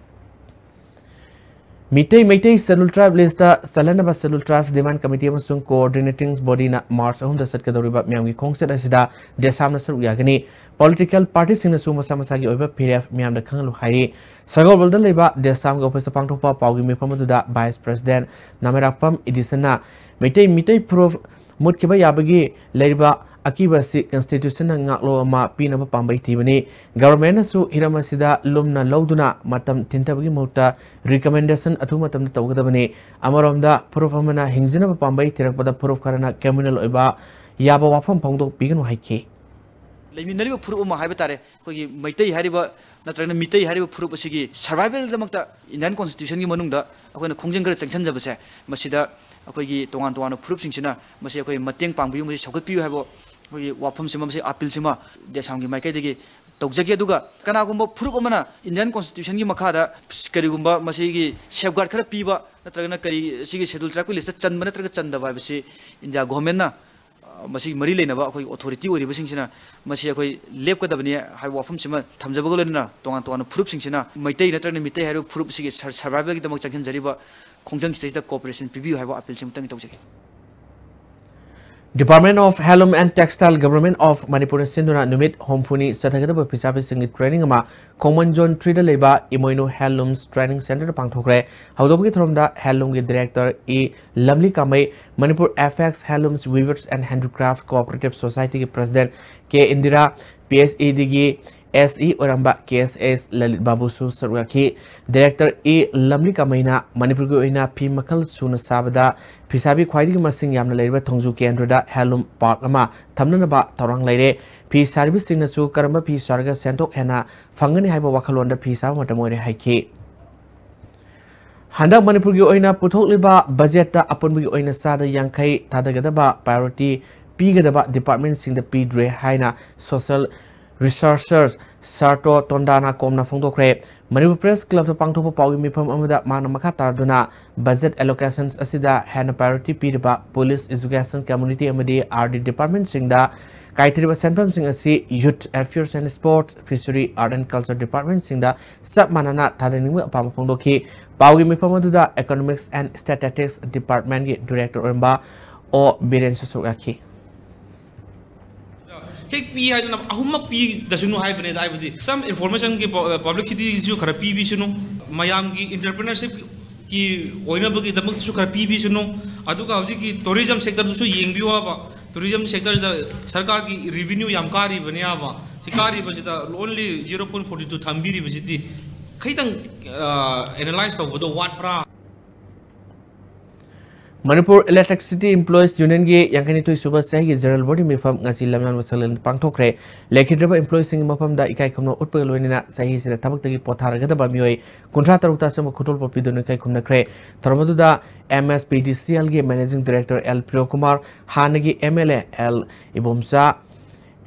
Meetei Meitei Scheduled Tribe list ꯆꯜꯍꯟꯅꯕ Scheduled Tribes Demand Committee ꯑꯃꯁꯨꯡ Coordinating Bodyꯅ ꯃꯥꯔꯆ ꯑꯍꯨꯝꯗ ꯆꯠꯀꯗꯧꯔꯤꯕ ꯃꯤꯌꯥꯝꯒꯤ ꯈꯣꯡꯆꯠ ꯑꯁꯤꯗ ꯗꯦꯁꯥꯝꯅ ꯁꯔꯨꯛ ꯌꯥꯒꯅꯤ꯫ ꯄꯣꯂꯤꯇꯤꯀꯦꯜ ꯄꯥꯔꯇꯤꯁꯤꯡꯅꯁꯨ ꯃꯁꯥ ꯃꯁꯥꯒꯤ ꯑꯣꯏꯕ ꯐꯤꯔꯦꯞ ꯃꯤꯌꯥꯝꯗ ꯈꯪꯍꯜꯂꯨ ꯍꯥꯏꯔꯤ꯫ ꯁꯒꯣꯜꯕꯜꯗ ꯂꯩꯕ ꯗꯦꯁꯥꯝꯒꯤ ꯑꯣꯐꯤꯁꯇ ꯄꯥꯡꯊꯣꯛꯄ ꯄꯥꯎꯒꯤ ꯃꯤꯐꯝ ꯑꯗꯨꯗ ꯚꯥꯏꯁ ꯄ꯭ꯔꯦꯁꯤꯗꯦꯟꯠ ꯅꯥꯃꯦꯔꯥꯛꯄꯝ ꯏꯗꯤꯁꯟꯅ ꯃꯩꯇꯩ ꯃꯤꯇꯩ ꯐꯨꯔꯨꯞ ꯃꯨꯠꯈꯤꯕ ꯌꯥꯕꯒꯤ ꯂꯩꯔꯤꯕ ꯑꯀꯤꯕ ꯑꯁꯤ ꯀꯟꯁꯇꯤꯇ꯭ꯌꯨꯁꯟꯅ ꯉꯥꯛꯂꯧ ꯑꯃ ꯄꯤꯅꯕ ꯄꯥꯝꯕꯩ ꯊꯤꯕꯅꯤ꯫ ꯒꯚꯔꯟꯃꯦꯟꯠꯅꯁꯨ ꯍꯤꯔꯝ ꯑꯁꯤꯗ ꯂꯨꯝꯅ ꯂꯧꯗꯨꯅ ꯃꯇꯝ ꯊꯤꯟꯊꯕꯒꯤ ꯃꯍꯨꯠꯇ ꯔꯤꯀꯃꯦꯟꯗꯦꯁꯟ ꯑꯊꯨꯕ ꯃꯇꯝꯗ ꯇꯧꯒꯗꯕꯅꯤ꯫ ꯑꯃꯔꯣꯝꯗ ꯐꯨꯔꯨꯞ ꯑꯃꯅ ꯍꯤꯡꯖꯅꯕ ꯄꯥꯝꯕꯩ ꯊꯤꯔꯛꯄꯗ ꯐꯨꯔꯨꯞ ꯈꯔꯅ ꯀ꯭ꯔꯤꯃꯤꯅꯦꯜ ꯑꯣꯏꯕ ꯌꯥꯕ ꯋꯥꯐꯝ ꯐꯣꯡꯗꯣꯛꯄꯤꯒꯅꯨ ꯍꯥꯏꯈꯤ꯫ ꯂꯩꯃꯤꯟꯅꯔꯤꯕ ꯐꯨꯔꯨꯞ ꯑꯃ ꯍꯥꯏꯕ ꯇꯥꯔꯦ, ꯑꯩꯈꯣꯏꯒꯤ ꯃꯩꯇꯩ ꯍꯥꯏꯔꯤꯕ ꯅꯠꯇ꯭ꯔꯒꯅ ꯃꯤꯇꯩ ꯍꯥꯏꯔꯤꯕ ꯐꯨꯔꯨꯞ ꯑꯁꯤꯒꯤ ꯁꯔꯚꯥꯏꯚꯦꯜꯒꯤꯗꯃꯛꯇ ꯏꯟꯗꯤꯌꯟ ꯀꯣꯟꯁꯇꯤꯇ꯭ꯌꯨꯁꯟꯒꯤ ꯃꯅꯨꯡꯗ ꯑꯩꯈꯣꯏꯅ ꯈꯣꯡꯖꯪ ꯈꯔ ꯆꯪꯁꯤꯟꯖꯕꯁꯦ, ꯃꯁꯤꯗ ꯑꯩꯈꯣꯏꯒꯤ ꯇꯣꯉꯥꯟ ꯇꯣꯉꯥꯟꯕ ꯐꯨꯔꯨꯞꯁꯤꯡꯁꯤꯅ ꯃꯁꯤ ꯑꯩꯈꯣꯏ ꯃꯇꯦꯡ ꯄꯥꯡꯕꯤꯌꯨ, ꯃꯁꯤ ꯁꯧꯒꯠꯄꯤꯌꯨ ꯍꯥꯏꯕ ꯑꯩꯈꯣꯏꯒꯤ ꯋꯥꯐꯝꯁꯤꯃ, ꯃꯁꯤ ꯑꯥꯄꯤꯜꯁꯤꯃ ꯗꯦꯁꯥꯝꯒꯤ ꯃꯥꯏꯀꯩꯗꯒꯤ ꯇꯧꯖꯒꯦ꯫ ꯑꯗꯨꯒ ꯀꯅꯥꯒꯨꯝꯕ ꯐꯨꯔꯨꯞ ꯑꯃꯅ ꯏꯟꯗꯤꯌꯟ ꯀꯣꯟꯁꯇꯤꯇ꯭ꯌꯨꯁꯟꯒꯤ ꯃꯈꯥꯗ ꯀꯔꯤꯒꯨꯝꯕ ꯃꯁꯤꯒꯤ ꯁꯦꯐꯒꯥꯔꯗ ꯈꯔ ꯄꯤꯕ ꯅꯠꯇ꯭ꯔꯒꯅ ꯀꯔꯤ ꯁꯤꯒꯤ ꯁꯦꯗꯨꯜ ꯇ꯭ꯔꯥꯏꯕꯀꯤ ꯂꯤꯁꯇ ꯆꯟꯕ ꯅꯠꯇ꯭ꯔꯒ ꯆꯟꯗꯕ ꯍꯥꯏꯕꯁꯤ ꯏꯟꯗꯤꯌꯥ ꯒꯣꯚꯔꯟꯃꯦꯟꯠꯅ ꯑ, ꯃꯁꯤꯒꯤ ꯃꯔꯤ ꯂꯩꯅꯕ ꯑꯩꯈꯣꯏꯒꯤ ꯑꯣꯊꯣꯔꯤꯇꯤ ꯑꯣꯏꯔꯤꯕꯁꯤꯡꯁꯤꯅ ꯃꯁꯤ ꯑꯩꯈꯣꯏ ꯂꯦꯞꯀꯗꯕꯅꯤ ꯍꯥꯏꯕ ꯋꯥꯐꯝꯁꯤꯃ ꯊꯝꯖꯕꯒ ꯂꯣꯏꯅꯅ ꯇꯣꯉꯥꯟ ꯇꯣꯉꯥꯟꯕ ꯐꯨꯔꯨꯞꯁꯤꯡꯁꯤꯅ ꯃꯩꯇꯩ ꯅꯠꯇ꯭ꯔꯒꯅ ꯃꯤꯇꯩ ꯍꯥꯏꯔꯤꯕ ꯐꯨꯔꯨꯞꯁꯤꯒꯤ ꯁꯔ-, ꯁꯔꯚꯥꯏꯚꯦꯜꯒꯤꯗꯃꯛ ꯆꯪꯁꯤꯟꯖꯔꯤꯕ ꯈꯣꯡꯖꯪꯁꯤꯗꯩꯁꯤꯗ ꯀꯣꯑꯣꯄꯔꯦꯁꯟ ꯄꯤꯕꯤꯌꯨ ꯍꯥꯏꯕ ꯑꯥꯄꯤꯜꯁꯤꯃꯇꯪ ꯇꯧꯖꯒꯦ꯫ Department of Handloom and Textile, Government of ꯃꯅꯤꯄꯨꯔꯅ ꯁꯤꯟꯗꯨꯅ ꯅꯨꯃꯤꯠ ꯍꯨꯝꯐꯨꯅꯤ ꯆꯠꯊꯒꯗꯕ ꯐꯤꯁꯥꯕꯤꯁꯤꯡꯒꯤ ꯇ꯭ꯔꯦꯅꯤꯡ ꯑꯃ ꯈꯣꯡꯃꯟ ꯖꯣꯟ ꯊ꯭ꯔꯤꯗ ꯂꯩꯕ ꯏꯃꯣꯏꯅꯨ ꯍꯦꯟꯂꯨꯝꯁ ꯇ꯭ꯔꯦꯅꯤꯡ ꯁꯦꯟꯇꯔꯗ ꯄꯥꯡꯊꯣꯛꯈ꯭ꯔꯦ꯫ ꯍꯧꯗꯣꯛꯄꯒꯤ ꯊꯧꯔꯝꯗ ꯍꯦꯟꯂꯨꯝꯒꯤ director E Lamli Kamei, Manipur apex handlooms weavers and handicraft cooperative ꯁꯣꯁꯥꯏꯇꯤꯒꯤ president K Indira, P H E ꯗꯤꯒꯤ ꯑꯦꯁ ꯏ ꯑꯣꯏꯔꯝꯕ ꯀꯦ ꯑꯦꯁ ꯑꯦꯁ ꯂꯂꯤꯠ ꯕꯥꯕꯨꯁꯨ ꯁꯔꯨꯛ ꯌꯥꯈꯤ꯫ ꯗꯥꯏꯔꯦꯛꯇꯔ ꯏ ꯂꯝꯂꯤ ꯀꯥꯃꯩꯅ ꯃꯅꯤꯄꯨꯔꯒꯤ ꯑꯣꯏꯅ ꯐꯤ ꯃꯈꯜ ꯁꯨꯅ ꯁꯥꯕꯗ ꯐꯤꯁꯥꯕꯤ ꯈ꯭ꯋꯥꯏꯗꯒꯤ ꯃꯁꯤꯡ ꯌꯥꯝꯅ ꯂꯩꯔꯤꯕ ꯊꯣꯡꯖꯨ ꯀꯦꯟꯗ꯭ꯔꯗ ꯍꯦꯟꯂꯨꯝ ꯄꯥꯔꯛ ꯑꯃ ꯊꯝꯅꯅꯕ ꯊꯧꯔꯥꯡ ꯂꯩꯔꯦ꯫ ꯐꯤ ꯁꯥꯔꯤꯕꯁꯤꯡꯅꯁꯨ ꯀꯔꯝꯕ ꯐꯤ ꯁꯥꯔꯒ ꯁꯦꯟꯊꯣꯛ ꯍꯦꯟꯅ ꯐꯪꯒꯅꯤ ꯍꯥꯏꯕ ꯋꯥꯈꯜꯂꯣꯟꯗ ꯐꯤ ꯁꯥꯕ ꯃꯇꯝ ꯑꯣꯏꯔꯦ ꯍꯥꯏꯈꯤ꯫ ꯍꯟꯗꯛ ꯃꯅꯤꯄꯨꯔꯒꯤ ꯑꯣꯏꯅ ꯄꯨꯊꯣꯛꯂꯤꯕ ꯕꯖꯦꯠꯇ ꯑꯄꯨꯟꯕꯒꯤ ꯑꯣꯏꯅ ꯆꯥꯗ ꯌꯥꯡꯈꯩ ꯊꯥꯗꯒꯗꯕ ꯄ꯭ꯔꯥꯏꯌꯣꯔꯤꯇꯤ ꯄꯤꯒꯗꯕ ꯗꯤꯄꯥꯔꯠꯃꯦꯟꯁꯤꯡꯗ ꯄꯤꯗ꯭ꯔꯦ ꯍꯥꯏꯅ ꯁꯣꯁꯤꯌꯦꯜ ꯔꯤꯁꯔꯆꯔ ꯁꯥꯔꯇꯣ ꯇꯣꯟꯗꯥꯅ ꯀꯣꯝꯅ ꯐꯣꯡꯗꯣꯛꯈ꯭ꯔꯦ꯫ ꯃꯅꯤꯄꯨꯔ ꯄ꯭ꯔꯦꯁ ꯀ꯭ꯂꯕꯇ ꯄꯥꯡꯊꯣꯛꯄ ꯄꯥꯎꯒꯤ ꯃꯤꯐꯝ ꯑꯃꯗ ꯃꯥꯅ ꯃꯈꯥ ꯇꯥꯗꯨꯅ ꯕꯖꯦꯠ ꯑꯦꯂꯣꯀꯦꯁꯟꯁ ꯑꯁꯤꯗ ꯍꯦꯟꯅ ꯄ꯭ꯔꯥꯏꯌꯣꯔꯤꯇꯤ ꯄꯤꯔꯤꯕ ꯄꯨꯂꯤꯁ, ꯏꯖꯨꯀꯦꯁꯟ, ꯀꯝꯃ꯭ꯌꯨꯅꯤꯇꯤ ꯑꯃꯗꯤ ꯑꯥꯔ ꯗꯤ ꯗꯤꯄꯥꯔꯠꯃꯦꯟꯁꯤꯡꯗ ꯀꯥꯏꯊꯔꯤꯕ ꯁꯦꯟꯐꯝꯁꯤꯡ ꯑꯁꯤ youth affairs and sports, fishery, art and culture ꯗꯤꯄꯥꯔꯠꯃꯦꯟꯁꯤꯡꯗ ꯆꯞ ꯃꯥꯟꯅꯅ ꯊꯥꯗꯅꯤꯡꯕ ꯑꯄꯥꯝꯕ ꯐꯣꯡꯗꯣꯛꯈꯤ꯫ ꯄꯥꯎꯒꯤ ꯃꯤꯐꯝ ꯑꯗꯨꯗ ꯏꯀꯣꯅꯣꯃꯤꯛꯁ ꯑꯦꯟ ꯁ꯭ꯇꯦꯇꯤꯁꯇꯤꯛꯁ ꯗꯤꯄꯥꯔꯠꯃꯦꯟꯒꯤ ꯗꯥꯏꯔꯦꯛꯇꯔ ꯑꯣꯏꯔꯝꯕ ꯑꯣ ꯕꯤꯔꯦꯟꯁꯨ ꯁꯔꯨꯛ ꯌꯥꯈꯤ꯫ ꯍꯦꯛ ꯄꯤ ꯍꯥꯏꯗꯅ ꯑꯍꯨꯝꯃꯛ ꯄꯤꯗꯁꯅꯨ ꯍꯥꯏꯕꯅꯦ꯫ ꯍꯥꯏꯕꯗꯤ ꯁꯝ ꯏꯟꯐꯣꯔꯃꯦꯁꯟꯒꯤ ꯄꯕ꯭ꯂꯤꯁꯤꯇꯤꯁꯨ ꯈꯔ ꯄꯤꯕꯤꯁꯅꯨ, ꯃꯌꯥꯝꯒꯤ ꯑꯦꯟꯇꯔꯄ꯭ꯔꯤꯅꯔꯁꯤꯞꯀꯤ ꯑꯣꯏꯅꯕꯒꯤꯗꯃꯛꯇꯁꯨ ꯈꯔ ꯄꯤꯕꯤꯁꯅꯨ, ꯑꯗꯨꯒ ꯍꯧꯖꯤꯛꯀꯤ ꯇꯨꯔꯤꯖꯝ ꯁꯦꯛꯇꯔꯗꯨꯁꯨ ꯌꯦꯡꯕꯤꯌꯨ ꯍꯥꯏꯕ꯫ ꯇꯨꯔꯤꯖꯝ ꯁꯦꯛꯇꯔꯁꯤꯗ ꯁꯔꯀꯥꯔꯒꯤ ꯔꯤꯚꯤꯅ꯭ꯌꯨ ꯌꯥꯝ ꯀꯥꯔꯤꯕꯅꯦ ꯍꯥꯏꯕ꯫ ꯁꯤ ꯀꯥꯔꯤꯕꯁꯤꯗ only zero point forty two ꯊꯝꯕꯤꯔꯤꯕꯁꯤꯗꯤ ꯈꯤꯇꯪ ꯑꯦꯅꯥꯂꯥꯏꯁ ꯇꯧꯕꯗ ꯋꯥꯠꯄ꯭ꯔꯥ? ꯃꯅꯤꯄꯨꯔ ꯏꯂꯦꯛꯇ꯭ꯔꯤꯁꯤꯇꯤ ꯏꯝꯄ꯭ꯂꯣꯌꯤꯁ ꯌꯨꯅꯤꯌꯟꯒꯤ ꯌꯥꯡꯈꯩꯅꯤꯊꯣꯏ ꯁꯨꯕ ꯆꯍꯤꯒꯤ ꯖꯦꯅꯔꯦꯜ ꯕꯣꯗꯤ ꯃꯤꯐꯝ ꯉꯁꯤ ꯂꯝꯌꯥꯟꯕ ꯁꯪꯂꯦꯟꯗ ꯄꯥꯡꯊꯣꯛꯈ꯭ꯔꯦ꯫ ꯂꯩꯈꯤꯗ꯭ꯔꯕ ꯏꯝꯄ꯭ꯂꯣꯌꯤꯁꯤꯡꯒꯤ ꯃꯐꯝꯗ ꯏꯀꯥꯏ ꯈꯨꯝꯅꯕ ꯎꯠꯄꯒ ꯂꯣꯏꯅꯅ ꯆꯍꯤꯁꯤꯗ ꯊꯕꯛꯇꯒꯤ ꯄꯣꯊꯥꯔꯒꯗꯕ ꯃꯤꯑꯣꯏ ꯀꯨꯟꯊ꯭ꯔꯥ ꯇꯔꯨꯛꯇ ꯑꯆꯝꯕ ꯈꯨꯗꯣꯜꯄꯣꯠ ꯄꯤꯗꯨꯅ ꯏꯀꯥꯏ ꯈꯨꯝꯅꯈ꯭ꯔꯦ꯫ ꯊꯧꯔꯝ ꯑꯗꯨꯗ M S P D C ꯑꯦꯜꯒꯤ ꯃꯦꯅꯦꯖꯤꯡ ꯗꯥꯏꯔꯦꯛꯇꯔ ꯑꯦꯜ ꯄ꯭ꯔꯤꯌꯣꯀꯨꯃꯥꯔ, ꯍꯥꯟꯅꯒꯤ M L A L Ibomcha,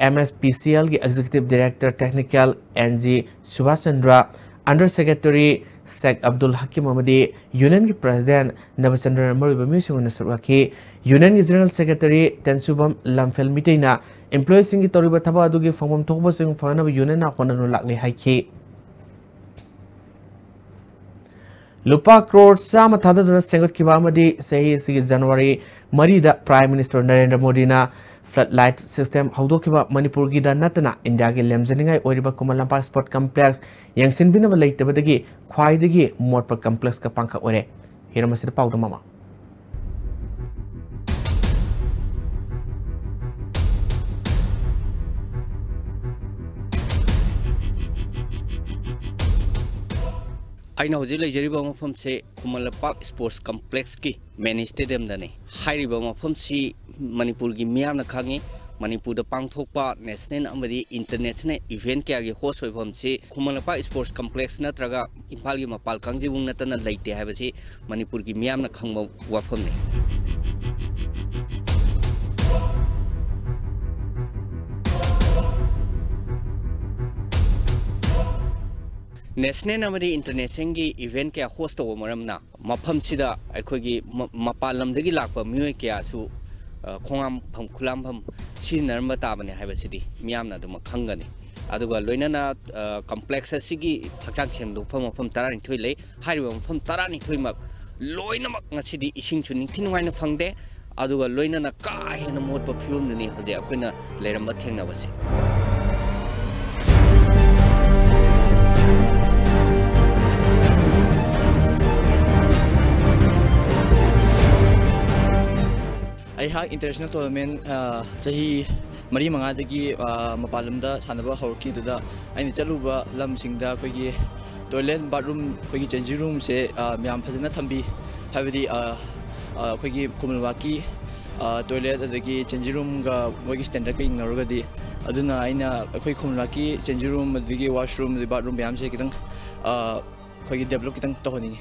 M S P C ꯑꯦꯜꯒꯤ executive director technical N G Subash Chandra, under secretary Sheikh Abdul Hakim ꯑꯃꯗꯤ ꯌꯨꯅꯤꯌꯟꯒꯤ ꯄ꯭ꯔꯦꯁꯤꯗꯦꯟꯠ ꯅꯕꯆꯟꯗ꯭ꯔꯅ ꯃꯔꯨꯑꯣꯏꯕ ꯃꯤꯑꯣꯏꯁꯤꯡ ꯑꯣꯏꯅ ꯁꯔꯨꯛ ꯌꯥꯈꯤ꯫ ꯌꯨꯅꯤꯌꯟꯒꯤ ꯖꯦꯅꯔꯦꯜ ꯁꯦꯀ꯭ꯔꯦꯇꯔꯤ ꯇꯦꯟꯁꯨꯕꯝ ꯂꯝꯐꯦꯜ ꯃꯤꯇꯩꯅ ꯏꯝꯄ꯭ꯂꯣꯌꯤꯁꯤꯡꯒꯤ ꯇꯧꯔꯤꯕ ꯊꯕꯛ ꯑꯗꯨꯒꯤ ꯐꯪꯐꯝ ꯊꯣꯛꯄꯁꯤꯡ ꯐꯪꯅꯕ ꯌꯨꯅꯤꯌꯟꯅ ꯍꯣꯠꯅꯗꯨꯅ ꯂꯥꯛꯂꯤ ꯍꯥꯏꯈꯤ꯫ ꯂꯨꯄꯥ ꯀ꯭ꯔꯣꯔ ꯆꯥꯝꯃ ꯊꯥꯗꯗꯨꯅ ꯁꯦꯝꯒꯠꯈꯤꯕ ꯑꯃꯗꯤ ꯆꯍꯤ ꯑꯁꯤꯒꯤ ꯖꯅꯋꯥꯔꯤ ꯃꯔꯤꯗ ꯄ꯭ꯔꯥꯏꯝ ꯃꯤꯅꯤꯁꯇꯔ ꯅꯔꯦꯟꯗ꯭ꯔ ꯃꯣꯗꯤꯅ ꯐ꯭ꯂꯠ ꯂꯥꯏꯠ ꯁꯤꯁꯇꯦꯝ ꯍꯧꯗꯣꯛꯈꯤꯕ ꯃꯅꯤꯄꯨꯔꯒꯤꯗ ꯅꯠꯇꯅ ꯏꯟꯗꯤꯌꯥꯒꯤ ꯂꯦꯝꯖꯅꯤꯡꯉꯥꯏ ꯑꯣꯏꯔꯤꯕ ꯈꯨꯃꯟ ꯂꯝꯄꯥꯛ ꯁ꯭ꯄꯣꯔꯠ ꯀꯝꯄ꯭ꯂꯦꯛꯁ ꯌꯦꯡꯁꯤꯟꯕꯤꯅꯕ ꯂꯩꯇꯕꯗꯒꯤ ꯈ꯭ꯋꯥꯏꯗꯒꯤ ꯃꯣꯠꯄ ꯀꯝꯄ꯭ꯂꯦꯛꯁꯀ ꯄꯥꯡꯈꯛ ꯑꯣꯏꯔꯦ꯫ ꯍꯤꯔꯝ ꯑꯁꯤꯗ ꯄꯥꯎꯗꯝ ꯑꯃ꯫ ꯑꯩꯅ ꯍꯧꯖꯤꯛ ꯂꯩꯖꯔꯤꯕ ꯃꯐꯝꯁꯦ ꯈꯨꯃꯟ ꯂꯝꯄꯥꯛ ꯁ꯭ꯄꯣꯔꯠꯁ ꯀꯝꯄ꯭ꯂꯦꯛꯁꯀꯤ ꯃꯦꯟ ꯁ꯭ꯇꯦꯗꯤꯌꯝꯗꯅꯤ꯫ ꯍꯥꯏꯔꯤꯕ ꯃꯐꯝꯁꯤ ꯃꯅꯤꯄꯨꯔꯒꯤ ꯃꯤꯌꯥꯝꯅ ꯈꯪꯉꯤ꯫ ꯃꯅꯤꯄꯨꯔꯗ ꯄꯥꯡꯊꯣꯛꯄ ꯅꯦꯁꯅꯦꯜ ꯑꯃꯗꯤ ꯏꯟꯇꯔꯅꯦꯁꯅꯦꯜ ꯏꯚꯦꯟꯠ ꯀꯌꯥꯒꯤ host ꯑꯣꯏꯐꯝꯁꯤ Khuman Lampak sports complex ꯅꯠꯇ꯭ꯔꯒ ꯏꯝꯐꯥꯜꯒꯤ ꯃꯄꯥꯜ ꯀꯥꯡꯖꯩꯕꯨꯡ ꯅꯠꯇꯅ ꯂꯩꯇꯦ ꯍꯥꯏꯕꯁꯤ ꯃꯅꯤꯄꯨꯔꯒꯤ ꯃꯤꯌꯥꯝꯅ ꯈꯪꯕ ꯋꯥꯐꯝꯅꯤ꯫ ꯅꯦꯁꯅꯦꯜ ꯑꯃꯗꯤ ꯏꯟꯇꯔꯅꯦꯁꯅꯦꯜꯒꯤ ꯏꯚꯦꯟꯠ ꯀꯌꯥ ꯍꯣꯁ ꯇꯧꯕ ꯃꯔꯝꯅ ꯃꯐꯝꯁꯤꯗ ꯑꯩꯈꯣꯏꯒꯤ ꯃ-, ꯃꯄꯥꯟ ꯂꯝꯗꯒꯤ ꯂꯥꯛꯄ ꯃꯤꯑꯣꯏ ꯀꯌꯥꯁꯨ, ꯑ, ꯈꯣꯡꯍꯥꯝꯐꯝ, ꯈꯨꯂꯥꯝꯐꯝ ꯁꯤꯖꯤꯟꯅꯔꯝꯕ ꯇꯥꯕꯅꯤ ꯍꯥꯏꯕꯁꯤꯗꯤ ꯃꯤꯌꯥꯝꯅ ꯑꯗꯨꯃꯛ ꯈꯪꯒꯅꯤ꯫ ꯑꯗꯨꯒ ꯂꯣꯏꯅꯅ, ꯑ, ꯀꯝꯄ꯭ꯂꯦꯛꯁ ꯑꯁꯤꯒꯤ ꯍꯛꯆꯥꯡ ꯁꯦꯡꯗꯣꯛꯐꯝ ꯃꯐꯝ ꯇꯔꯥꯅꯤꯊꯣꯏ ꯂꯩ꯫ ꯍꯥꯏꯔꯤꯕ ꯃꯐꯝ ꯇꯔꯥꯅꯤꯊꯣꯏꯃꯛ ꯂꯣꯏꯅꯃꯛ ꯉꯁꯤꯗꯤ ꯏꯁꯤꯡꯁꯨ ꯅꯤꯡꯊꯤ ꯅꯨꯡꯉꯥꯏꯅ ꯐꯪꯗꯦ꯫ ꯑꯗꯨꯒ ꯂꯣꯏꯅꯅ ꯀꯥ ꯍꯦꯟꯅ ꯃꯣꯠꯄ ꯐꯤꯕꯝꯗꯨꯅꯤ ꯍꯧꯖꯤꯛ ꯑꯩꯈꯣꯏꯅ ꯂꯩꯔꯝꯕ ꯊꯦꯡꯅꯕꯁꯦ꯫ ꯑꯩꯍꯥꯛ ꯏꯟꯇꯔꯅꯦꯁꯅꯦꯜ ꯇꯣꯔꯅꯥꯃꯦꯟ, ꯑ, ꯆꯍꯤ ꯃꯔꯤ ꯃꯉꯥꯗꯒꯤ, ꯑ, ꯃꯄꯥꯟ ꯂꯝꯗ ꯁꯥꯟꯅꯕ ꯍꯧꯔꯛꯈꯤꯗꯨꯗ ꯑꯩꯅ ꯆꯠꯂꯨꯕ ꯂꯝꯁꯤꯡꯗ ꯑꯩꯈꯣꯏꯒꯤ ꯇꯣꯏꯂꯦꯠ, ꯕꯥꯠꯔꯨꯝ, ꯑꯩꯈꯣꯏꯒꯤ ꯆꯦꯟꯖꯤꯡ ꯔꯨꯝꯁꯦ, ꯑ, ꯃꯌꯥꯝ ꯐꯖꯅ ꯊꯝꯕꯤ꯫ ꯍꯥꯏꯕꯗꯤ, ꯑ, ꯑ, ꯑꯩꯈꯣꯏꯒꯤ ꯈꯨꯃꯟ ꯂꯝꯄꯥꯛꯀꯤ, ꯑ, ꯇꯣꯏꯂꯦꯠ ꯑꯗꯒꯤ ꯆꯦꯟꯖꯤꯡ ꯔꯨꯝꯒ ꯃꯣꯏꯒꯤ ꯁ꯭ꯇꯦꯟꯗꯔꯠꯀ ꯌꯦꯡꯅꯔꯨꯔꯒꯗꯤ, ꯑꯗꯨꯅ ꯑꯩꯅ ꯑꯩꯈꯣꯏ ꯈꯨꯃꯟ ꯂꯝꯄꯥꯛꯀꯤ ꯆꯦꯟꯖꯤꯡ ꯔꯨꯝ ꯑꯗꯒꯤ ꯋꯥꯁꯔꯨꯝ ꯑꯗꯒꯤ ꯕꯥꯠꯔꯨꯝ ꯃꯌꯥꯝꯁꯦ ꯈꯤꯇꯪ, ꯑ, ꯑꯩꯈꯣꯏꯒꯤ ꯗꯦꯕꯂꯞ ꯈꯤꯇꯪ ꯇꯧꯍꯟꯅꯤꯡꯉꯤ꯫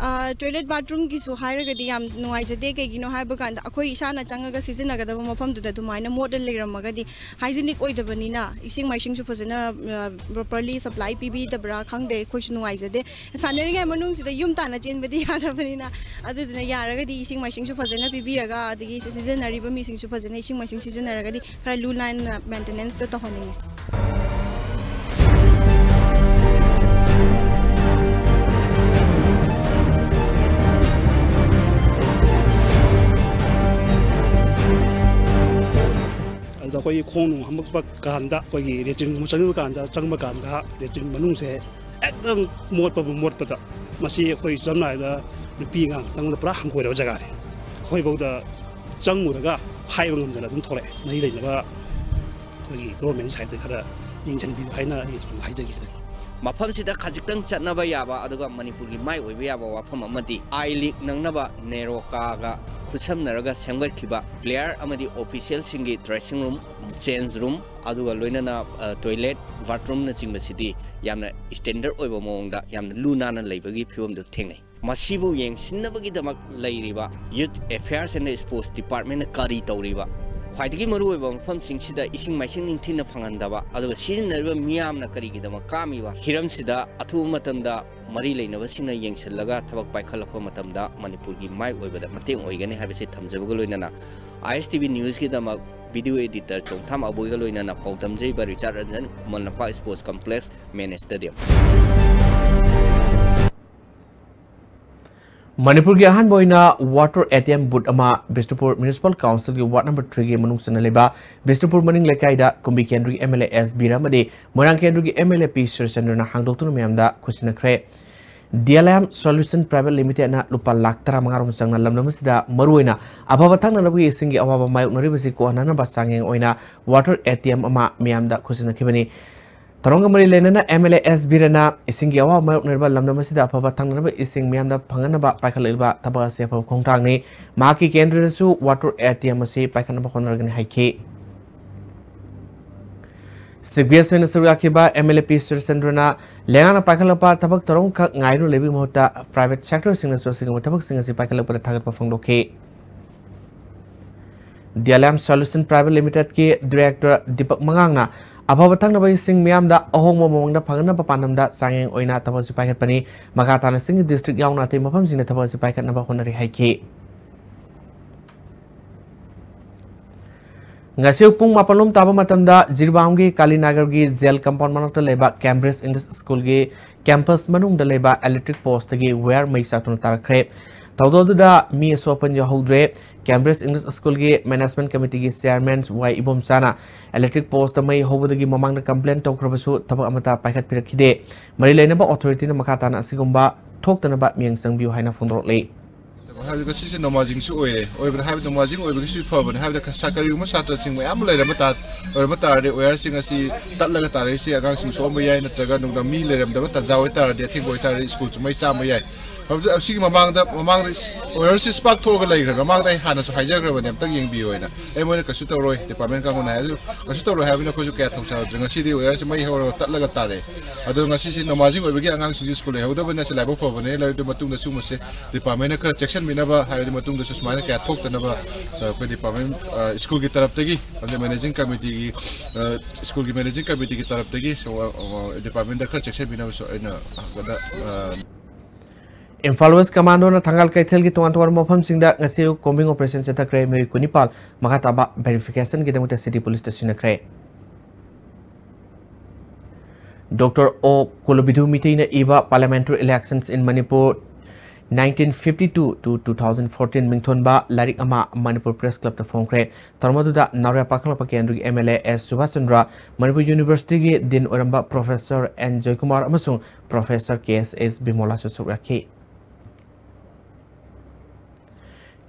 ꯑꯥ, ꯇꯣꯏꯂꯦꯠ ꯕꯥꯠꯔꯨꯝꯒꯤꯁꯨ ꯍꯥꯏꯔꯒꯗꯤ ꯌꯥꯝ ꯅꯨꯡꯉꯥꯏꯖꯗꯦ꯫ ꯀꯩꯒꯤꯅꯣ ꯍꯥꯏꯕ ꯀꯥꯟꯗ, ꯑꯩꯈꯣꯏ ꯏꯁꯥꯅ ꯆꯪꯉꯒ ꯁꯤꯖꯤꯟꯅꯒꯗꯕ ꯃꯐꯝꯗꯨꯗ ꯑꯗꯨꯃꯥꯏꯅ ꯃꯣꯠꯂ ꯂꯩꯔꯝꯃꯒꯗꯤ, ꯍꯥꯏꯖꯤꯅꯤꯛ ꯑꯣꯏꯗꯕꯅꯤꯅ, ꯏꯁꯤꯡ ꯃꯥꯏꯁꯤꯡꯁꯨ ꯐꯖꯅ, ꯑ, ꯄ꯭ꯔꯣꯄꯔꯂꯤ ꯁꯄ꯭ꯂꯥꯏ ꯄꯤꯕꯤꯗꯕ꯭ꯔꯥ ꯈꯪꯗꯦ, ꯑꯩꯈꯣꯏꯁꯨ ꯅꯨꯡꯉꯥꯏꯖꯗꯦ꯫ ꯁꯥꯟꯅꯔꯤꯉꯩ ꯃꯅꯨꯡꯁꯤꯗ ꯌꯨꯝ ꯇꯥꯟꯅ ꯆꯦꯟꯕꯗꯤ ꯌꯥꯗꯕꯅꯤꯅ, ꯑꯗꯨꯗꯨꯅ ꯌꯥꯔꯒꯗꯤ ꯏꯁꯤꯡ ꯃꯥꯏꯁꯤꯡꯁꯨ ꯐꯖꯅ ꯄꯤꯕꯤꯔꯒ, ꯑꯗꯒꯤ ꯁꯤꯖꯤꯟꯅꯔꯤꯕ ꯃꯤꯁꯤꯡꯁꯨ ꯐꯖꯅ ꯏꯁꯤꯡ ꯃꯥꯏꯁꯤꯡ ꯁꯤꯖꯤꯟꯅꯔꯒꯗꯤ ꯈꯔ ꯂꯨ ꯅꯥꯟꯅ ꯃꯦꯟꯇꯦꯅꯦꯟꯁꯇꯣ ꯇꯧꯍꯟꯅꯤꯡꯉꯤ꯫ ꯑꯗꯨꯗ ꯑꯩꯈꯣꯏꯒꯤ ꯈꯣꯡ ꯅꯨꯡ ꯍꯥꯝꯃꯛꯄ ꯀꯥꯟꯗ, ꯑꯩꯈꯣꯏꯒꯤ ꯂꯦꯇ꯭ꯔꯤꯟꯒꯨꯝꯕ ꯆꯪꯕ ꯀꯥꯟꯗ, ꯆꯪꯕ ꯀꯥꯟꯗ ꯂꯦꯇ꯭ꯔꯤꯟ ꯃꯅꯨꯡꯁꯦ ꯑꯦꯛꯗꯝ ꯃꯣꯠꯄꯕꯨ ꯃꯣꯠꯄꯗ, ꯃꯁꯤ ꯑꯩꯈꯣꯏ ꯁꯝꯅ ꯍꯥꯏꯔꯕꯗ ꯅꯨꯄꯤ ꯑꯉꯥꯡ ꯈꯛꯇꯪꯗ ꯄꯨꯔꯥ ꯍꯪꯒꯣꯏꯔꯕ ꯖꯒꯥꯅꯤ꯫ ꯑꯩꯈꯣꯏꯐꯥꯎꯗ ꯆꯪꯉꯨꯔꯒ ꯍꯥꯏꯕ ꯉꯝꯗꯅ ꯑꯗꯨꯝ ꯊꯣꯛꯂꯛꯑꯦ꯫ ꯃꯔꯤ ꯂꯩꯅꯕ ꯑꯩꯈꯣꯏꯒꯤ ꯒꯣꯔꯃꯦꯟ ꯁꯥꯏꯠꯇ ꯈꯔ ꯌꯦꯡꯁꯤꯟꯕꯤꯌꯨ ꯍꯥꯏꯅ ꯑꯩ ꯁꯨꯝ ꯍꯥꯏꯖꯒꯦ꯫ ꯃꯐꯝꯁꯤꯗ ꯈꯖꯤꯛꯇꯪ ꯆꯠꯅꯕ ꯌꯥꯕ ꯑꯗꯨꯒ ꯃꯅꯤꯄꯨꯔꯒꯤ ꯃꯥꯏ ꯑꯣꯏꯕ ꯌꯥꯕ ꯋꯥꯐꯝ ꯑꯃꯗꯤ ꯑꯥꯏ ꯂꯤꯛ ꯅꯪꯅꯕ ꯅꯦꯔꯣꯀꯥꯒ ꯈꯨꯠꯁꯝꯅꯔꯒ ꯁꯦꯝꯒꯠꯈꯤꯕ ꯄ꯭ꯂꯦꯌꯔ ꯑꯃꯗꯤ ꯑꯣꯐꯤꯁꯤꯌꯦꯜꯁꯤꯡꯒꯤ ꯗ꯭ꯔꯦꯁꯤꯡ ꯔꯨꯝ, ꯆꯦꯟꯖ ꯔꯨꯝ, ꯑꯗꯨꯒ ꯂꯣꯏꯅꯅ, ꯑ, ꯇꯣꯏꯂꯦꯠ, ꯕꯥꯠꯔꯨꯝꯅꯆꯤꯡꯕꯁꯤꯗꯤ ꯌꯥꯝꯅ ꯁ꯭ꯇꯦꯟꯗꯔꯗ ꯑꯣꯏꯕ ꯃꯑꯣꯡꯗ ꯌꯥꯝꯅ ꯂꯨ ꯅꯥꯟꯅ ꯂꯩꯕꯒꯤ ꯐꯤꯕꯝꯗꯨ ꯊꯦꯡꯅꯩ꯫ ꯃꯁꯤꯕꯨ ꯌꯦꯡꯁꯤꯟꯅꯕꯒꯤꯗꯃꯛ ꯂꯩꯔꯤꯕ Youth Affairs and Sports Departmentꯅ ꯀꯔꯤ ꯇꯧꯔꯤꯕ? ꯈ꯭ꯋꯥꯏꯗꯒꯤ ꯃꯔꯨꯑꯣꯏꯕ ꯃꯐꯝꯁꯤꯡꯁꯤꯗ ꯏꯁꯤꯡ ꯃꯥꯏꯁꯤꯡ ꯅꯤꯡꯊꯤꯅ ꯐꯪꯍꯟꯗꯕ, ꯑꯗꯨꯒ ꯁꯤꯖꯤꯟꯅꯔꯤꯕ ꯃꯤꯌꯥꯝꯅ ꯀꯔꯤꯒꯤꯗꯃꯛ ꯀꯥꯝꯃꯤꯕ? ꯍꯤꯔꯝꯁꯤꯗ ꯑꯊꯨꯕ ꯃꯇꯝꯗ ꯃꯔꯤ ꯂꯩꯅꯕꯁꯤꯡꯅ ꯌꯦꯡꯁꯤꯜꯂꯒ ꯊꯕꯛ ꯄꯥꯏꯈꯠꯂꯛꯄ ꯃꯇꯝꯗ ꯃꯅꯤꯄꯨꯔꯒꯤ ꯃꯥꯏ ꯑꯣꯏꯕꯗ ꯃꯇꯦꯡ ꯑꯣꯏꯒꯅꯤ ꯍꯥꯏꯕꯁꯤ ꯊꯝꯖꯕꯒ ꯂꯣꯏꯅꯅ, ISTV Newsꯀꯤꯗꯃꯛ video editor ꯆꯣꯡꯊꯥꯝ ꯑꯕꯣꯏꯒ ꯂꯣꯏꯅꯅ ꯄꯥꯎꯗꯝꯖꯔꯤꯕ ꯔꯤꯆꯥꯔꯗ Ranjan, Khuman Lampak Sports Complex, Main Stadium꯫ ꯃꯅꯤꯄꯨꯔꯒꯤ ꯑꯍꯥꯟꯕ ꯑꯣꯏꯅ water ATM booth ꯑꯃ ꯕꯤꯁꯅꯨꯄꯨꯔ Municipal Councilꯒꯤ ward number threeꯒꯤ ꯃꯅꯨꯡ ꯆꯟꯅ ꯂꯩꯕ ꯕꯤꯁꯅꯨꯄꯨꯔ ꯃꯅꯤꯡ ꯂꯩꯀꯥꯏꯗ ꯀꯨꯝꯕꯤ ꯀꯦꯟꯗ꯭ꯔꯒꯤ MLA ꯑꯦꯁ ꯕꯤꯔ ꯑꯃꯗꯤ ꯃꯣꯏꯔꯥꯡ ꯀꯦꯟꯗ꯭ꯔꯒꯤ MLA ꯄꯤ ꯁꯨꯔꯆꯟꯗ꯭ꯔꯅ ꯍꯥꯡꯗꯣꯛꯇꯨꯅ ꯃꯌꯥꯝꯗ ꯈꯨꯠꯁꯤꯟꯅꯈ꯭ꯔꯦ꯫ DLM Solution Private Limitedꯅ ꯂꯨꯄꯥ ꯂꯥꯈ ꯇꯔꯥꯃꯉꯥ ꯔꯣꯝ ꯆꯪꯅ ꯂꯝꯗꯝ ꯑꯁꯤꯗ ꯃꯔꯨꯑꯣꯏꯅ ꯑꯐꯕ ꯊꯛꯅꯅꯕꯒꯤ ꯏꯁꯤꯡꯒꯤ ꯑꯋꯥꯕ ꯃꯥꯌꯣꯛꯅꯔꯤꯕꯁꯤ ꯀꯣꯛꯍꯟꯅꯅꯕ ꯆꯥꯡꯌꯦꯡ ꯑꯣꯏꯅ water ATM ꯑꯃ ꯃꯤꯌꯥꯝꯗ ꯈꯨꯠꯁꯤꯟꯅꯈꯤꯕꯅꯤ꯫ ꯊꯧꯔꯝꯒ ꯃꯔꯤ ꯂꯩꯅꯅ MLA ꯑꯦꯁ ꯕꯤꯔꯅ ꯏꯁꯤꯡꯒꯤ ꯑꯋꯥꯕ ꯃꯥꯌꯣꯛꯅꯔꯤꯕ ꯂꯝꯗꯝ ꯑꯁꯤꯗ ꯑꯐꯕ ꯊꯛꯅꯅꯕ ꯏꯁꯤꯡ ꯃꯤꯌꯥꯝꯗ ꯐꯪꯍꯟꯅꯕ ꯄꯥꯏꯈꯠꯂꯛꯂꯤꯕ ꯊꯕꯛ ꯑꯁꯤ ꯑꯐꯕ ꯈꯣꯡꯊꯥꯡꯅꯤ꯫ ꯃꯍꯥꯛꯀꯤ ꯀꯦꯟꯗ꯭ꯔꯗꯁꯨ water ATM ꯑꯁꯤ ꯄꯥꯏꯈꯠꯅꯕ ꯍꯣꯠꯅꯔꯒꯅꯤ ꯍꯥꯏꯈꯤ꯫ Chief Guest ꯑꯣꯏꯅ ꯁꯔꯨꯛ ꯌꯥꯈꯤꯕ MLA ꯄꯤ ꯁꯨꯔꯆꯟꯗ꯭ꯔꯅ ꯂꯩꯉꯥꯛꯅ ꯄꯥꯏꯈꯠꯂꯛꯄ ꯊꯕꯛ ꯊꯧꯔꯝꯈꯛ ꯉꯥꯏꯗꯨꯅ ꯂꯩꯕꯒꯤ ꯃꯍꯨꯠꯇ private sectorꯁꯤꯡꯅꯁꯨ ꯑꯁꯤꯒꯨꯝꯕ ꯊꯕꯛꯁꯤꯡ ꯑꯁꯤ ꯄꯥꯏꯈꯠꯂꯛꯄꯗ ꯊꯥꯒꯠꯄ ꯐꯣꯡꯗꯣꯛꯈꯤ꯫ DLM Solution Private Limitedꯀꯤ director Deepak ꯃꯉꯥꯡꯅ ꯑꯐꯕ ꯊꯛꯅꯕ ꯏꯁꯤꯡ ꯃꯤꯌꯥꯝꯗ ꯑꯍꯣꯡꯕ ꯃꯑꯣꯡꯗ ꯐꯪꯍꯟꯅꯕ ꯄꯥꯟꯗꯝꯗ ꯆꯥꯡꯌꯦꯡ ꯑꯣꯏꯅ ꯊꯕꯛ ꯑꯁꯤ ꯄꯥꯏꯈꯠꯄꯅꯤ꯫ ꯃꯈꯥ ꯇꯥꯅ ꯆꯤꯡꯒꯤ district ꯌꯥꯎꯅ ꯑꯇꯩ ꯃꯐꯝꯁꯤꯡꯗ ꯊꯕꯛ ꯑꯁꯤ ꯄꯥꯏꯈꯠꯅꯕ ꯍꯣꯠꯅꯔꯤ ꯍꯥꯏꯈꯤ꯫ ꯉꯁꯤ ꯑꯌꯨꯛ ꯄꯨꯡ ꯃꯥꯄꯟ ꯂꯣꯝ ꯇꯥꯕ ꯃꯇꯝꯗ ꯖꯤꯔꯤꯕꯥꯝꯒꯤ ꯀꯥꯂꯤꯅꯥꯒꯔꯒꯤ jail compound ꯃꯅꯥꯛꯇ ꯂꯩꯕ Cambridge English Schoolꯒꯤ campus ꯃꯅꯨꯡꯗ ꯂꯩꯕ electric post ꯑꯃꯒꯤ wire ꯃꯩ ꯆꯥꯛꯇꯨꯅ ꯇꯥꯔꯛꯈ꯭ꯔꯦ꯫ ꯊꯧꯗꯣꯛ ꯑꯗꯨꯗ ꯃꯤ ꯑꯁꯣꯛ ꯑꯄꯟ ꯌꯥꯎꯍꯧꯗ꯭ꯔꯦ꯫ Cambridge English Schoolꯒꯤ management committeeꯒꯤ chairman ꯋꯥꯏ ꯏꯕꯣꯝꯆꯥꯅ electric post ꯃꯩ ꯍꯧꯕꯗꯒꯤ ꯃꯃꯥꯡꯗ complain ꯇꯧꯈ꯭ꯔꯕꯁꯨ ꯊꯕꯛ ꯑꯃꯠꯇ ꯄꯥꯏꯈꯠꯄꯤꯔꯛꯈꯤꯗꯦ꯫ ꯃꯔꯤ ꯂꯩꯅꯕ authorityꯅ ꯃꯈꯥ ꯇꯥꯅ ꯑꯁꯤꯒꯨꯝꯕ ꯊꯣꯛꯇꯅꯕ ꯃꯤꯠꯌꯦꯡ ꯆꯪꯕꯤꯌꯨ ꯍꯥꯏꯅ ꯐꯣꯡꯗꯣꯔꯛꯂꯤ꯫ ꯍꯥꯏꯕꯗꯤ ꯉꯁꯤꯁꯦ ꯅꯣꯡꯃꯥꯏꯖꯤꯡꯁꯨ ꯑꯣꯏꯔꯦ꯫ ꯑꯣꯏꯕꯅ, ꯍꯥꯏꯕꯗꯤ ꯅꯣꯡꯃꯥꯏꯖꯤꯡ ꯑꯣꯏꯕꯒꯤꯁꯨ ꯐꯕꯅꯤ꯫ ꯍꯥꯏꯕꯗꯤ ꯀ-, ꯁꯥ-, ꯀꯔꯤꯒꯨꯝꯕ ꯁꯥꯇ꯭ꯔꯁꯤꯡ ꯃꯌꯥꯝ ꯑꯃ ꯂꯩꯔꯝꯕ ꯇꯥ-, ꯑꯣꯏꯔꯝꯕ ꯇꯥꯔꯗꯤ, ꯋꯦꯌꯔꯁꯤꯡ ꯑꯁꯤ ꯇꯠꯂꯒ ꯇꯥꯔꯛꯏꯁꯦ ꯑꯉꯥꯡꯁꯤꯡ ꯁꯣꯛꯑꯝꯕ ꯌꯥꯏ, ꯅꯠꯇ꯭ꯔꯒ ꯅꯨꯡꯗꯥꯡ ꯃꯤ ꯂꯩꯔꯝꯗꯕ ꯇꯥꯟꯖꯥ ꯑꯣꯏꯇꯥꯔꯗꯤ, ꯑꯊꯦꯡꯕ ꯑꯣꯏꯇꯥꯔꯗꯤ, ꯁ꯭ꯀꯨꯜꯁꯨ ꯃꯩ ꯆꯥꯝꯕ ꯌꯥꯏ꯫ ꯍꯧꯖꯤꯛ ꯑꯁꯤꯒꯤ ꯃꯃꯥꯡꯗ, ꯃꯃꯥꯡꯗ ꯏꯁ-, ꯋꯦꯌꯔꯁꯤ ꯁ꯭ꯄꯥꯔꯛ ꯊꯣꯛꯑꯒ ꯂꯩꯈ꯭ꯔꯦ꯫ ꯃꯃꯥꯡꯗ ꯑꯩ ꯍꯥꯟꯅꯁꯨ ꯍꯥꯏꯖꯈ꯭ꯔꯕꯅꯦ, ꯑꯝꯇꯪ ꯌꯦꯡꯕꯤꯌꯨ ꯍꯥꯏꯅ꯫ ꯑꯩ ꯃꯣꯏꯅ ꯀꯩꯁꯨ ꯇꯧꯔꯣꯏ, ꯗꯤꯄꯥꯔꯠꯃꯦꯟ ꯀꯥꯡꯕꯨꯅ ꯍꯥꯏ꯫ ꯑꯗꯨ ꯀꯩꯁꯨ ꯇꯧꯔꯣꯏ ꯍꯥꯏꯕꯅꯤꯅ ꯑꯩꯈꯣꯏꯁꯨ ꯀꯌꯥ ꯊꯧꯁꯥꯔꯨꯗ꯭ꯔꯦ꯫ ꯉꯁꯤꯗꯤ ꯋꯦꯌꯔꯁꯤ ꯃꯩ ꯍꯧꯔꯒ ꯇꯠꯂꯒ ꯇꯥꯔꯛꯑꯦ꯫ ꯑꯗꯣ ꯉꯁꯤꯁꯤ ꯅꯣꯡꯃꯥꯏꯖꯤꯡ ꯑꯣꯏꯕꯒꯤ ꯑꯉꯥꯡꯁꯤꯡꯒꯤ ꯁ꯭ꯀꯨꯜ ꯂꯩꯍꯧꯗꯕꯅ ꯁꯤ ꯂꯥꯏꯕꯛ ꯐꯕꯅꯦ꯫ ꯂꯩꯔꯗꯤ ꯃꯇꯨꯡꯗ ꯁꯤꯒꯨꯝꯕꯁꯦ ꯗꯤꯄꯥꯔꯠꯃꯦꯟꯅ ꯈꯔ ꯆꯦꯛꯁꯤꯟꯕꯤꯅꯕ, ꯍꯥꯏꯕꯗꯤ ꯃꯇꯨꯡꯗꯁꯨ ꯁꯨꯃꯥꯏꯅ ꯀꯌꯥ ꯊꯣꯛꯇꯅꯕ, ꯑ, ꯑꯩꯈꯣꯏ ꯗꯤꯄꯥꯔꯠꯃꯦꯟ, ꯑ, ꯁ꯭ꯀꯨꯜꯒꯤ ꯇꯔꯞꯇꯒꯤ, ꯑꯃꯗꯤ ꯃꯦꯅꯦꯖꯤꯡ ꯀꯃꯤꯇꯤꯒꯤ, ꯑ, ꯁ꯭ꯀꯨꯜꯒꯤ ꯃꯦꯅꯦꯖꯤꯡ ꯀꯃꯤꯇꯤꯒꯤ ꯇꯔꯞꯇꯒꯤ, ꯁꯣ-, ꯑ, ꯑ, ꯗꯤꯄꯥꯔꯠꯃꯦꯟꯗ ꯈꯔ ꯆꯦꯛꯁꯤꯟꯕꯤꯅꯕꯁꯨ ꯑꯩꯅ ꯍꯪꯒꯗ-, ꯑ, ꯏꯝꯐꯥꯜ ꯋꯦꯁ ꯀꯃꯥꯟꯗꯣꯅ ꯊꯪꯒꯥꯜ ꯀꯩꯊꯦꯜꯒꯤ ꯇꯣꯉꯥꯟ ꯇꯣꯉꯥꯟꯕ ꯃꯐꯝꯁꯤꯡꯗ ꯉꯁꯤ ꯀꯣꯝꯕꯤꯡ ꯑꯣꯄꯔꯦꯁꯟ ꯆꯠꯊꯈ꯭ꯔꯦ꯫ ꯃꯤꯑꯣꯏ ꯀꯨꯟꯅꯤꯄꯥꯜ ꯃꯈꯥ ꯇꯥꯕ ꯚꯦꯔꯤꯐꯤꯀꯦꯁꯟꯒꯤꯗꯃꯛꯇ ꯁꯤꯇꯤ ꯄꯨꯂꯤꯁꯇ ꯁꯤꯟꯅꯈ꯭ꯔꯦ꯫ ꯗꯣꯛꯇꯔ ꯑꯣ ꯀꯨꯂꯕꯤꯙꯨ ꯃꯤꯇꯩꯅ ꯏꯕ Parliamentary Elections in Manipur nineteen fifty two to two thousand fourteen ꯃꯤꯡꯊꯣꯟꯕ ꯂꯥꯏꯔꯤꯛ ꯑꯃ ꯃꯅꯤꯄꯨꯔ ꯄ꯭ꯔꯦꯁ ꯀ꯭ꯂꯕꯇ ꯐꯣꯡꯈ꯭ꯔꯦ꯫ ꯊꯧꯔꯝ ꯑꯗꯨꯗ ꯅꯥꯎꯔꯦꯝꯄꯥꯛ ꯈꯥꯡꯂꯝꯄꯥꯛ ꯀꯦꯟꯗ꯭ꯔꯒꯤ M L A S Subash Chandra, Manipur ꯌꯨꯅꯤꯚꯔꯁꯤꯇꯤꯒꯤ ꯗꯤꯟ ꯑꯣꯏꯔꯝꯕ ꯄ꯭ꯔꯣꯐꯦꯁꯔ ꯑꯦꯟ ꯖꯣꯏꯀꯨꯃꯥꯔ ꯑꯃꯁꯨꯡ ꯄ꯭ꯔꯣꯐꯦꯁꯔ ꯀꯦ ꯑꯦꯁ ꯑꯦꯁ ꯕꯤꯃꯣꯂꯥꯁꯨ ꯁꯔꯨꯛ ꯌꯥꯈꯤ꯫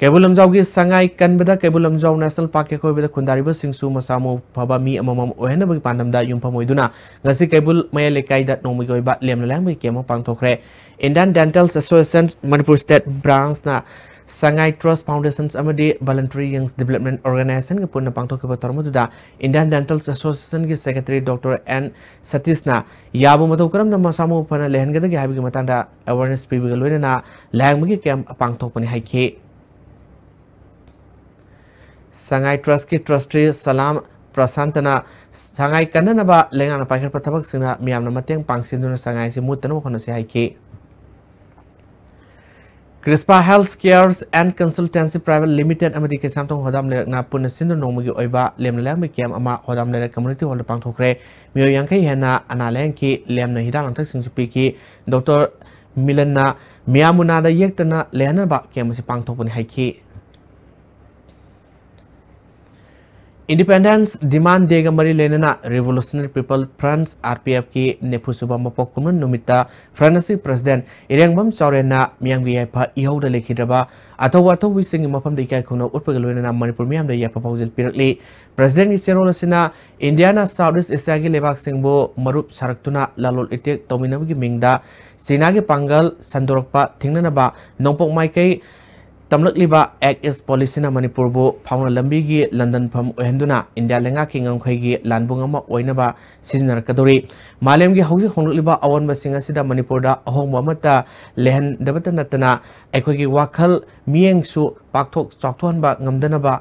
ꯀꯩꯕꯨꯜ ꯂꯝꯖꯥꯎꯒꯤ ꯁꯉꯥꯏ ꯀꯟꯕꯗ ꯀꯩꯕꯨꯜ ꯂꯝꯖꯥꯎ ꯅꯦꯁꯅꯦꯜ ꯄꯥꯔꯛꯀꯤ ꯑꯀꯣꯏꯕꯗ ꯈꯨꯟꯗꯥꯔꯤꯕꯁꯤꯡꯁꯨ ꯃꯁꯥ ꯃꯎ ꯐꯕ ꯃꯤ ꯑꯃꯃꯝ ꯑꯣꯏꯍꯟꯅꯕꯒꯤ ꯄꯥꯟꯗꯝꯗ ꯌꯨꯝꯐꯝ ꯑꯣꯏꯗꯨꯅ ꯉꯁꯤ ꯀꯩꯕꯨꯜ ꯃꯌꯥꯏ ꯂꯩꯀꯥꯏꯗ ꯅꯣꯡꯃꯒꯤ ꯑꯣꯏꯕ ꯂꯦꯝꯅ ꯂꯥꯏꯌꯦꯡꯕꯒꯤ ꯀꯦꯝ ꯑꯃ ꯄꯥꯡꯊꯣꯛꯈ꯭ꯔꯦ꯫ Indian Dental Association Manipur State Branch ꯅ Sangai Trust Foundations ꯑꯃꯗꯤ Voluntary Young Development Organization ꯒ ꯄꯨꯟꯅ ꯄꯥꯡꯊꯣꯛꯈꯤꯕ ꯊꯧꯔꯝ ꯑꯗꯨꯗ Indian Dental Association ꯒꯤ ꯁꯦꯀ꯭ꯔꯦꯇꯔꯤ ꯗꯣꯛꯇꯔ ꯑꯦꯟ ꯁꯇꯤꯁꯅ ꯌꯥꯕ ꯃꯇꯧ ꯀꯔꯝꯅ ꯃꯁꯥ ꯃꯎ ꯐꯅ ꯂꯩꯍꯟꯒꯗꯒꯦ ꯍꯥꯏꯕꯒꯤ ꯃꯇꯥꯡꯗ ꯑꯦꯋꯥꯔꯅꯦꯁ ꯄꯤꯕꯒ ꯂꯣꯏꯅꯅ ꯂꯥꯏꯌꯦꯡꯕꯒꯤ ꯀꯦꯝ ꯄꯥꯡꯊꯣꯛꯄꯅꯤ ꯍꯥꯏꯈꯤ꯫ ꯁꯉꯥꯏ ꯇ꯭ꯔꯁꯀꯤ ꯇ꯭ꯔꯁꯇꯤ ꯁꯂꯥꯝ ꯄ꯭ꯔꯁꯥꯟꯇꯅ ꯁꯉꯥꯏ ꯀꯟꯅꯅꯕ ꯂꯩꯉꯥꯛꯅ ꯄꯥꯏꯈꯠꯄ ꯊꯕꯛꯁꯤꯡꯗ ꯃꯤꯌꯥꯝꯅ ꯃꯇꯦꯡ ꯄꯥꯡꯁꯤꯟꯗꯨꯅ ꯁꯉꯥꯏ ꯑꯁꯤ ꯃꯨꯠꯇꯅꯕ ꯍꯣꯠꯅꯁꯤ ꯍꯥꯏꯈꯤ꯫ ꯀ꯭ꯔꯤꯁꯄꯥ Health Cares and Consultancy Private Limited ꯑꯃꯗꯤ ꯀꯩꯁꯥꯝꯊꯣꯡ ꯍꯣꯗꯥꯝ ꯂꯩꯔꯛꯅ ꯄꯨꯟꯅ ꯁꯤꯟꯗꯨꯅ ꯅꯣꯡꯃꯒꯤ ꯑꯣꯏꯕ ꯂꯦꯝꯅ ꯂꯥꯏꯌꯦꯡꯕ ꯀꯦꯝ ꯑꯃ ꯍꯣꯗꯥꯝ ꯂꯩꯔꯛ ꯀꯝꯃ꯭ꯌꯨꯅꯤꯇꯤ ꯍꯣꯜꯗ ꯄꯥꯡꯊꯣꯛꯈ꯭ꯔꯦ꯫ ꯃꯤꯑꯣꯏ ꯌꯥꯡꯈꯩ ꯍꯦꯟꯅ ꯑꯅꯥ ꯂꯥꯏꯌꯦꯡꯈꯤ꯫ ꯂꯦꯝꯅ ꯍꯤꯗꯥꯛ ꯂꯥꯡꯊꯛꯁꯤꯡꯁꯨ ꯄꯤꯈꯤ꯫ ꯗꯣꯛꯇꯔ ꯃꯤꯂꯟꯅ ꯃꯤꯌꯥꯝꯕꯨ ꯅꯥꯗ ꯌꯦꯛꯇꯅ ꯂꯩꯍꯟꯅꯕ ꯀꯦꯝ ꯑꯁꯤ ꯄꯥꯡꯊꯣꯛꯄꯅꯤ ꯍꯥꯏꯈꯤ꯫ Independence Demand Day-ꯒ ꯃꯔꯤ ꯂꯩꯅꯅ Revolutionary People Front, R P F-ꯀꯤ ꯅꯤꯐꯨ ꯁꯨꯕ ꯃꯄꯣꯛ ꯀꯨꯝꯑꯣꯟ ꯅꯨꯃꯤꯠꯇ Front ꯑꯁꯤ President ꯏꯔꯦꯡꯕꯝ ꯆꯥꯎꯔꯦꯟꯅ ꯃꯤꯌꯥꯝꯒꯤ ꯌꯥꯏꯐ ꯏꯍꯧꯗ ꯂꯩꯈꯤꯗ꯭ꯔꯕ ꯑꯊꯧꯕ ꯑꯊꯧꯕꯤꯁꯤꯡꯒꯤ ꯃꯐꯝꯗ ꯏꯀꯥꯏ ꯈꯨꯝꯅꯕ ꯎꯠꯄꯒ ꯂꯣꯏꯅꯅ ꯃꯅꯤꯄꯨꯔ ꯃꯤꯌꯥꯝꯗ ꯌꯥꯏꯐ ꯄꯥꯎꯖꯦꯜ ꯄꯤꯔꯛꯂꯤ꯫ President-ꯀꯤ ꯆꯦꯔꯣꯜ ꯑꯁꯤꯅ ꯏꯟꯗꯤꯌꯥꯅ South East Asia-ꯒꯤ ꯂꯩꯕꯥꯛꯁꯤꯡꯕꯨ ꯃꯔꯨꯞ ꯁꯥꯔꯛꯇꯨꯅ ꯂꯂꯣꯟ ꯏꯇꯤꯛ ꯇꯧꯃꯤꯟꯅꯕꯒꯤ ꯃꯤꯡꯗ ꯆꯤꯅꯥꯒꯤ ꯄꯥꯡꯒꯜ ꯁꯟꯗꯣꯔꯛꯄ ꯊꯤꯡꯅꯅꯕ ꯅꯣꯡꯄꯣꯛ ꯃꯥꯏꯀꯩ ꯇꯝꯂꯛꯂꯤꯕ Act East Policy-ꯅ ꯃꯅꯤꯄꯨꯔꯕꯨ ꯐꯥꯎꯅ ꯂꯝꯕꯤꯒꯤ ꯂꯟꯗꯟꯐꯝ ꯑꯣꯏꯍꯟꯗꯨꯅ ꯏꯟꯗꯤꯌꯥ ꯂꯩꯉꯥꯛꯀꯤ ꯉꯝꯈꯩꯒꯤ ꯂꯥꯟꯕꯨꯡ ꯑꯃ ꯑꯣꯏꯅꯕ ꯁꯤꯖꯤꯟꯅꯔꯛꯀꯗꯧꯔꯤ꯫ ꯃꯥꯂꯦꯝꯒꯤ ꯍꯧꯖꯤꯛ ꯍꯣꯡꯂꯛꯂꯤꯕ ꯑꯑꯣꯟꯕꯁꯤꯡ ꯑꯁꯤꯗ ꯃꯅꯤꯄꯨꯔꯗ ꯑꯍꯣꯡꯕ ꯑꯃꯠꯇ ꯂꯩꯍꯟꯗꯕꯇ ꯅꯠꯇꯅ ꯑꯩꯈꯣꯏꯒꯤ ꯋꯥꯈꯜ ꯃꯤꯠꯌꯦꯡꯁꯨ ꯄꯥꯛꯊꯣꯛ ꯆꯥꯎꯊꯣꯛꯍꯟꯕ ꯉꯝꯗꯅꯕ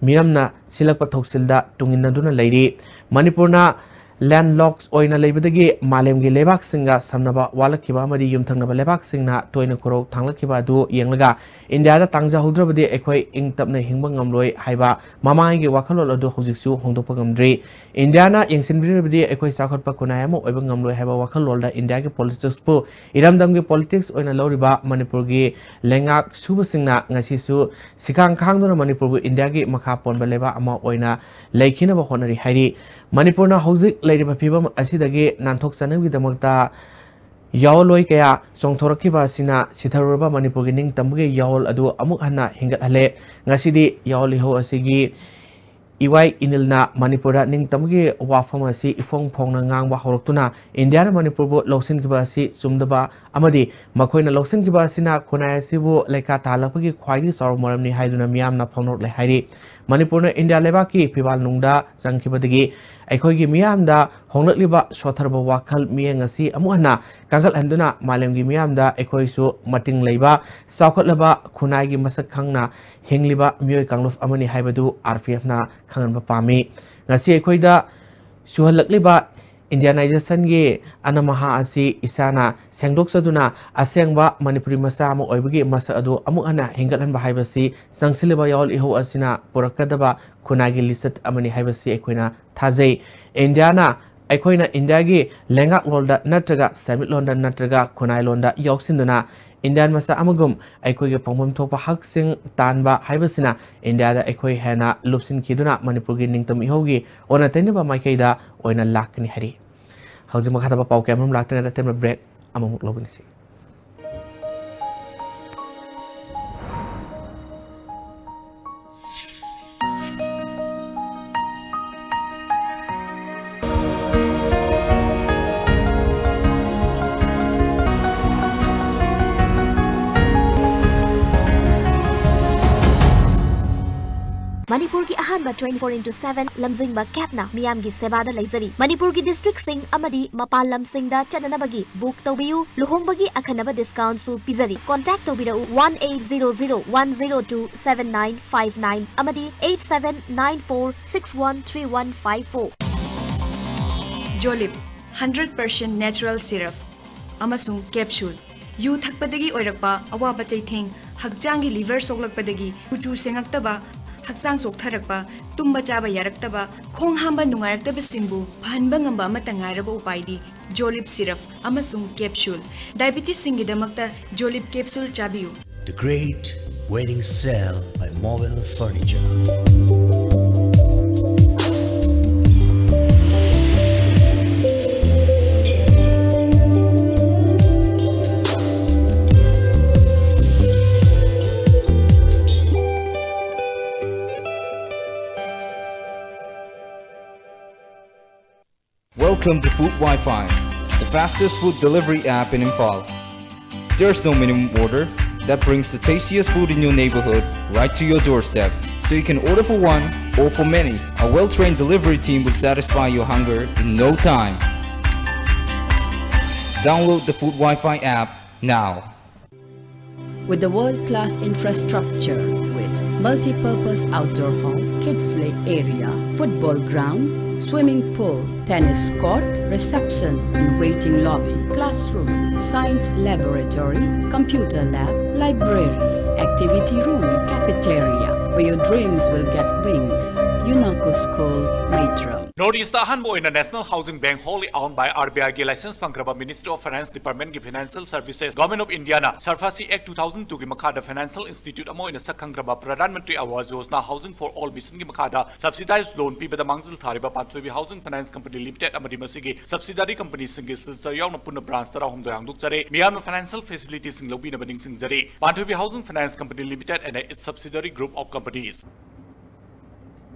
ꯃꯤꯔꯝꯅ ꯁꯤꯜꯂꯛꯄ ꯊꯧꯁꯤꯜꯗ ꯇꯨꯡꯏꯟꯅꯗꯨꯅ ꯂꯩꯔꯤ꯫ ꯃꯅꯤꯄꯨꯔꯅ landlocked ꯑꯣꯏꯅ ꯂꯩꯕꯗꯒꯤ ꯃꯥꯂꯦꯝꯒꯤ ꯂꯩꯕꯥꯛꯁꯤꯡꯒ ꯁꯝꯅꯕ ꯋꯥꯠꯂꯛꯈꯤꯕ ꯑꯃꯗꯤ ꯌꯨꯝꯊꯪꯅꯕ ꯂꯩꯕꯥꯛꯁꯤꯡꯅ ꯇꯣꯏꯅ ꯈꯨꯔꯧ ꯊꯥꯡꯂꯛꯈꯤꯕ ꯑꯗꯨ ꯌꯦꯡꯂꯒ ꯏꯟꯗꯤꯌꯥꯗ ꯇꯥꯡꯖꯍꯧꯗ꯭ꯔꯕꯗꯤ ꯑꯩꯈꯣꯏ ꯏꯪ ꯇꯞꯅ ꯍꯤꯡꯕ ꯉꯝꯂꯣꯏ ꯍꯥꯏꯕ ꯃꯃꯥꯡꯉꯩꯒꯤ ꯋꯥꯈꯜꯂꯣꯟ ꯑꯗꯨ ꯍꯧꯖꯤꯛꯁꯨ ꯍꯣꯡꯗꯣꯛꯄ ꯉꯝꯗ꯭ꯔꯤ꯫ ꯏꯟꯗꯤꯌꯥꯅ ꯌꯦꯡꯁꯤꯟꯕꯤꯗ꯭ꯔꯕꯗꯤ ꯑꯩꯈꯣꯏ ꯆꯥꯎꯈꯠꯄ ꯈꯨꯟꯅꯥꯏ ꯑꯃ ꯑꯣꯏꯕ ꯉꯝꯂꯣꯏ ꯍꯥꯏꯕ ꯋꯥꯈꯜꯂꯣꯟꯗ ꯏꯟꯗꯤꯌꯥꯒꯤ politics-ꯄꯨ ꯏꯔꯝꯗꯝꯒꯤ politics ꯑꯣꯏꯅ ꯂꯧꯔꯤꯕ ꯃꯅꯤꯄꯨꯔꯒꯤ ꯂꯩꯉꯥꯛ ꯁꯨꯕꯁꯤꯡꯅ ꯉꯁꯤꯁꯨ ꯁꯤꯈꯥꯡ ꯈꯥꯡꯗꯨꯅ ꯃꯅꯤꯄꯨꯔꯕꯨ ꯏꯟꯗꯤꯌꯥꯒꯤ ꯃꯈꯥ ꯄꯣꯟꯕ ꯂꯩꯕꯥꯛ ꯑꯃ ꯑꯣꯏꯅ ꯂꯩꯈꯤꯅꯕ ꯍꯣꯠꯅꯔꯤ ꯍꯥꯏꯔꯤ꯫ ꯃꯅꯤꯄꯨꯔꯅ ꯍꯧꯖꯤꯛ ꯂꯩꯔꯤꯕ ꯐꯤꯕꯝ ꯑꯁꯤꯗꯒꯤ ꯅꯥꯟꯊꯣꯛꯆꯅꯕꯒꯤꯗꯃꯛꯇ ꯌꯥꯑꯣꯟꯂꯣꯏ ꯀꯌꯥ ꯆꯣꯡꯊꯣꯔꯛꯈꯤꯕ ꯑꯁꯤꯅ ꯁꯤꯊꯔꯨꯔꯕ ꯃꯅꯤꯄꯨꯔꯒꯤ ꯅꯤꯡꯇꯝꯕꯒꯤ ꯌꯥꯑꯣꯜ ꯑꯗꯨ ꯑꯃꯨꯛ ꯍꯟꯅ ꯍꯤꯡꯒꯠꯍꯜꯂꯦ꯫ ꯉꯁꯤꯗꯤ ꯌꯥꯑꯣꯜ ꯏꯍꯧ ꯑꯁꯤꯒꯤ ꯏꯋꯥꯏ ꯏꯅꯤꯜꯅ ꯃꯅꯤꯄꯨꯔꯗ ꯅꯤꯡꯇꯝꯕꯒꯤ ꯋꯥꯐꯝ ꯑꯁꯤ ꯏꯐꯣꯡ ꯐꯣꯡꯅ ꯉꯥꯡꯕ ꯍꯧꯔꯛꯇꯨꯅ ꯏꯟꯗꯤꯌꯥꯅ ꯃꯅꯤꯄꯨꯔꯕꯨ ꯂꯧꯁꯤꯟꯈꯤꯕ ꯑꯁꯤ ꯆꯨꯝꯗꯕ ꯑꯃꯗꯤ ꯃꯈꯣꯏꯅ ꯂꯧꯁꯤꯟꯈꯤꯕ ꯑꯁꯤꯅ ꯈꯨꯟꯅꯥꯏ ꯑꯁꯤꯕꯨ ꯂꯩꯈꯥ ꯇꯥꯍꯜꯂꯛꯄꯒꯤ ꯈ꯭ꯋꯥꯏꯗꯒꯤ ꯆꯥꯎꯔꯕ ꯃꯔꯝꯅꯤ ꯍꯥꯏꯗꯨꯅ ꯃꯤꯌꯥꯝꯅ ꯐꯣꯡꯗꯣꯔꯛꯂꯦ ꯍꯥꯏꯔꯤ꯫ ꯃꯅꯤꯄꯨꯔꯅ ꯏꯟꯗꯤꯌꯥ ꯂꯩꯕꯥꯛꯀꯤ ꯐꯤꯕꯥꯜ ꯅꯨꯡꯗ ꯆꯪꯈꯤꯕꯗꯒꯤ ꯑꯩꯈꯣꯏꯒꯤ ꯃꯤꯌꯥꯝꯗ ꯍꯣꯡꯂꯛꯂꯤꯕ ꯁꯣꯠꯊꯔꯕ ꯋꯥꯈꯜ ꯃꯤꯠꯌꯦꯡ ꯑꯁꯤ ꯑꯃꯨꯛ ꯍꯟꯅ ꯀꯟꯈꯠꯍꯟꯗꯨꯅ ꯃꯥꯂꯦꯝꯒꯤ ꯃꯤꯌꯥꯝꯗ ꯑꯩꯈꯣꯏꯁꯨ ꯃꯇꯤꯡ ꯂꯩꯕ ꯆꯥꯎꯈꯠꯂꯕ ꯈꯨꯟꯅꯥꯏꯒꯤ ꯃꯁꯛ ꯈꯪꯅ ꯍꯤꯡꯂꯤꯕ ꯃꯤꯑꯣꯏ ꯀꯥꯡꯂꯨꯞ ꯑꯃꯅꯤ ꯍꯥꯏꯕꯗꯨ R P F-ꯅ ꯈꯪꯍꯟꯕ ꯄꯥꯝꯃꯤ꯫ ꯉꯁꯤ ꯑꯩꯈꯣꯏꯗ ꯁꯨꯍꯜꯂꯛꯂꯤꯕ Indianization-ꯒꯤ ꯑꯅꯃꯍꯥ ꯑꯁꯤ ꯏꯁꯥꯅ ꯁꯦꯡꯗꯣꯛꯆꯗꯨꯅ ꯑꯁꯦꯡꯕ ꯃꯅꯤꯄꯨꯔꯤ ꯃꯆꯥ ꯑꯃ ꯑꯣꯏꯕꯒꯤ ꯃꯁꯛ ꯑꯗꯨ ꯑꯃꯨꯛ ꯍꯟꯅ ꯍꯤꯡꯒꯠꯍꯟꯕ ꯍꯥꯏꯕꯁꯤ ꯆꯪꯁꯤꯜꯂꯤꯕ ꯌꯥꯑꯣꯜ ꯏꯍꯧ ꯑꯁꯤꯅ ꯄꯨꯔꯛꯀꯗꯕ ꯈꯨꯟꯅꯥꯏꯒꯤ ꯂꯤꯆꯠ ꯑꯃꯅꯤ ꯍꯥꯏꯕꯁꯤ ꯑꯩꯈꯣꯏꯅ ꯊꯥꯖꯩ꯫ ꯏꯟꯗꯤꯌꯥꯅ, ꯑꯩꯈꯣꯏꯅ ꯏꯟꯗꯤꯌꯥꯒꯤ ꯂꯩꯉꯥꯛꯂꯣꯟꯗ ꯅꯠꯇ꯭ꯔꯒ ꯁꯦꯟꯃꯤꯠꯂꯣꯟꯗ ꯅꯠꯇ꯭ꯔꯒ ꯈꯨꯟꯅꯥꯏꯂꯣꯟꯗ ꯌꯥꯎꯁꯤꯟꯗꯨꯅ ꯏꯟꯗꯤꯌꯥꯟ ꯃꯆꯥ ꯑꯃꯒꯨꯝ ꯑꯩꯈꯣꯏꯒꯤ ꯐꯪꯐꯝ ꯊꯣꯛꯄ ꯍꯛꯁꯤꯡ ꯇꯥꯟꯕ ꯍꯥꯏꯕꯁꯤꯅ ꯏꯟꯗꯤꯌꯥꯗ ꯑꯩꯈꯣꯏ ꯍꯦꯟꯅ ꯂꯨꯞꯁꯤꯟꯈꯤꯗꯨꯅ ꯃꯅꯤꯄꯨꯔꯒꯤ ꯅꯤꯡꯇꯝ ꯏꯍꯧꯒꯤ ꯑꯣꯟꯅ ꯇꯩꯅꯕ ꯃꯥꯏꯀꯩꯗ ꯑꯣꯏꯅ ꯂꯥꯛꯀꯅꯤ ꯍꯥꯏꯔꯤ꯫ ꯍꯧꯖꯤꯛ ꯃꯈꯥ ꯇꯥꯕ ꯄꯥꯎ ꯀꯌꯥ ꯑꯃꯔꯣꯝ ꯂꯥꯛꯇ꯭ꯔꯤꯉꯩꯗ ꯑꯇꯦꯟꯕ ꯕ꯭ꯔꯦꯛ ꯑꯃꯃꯨꯛ ꯂꯧꯃꯤꯟꯅꯁꯤ꯫ ꯃꯅꯤꯄꯨꯔꯒꯤ ꯑꯍꯥꯟꯕ twenty four into seven ꯂꯝꯖꯤꯡꯕ ꯀꯦꯞꯅ ꯃꯤꯌꯥꯝꯒꯤ ꯁꯦꯕꯥꯗ ꯂꯩꯖꯔꯤ꯫ ꯃꯅꯤꯄꯨꯔꯒꯤ ꯗꯤꯁꯇ꯭ꯔꯤꯛꯁꯤꯡ ꯑꯃꯗꯤ ꯃꯄꯥꯟ ꯂꯝꯁꯤꯡꯗ ꯆꯠꯅꯅꯕꯒꯤ ꯕꯨꯛ ꯇꯧꯕꯤꯌꯨ꯫ ꯂꯨꯍꯣꯡꯕꯒꯤ ꯑꯈꯟꯅꯕ ꯗꯤꯁꯀꯥꯎꯟꯁꯨ ꯄꯤꯖꯔꯤ꯫ ꯀꯣꯟꯇꯦꯛ ꯇꯧꯕꯤꯔꯛꯎ one eight zero zero one zero two seven nine five nine ꯑꯃꯗꯤ eight seven nine four six one three one five four꯫ ꯖꯣꯂꯤꯞ, hundred percent natural syrup ꯑꯃꯁꯨꯡ capsule꯫ ꯌꯨ ꯊꯛꯄꯗꯒꯤ ꯑꯣꯏꯔꯛꯄ ꯑꯋꯥꯕ ꯆꯩꯊꯦꯡ, ꯍꯛꯆꯥꯡꯒꯤ liver ꯁꯣꯛꯂꯛꯄꯗꯒꯤ ꯀꯨꯆꯨ ꯁꯦꯡꯉꯛꯇꯕ, ꯍꯛꯆꯥꯡ ꯆꯣꯛꯊꯔꯛꯄ, ꯇꯨꯝꯕ ꯆꯥꯕ ꯌꯥꯔꯛꯇꯕ, ꯈꯣꯡ ꯍꯥꯝꯕ ꯅꯨꯡꯉꯥꯏꯔꯛꯇꯕꯁꯤꯡꯕꯨ ꯐꯍꯟꯕ ꯉꯝꯕ ꯑꯃꯠꯇ ꯉꯥꯏꯔꯕ ꯎꯄꯥꯏꯗꯤ ꯖꯣꯂꯤꯞ syrup ꯑꯃꯁꯨꯡ capsule꯫ ꯗꯥꯏꯕꯤꯇꯤꯁꯁꯤꯡꯒꯤꯗꯃꯛꯇ ꯖꯣꯂꯤꯞ capsule ꯆꯥꯕꯤꯌꯨ꯫ The Great Wedding Sale by Mobile Furniture. Welcome to Food Wi-Fi, the fastest food delivery app in Imphal. There's no minimum order that brings the tastiest food in your neighborhood right to your doorstep. So you can order for one or for many. A well-trained delivery team will satisfy your hunger in no time. Download the Food Wi-Fi app now. With the world-class infrastructure with multi-purpose outdoor hall, kid play area, football ground, swimming pool, tennis court, reception and waiting lobby, classroom, science laboratory, computer lab, library, activity room, cafeteria, For your dreams will get wings. UNACO School, Maitram. North East ꯑꯍꯥꯟꯕ ꯑꯣꯏꯅ National Housing Bank, wholly owned by RBI ꯒꯤ license ꯐꯪꯈ꯭ꯔꯕ Ministry of Finance Department ꯀꯤ Financial Services, Government of India ꯅ SARFAESI Act two thousand two ꯒꯤ ꯃꯈꯥꯗ financial institute ꯑꯃ ꯑꯣꯏꯅ ꯁꯛ ꯈꯪꯈ꯭ꯔꯕ Pradhan Mantri Awas Yojana Housing for All mission ꯒꯤ ꯃꯈꯥꯗ subsidized loan ꯄꯤꯕꯗ ꯃꯥꯡꯖꯤꯜ ꯊꯥꯔꯤꯕ ꯄꯥꯟꯊꯣꯏꯕꯤ Housing Finance Company Limited ꯑꯃꯗꯤ ꯃꯁꯤꯒꯤ subsidiary company ꯁꯤꯡꯒꯤ signature ꯌꯥꯎꯅ ꯄꯨꯟꯅ branch ꯇꯔꯥꯍꯨꯝꯗꯣꯏ ꯍꯥꯡꯗꯣꯛꯆꯔꯦ꯫ ꯃꯤꯌꯥꯝꯅ financial facility ꯁꯤꯡ ꯂꯧꯕꯤꯅꯕ ꯅꯤꯡꯁꯤꯡꯖꯔꯤ꯫ ꯄꯥꯟꯊꯣꯏꯕꯤ Housing Finance Company Limited and its subsidiary group of companies.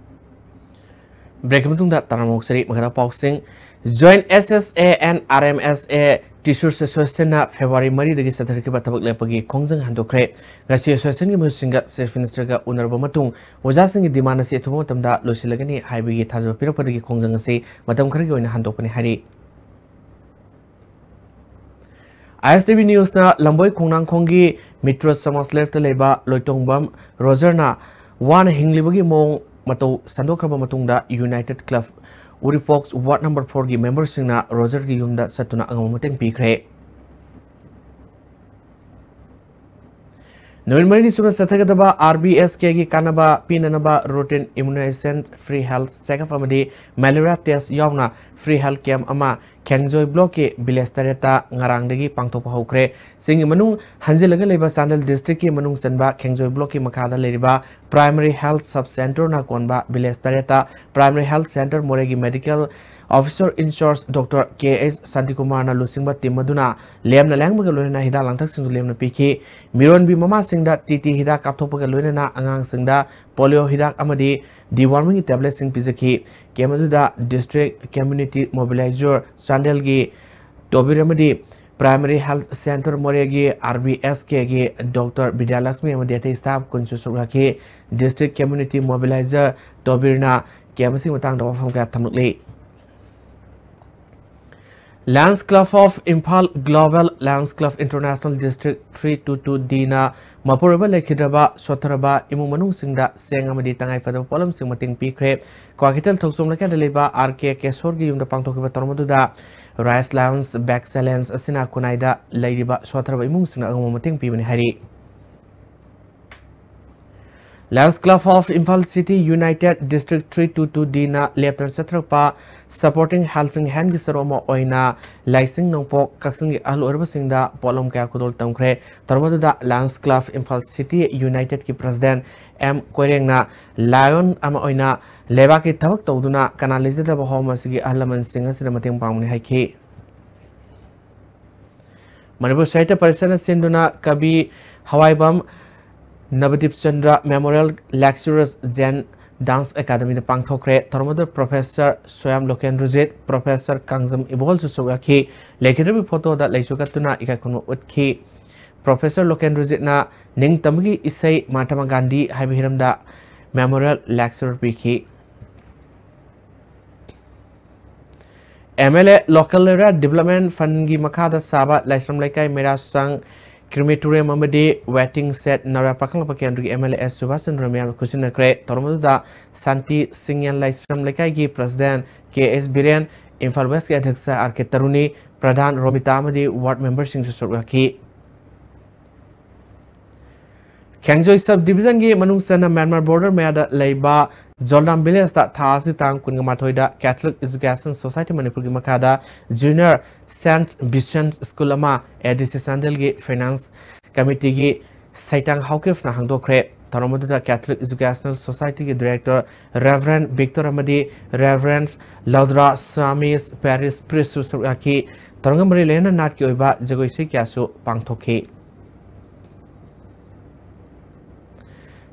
Break ꯀꯤ ꯃꯇꯨꯡꯗ ꯇꯔꯥꯃꯨꯛ ꯆꯔꯤ ꯃꯈꯥꯗ ꯄꯥꯎꯁꯤꯡ꯫ Joint SSA and RMSA Teachers Association ꯅ February ꯃꯔꯤꯗꯒꯤ ꯆꯠꯊꯔꯛꯈꯤꯕ ꯊꯕꯛ ꯂꯦꯞꯄꯒꯤ ꯈꯣꯡꯖꯪ ꯍꯟꯗꯣꯛꯈ꯭ꯔꯦ꯫ ꯉꯁꯤ association ꯒꯤ ꯃꯤꯍꯨꯠꯁꯤꯡꯒ Chief Minister ꯒ ꯎꯅꯔꯕ ꯃꯇꯨꯡ ꯑꯣꯖꯥꯁꯤꯡꯒꯤ demand ꯑꯁꯤ ꯑꯊꯨꯕ ꯃꯇꯝꯗ ꯂꯣꯏꯁꯤꯜꯂꯒꯅꯤ ꯍꯥꯏꯕꯒꯤ ꯊꯥꯖꯕ ꯄꯤꯔꯛꯄꯗꯒꯤ ꯈꯣꯡꯖꯪ ꯑꯁꯤ ꯃꯇꯝ ꯈꯔꯒꯤ ꯑꯣꯏꯅ ꯍꯟꯗꯣꯛꯄꯅꯤ ꯍꯥꯏꯔꯤ꯫ ISTV News ꯅ ꯂꯝꯕꯣꯏ ꯈꯣꯡꯅꯥꯡꯈꯣꯡꯒꯤ ꯃꯤꯇ꯭ꯔꯣ ꯁꯃꯥꯖ ꯂꯩꯔꯛꯇ ꯂꯩꯕ ꯂꯣꯏꯇꯣꯡꯕꯝ ꯔꯣꯖꯔꯅ ꯋꯥꯅ ꯍꯤꯡꯂꯤꯕꯒꯤ ꯃꯑꯣꯡ ꯃꯇꯧ ꯁꯟꯗꯣꯛꯈ꯭ꯔꯕ ꯃꯇꯨꯡꯗ United Club Urifox Ward number four ꯒꯤ member ꯁꯤꯡꯅ ꯔꯣꯖꯔꯒꯤ ꯌꯨꯝꯗ ꯆꯠꯇꯨꯅ ꯑꯉꯝꯕ ꯃꯇꯦꯡ ꯄꯤꯈ꯭ꯔꯦ꯫ ꯅꯨꯃꯤꯠ ꯃꯔꯤꯅꯤ ꯁꯨꯅ ꯆꯠꯊꯒꯗꯕ RBSK ꯒꯤ ꯀꯥꯟꯅꯕ ꯄꯤꯅꯅꯕ routine immunization, free health checkup ꯑꯃꯗꯤ malaria test ꯌꯥꯎꯅ free health camp ꯑꯃ ꯈꯦꯡꯖꯣꯏ block ꯀꯤ village ꯇꯔꯦꯠꯇ ꯉꯔꯥꯡꯗꯒꯤ ꯄꯥꯡꯊꯣꯛꯄ ꯍꯧꯈ꯭ꯔꯦ꯫ ꯁꯤꯡꯒꯤ ꯃꯅꯨꯡ ꯍꯟꯖꯤꯜꯂꯒ ꯂꯩꯕ ꯆꯥꯟꯗꯦꯜ district ꯀꯤ ꯃꯅꯨꯡ ꯆꯟꯕ ꯈꯦꯡꯖꯣꯏ block ꯀꯤ ꯃꯈꯥꯗ ꯂꯩꯔꯤꯕ Primary Health Sub Centre ꯅ ꯀꯣꯟꯕ village ꯇꯔꯦꯠꯇ Primary Health Centre ꯃꯣꯔꯦꯒꯤ medical officer in charge Doctor K H ꯁꯥꯟꯇꯤꯀꯨꯃꯥꯔꯅ ꯂꯨꯆꯤꯡꯕ team ꯑꯗꯨꯅ ꯂꯦꯝꯅ ꯂꯥꯌꯦꯡꯕꯒ ꯂꯣꯏꯅꯅ ꯍꯤꯗꯥꯛ ꯂꯥꯡꯊꯛꯁꯤꯡꯁꯨ ꯂꯦꯝꯅ ꯄꯤꯈꯤ꯫ ꯃꯤꯔꯣꯟꯕꯤ ꯃꯃꯥꯁꯤꯡꯗ TT ꯍꯤꯗꯥꯛ ꯀꯥꯞꯊꯣꯛꯄꯒ ꯂꯣꯏꯅꯅ ꯑꯉꯥꯡꯁꯤꯡꯗ polio ꯍꯤꯗꯥꯛ ꯑꯃꯗꯤ deworming ꯒꯤ tablet ꯁꯤꯡ ꯄꯤꯖꯈꯤ꯫ Camp ꯑꯗꯨꯗ district community mobilizer ꯆꯥꯟꯗꯦꯜꯒꯤ ꯇꯣꯕꯤꯔ ꯑꯃꯗꯤ Primary Health Centre ꯃꯣꯔꯦꯒꯤ RBSK ꯒꯤ Doctor ꯕꯤꯗ꯭ꯌꯥꯂꯛꯁꯃꯤ ꯑꯃꯗꯤ ꯑꯇꯩ staff ꯀꯨꯟꯁꯨ ꯁꯔꯨꯛ ꯌꯥꯈꯤ꯫ District community mobilizer ꯇꯣꯕꯤꯔꯅ camp ꯑꯁꯤꯒꯤ ꯃꯇꯥꯡꯗ ꯋꯥꯐꯝ ꯀꯌꯥ ꯊꯝꯂꯛꯂꯤ꯫ Lions Club of Imphal Global Lions Club International District three two two D ꯅ ꯃꯄꯨꯔꯣꯏꯕ ꯂꯩꯈꯤꯗ꯭ꯔꯕ ꯁꯣꯠꯊꯔꯕ ꯏꯃꯨꯡ ꯃꯅꯨꯡꯁꯤꯡꯗ ꯆꯦꯡ ꯑꯃꯗꯤ ꯇꯉꯥꯏꯐꯗꯕ ꯄꯣꯠꯂꯝꯁꯤꯡ ꯃꯇꯦꯡ ꯄꯤꯈ꯭ꯔꯦ꯫ ꯀ꯭ꯋꯥꯀꯩꯊꯦꯜ ꯊꯣꯛꯆꯣꯝ ꯂꯩꯀꯥꯏꯗ ꯂꯩꯕ R K ꯀꯦꯁꯣꯔꯒꯤ ꯌꯨꯝꯗ ꯄꯥꯡꯊꯣꯛꯈꯤꯕ ꯊꯧꯔꯝ ꯑꯗꯨꯗ Rise Lions Bag Challenge ꯑꯁꯤꯅ ꯈꯨꯟꯅꯥꯏꯗ ꯂꯩꯔꯤꯕ ꯁꯣꯠꯊꯔꯕ ꯏꯃꯨꯡꯁꯤꯡꯅ ꯑꯉꯝꯕ ꯃꯇꯦꯡ ꯄꯤꯕꯅꯤ ꯍꯥꯏꯔꯤ꯫ Lions Club of Imphal City United District three two two D ꯅ ꯂꯦꯞꯇꯅ ꯆꯠꯊꯔꯛꯄ Supporting Helping Hand ꯒꯤ ꯁꯔꯨꯛ ꯑꯃ ꯑꯣꯏꯅ ꯂꯥꯏꯁꯤꯡ ꯅꯣꯡꯄꯣꯛ ꯀꯛꯆꯤꯡꯒꯤ ꯑꯍꯜ ꯑꯣꯏꯔꯕꯁꯤꯡꯗ ꯄꯣꯠꯂꯝ ꯀꯌꯥ ꯈꯨꯗꯣꯜ ꯇꯝꯈ꯭ꯔꯦ꯫ ꯊꯧꯔꯝ ꯑꯗꯨꯗ Lions Club Imphal City United ꯀꯤ President M ꯀꯣꯏꯔꯦꯡꯅ Lion ꯑꯃ ꯑꯣꯏꯅ ꯂꯩꯕꯥꯛꯀꯤ ꯊꯕꯛ ꯇꯧꯗꯨꯅ ꯀꯅꯥ ꯂꯩꯖꯗ꯭ꯔꯕ ꯍꯣꯝ ꯑꯁꯤꯒꯤ ꯑꯍꯜ ꯂꯃꯟꯁꯤꯡ ꯑꯁꯤꯗ ꯃꯇꯦꯡ ꯄꯥꯡꯕꯅꯤ ꯍꯥꯏꯈꯤ꯫ ꯃꯅꯤꯄꯨꯔ ꯁꯥꯍꯤꯇ꯭ꯌ ꯄꯔꯤꯁꯠꯅ ꯁꯤꯟꯗꯨꯅ ꯀꯕꯤ ꯍꯋꯥꯏꯕꯝ ꯅꯕꯗꯤꯞ Chandra Memorial Lecturers Jain Dance Academy ꯗ ꯄꯥꯡꯊꯣꯛꯈ꯭ꯔꯦ꯫ ꯊꯧꯔꯝ ꯑꯗꯨꯗ Professor ꯁꯣꯌꯥꯝ ꯂꯣꯀꯦꯟꯗ꯭ꯔꯖꯤꯠ, Professor ꯀꯥꯡꯖꯝ ꯏꯕꯣꯍꯜꯁꯨ ꯁꯔꯨꯛ ꯌꯥꯈꯤ꯫ ꯂꯩꯈꯤꯗ꯭ꯔꯕꯤ photo ꯗ ꯂꯩꯁꯨ ꯀꯠꯇꯨꯅ ꯏꯀꯥꯏ ꯈꯨꯝꯅꯕ ꯎꯠꯈꯤ꯫ Professor ꯂꯣꯀꯦꯟꯗ꯭ꯔꯖꯤꯠꯅ ꯅꯤꯡꯇꯝꯕꯒꯤ ꯏꯁꯩ ꯃꯍꯥꯇꯃꯥ ꯒꯥꯟꯙꯤ ꯍꯥꯏꯕ ꯍꯤꯔꯝꯗ Memorial Lecture ꯄꯤꯈꯤ꯫ M L A Local Area Development Fund ꯒꯤ ꯃꯈꯥꯗ ꯁꯥꯕ ꯂꯥꯏꯁ꯭ꯔꯝ ꯂꯩꯀꯥꯏ ꯃꯩꯔꯥ ꯁꯪ, Crematorium ꯑꯃꯗꯤ Waiting Shed ꯅꯧꯔꯥ ꯄꯥꯈꯪꯂꯛꯄ ꯀꯦꯟꯗ꯭ꯔꯒꯤ M L A Subhash Chandra ꯃꯤꯌꯥꯝꯅ ꯈꯨꯠꯁꯤꯟꯅꯈ꯭ꯔꯦ꯫ ꯊꯧꯔꯝ ꯑꯗꯨꯗ ꯁꯥꯟꯇꯤ ꯁꯤꯡꯌꯦꯟ ꯂꯥꯏꯁ꯭ꯔꯝ ꯂꯩꯀꯥꯏꯒꯤ President K S Biren, Imphal West ꯀꯤ ꯑꯗ꯭ꯌꯛꯁ R K ꯇꯔꯨꯅꯤ, ꯄ꯭ꯔꯙꯥꯟ ꯔꯣꯃꯤꯇꯥ ꯑꯃꯗꯤ ward member ꯁꯤꯡꯁꯨ ꯁꯔꯨꯛ ꯌꯥꯈꯤ꯫ ꯈꯦꯡꯖꯣꯏ Sub Division ꯒꯤ ꯃꯅꯨꯡ ꯆꯟꯅ ꯃ꯭ꯌꯥꯟꯃꯥꯔ border ꯃꯌꯥꯗ ꯂꯩꯕ ꯖꯣꯜꯗꯥꯝ village ꯇ ꯊꯥ ꯑꯁꯤ ꯇꯥꯡ ꯀꯨꯟꯒ ꯃꯥꯊꯣꯏꯗ Catholic Education Society ꯃꯅꯤꯄꯨꯔꯒꯤ ꯃꯈꯥꯗ Junior Saint Vincent School ꯑꯃ A D C ꯆꯥꯟꯗꯦꯜꯒꯤ Finance Committee ꯒꯤ ꯁꯩꯇꯥꯡ ꯍꯥꯎꯀꯤꯞꯅ ꯍꯥꯡꯗꯣꯛꯈ꯭ꯔꯦ꯫ ꯊꯧꯔꯝ ꯑꯗꯨꯗ Catholic Educational Society ꯒꯤ Director Reverend Victor ꯑꯃꯗꯤ Reverend ꯂꯧꯗ꯭ꯔꯥ Swamis Parish Priest ꯁꯨ ꯁꯔꯨꯛ ꯌꯥꯈꯤ꯫ ꯊꯧꯔꯝꯒ ꯃꯔꯤ ꯂꯩꯅꯅ ꯅꯥꯠꯀꯤ ꯑꯣꯏꯕ ꯖꯒꯣꯏ ꯏꯁꯩ ꯀꯌꯥꯁꯨ ꯄꯥꯡꯊꯣꯛꯈꯤ꯫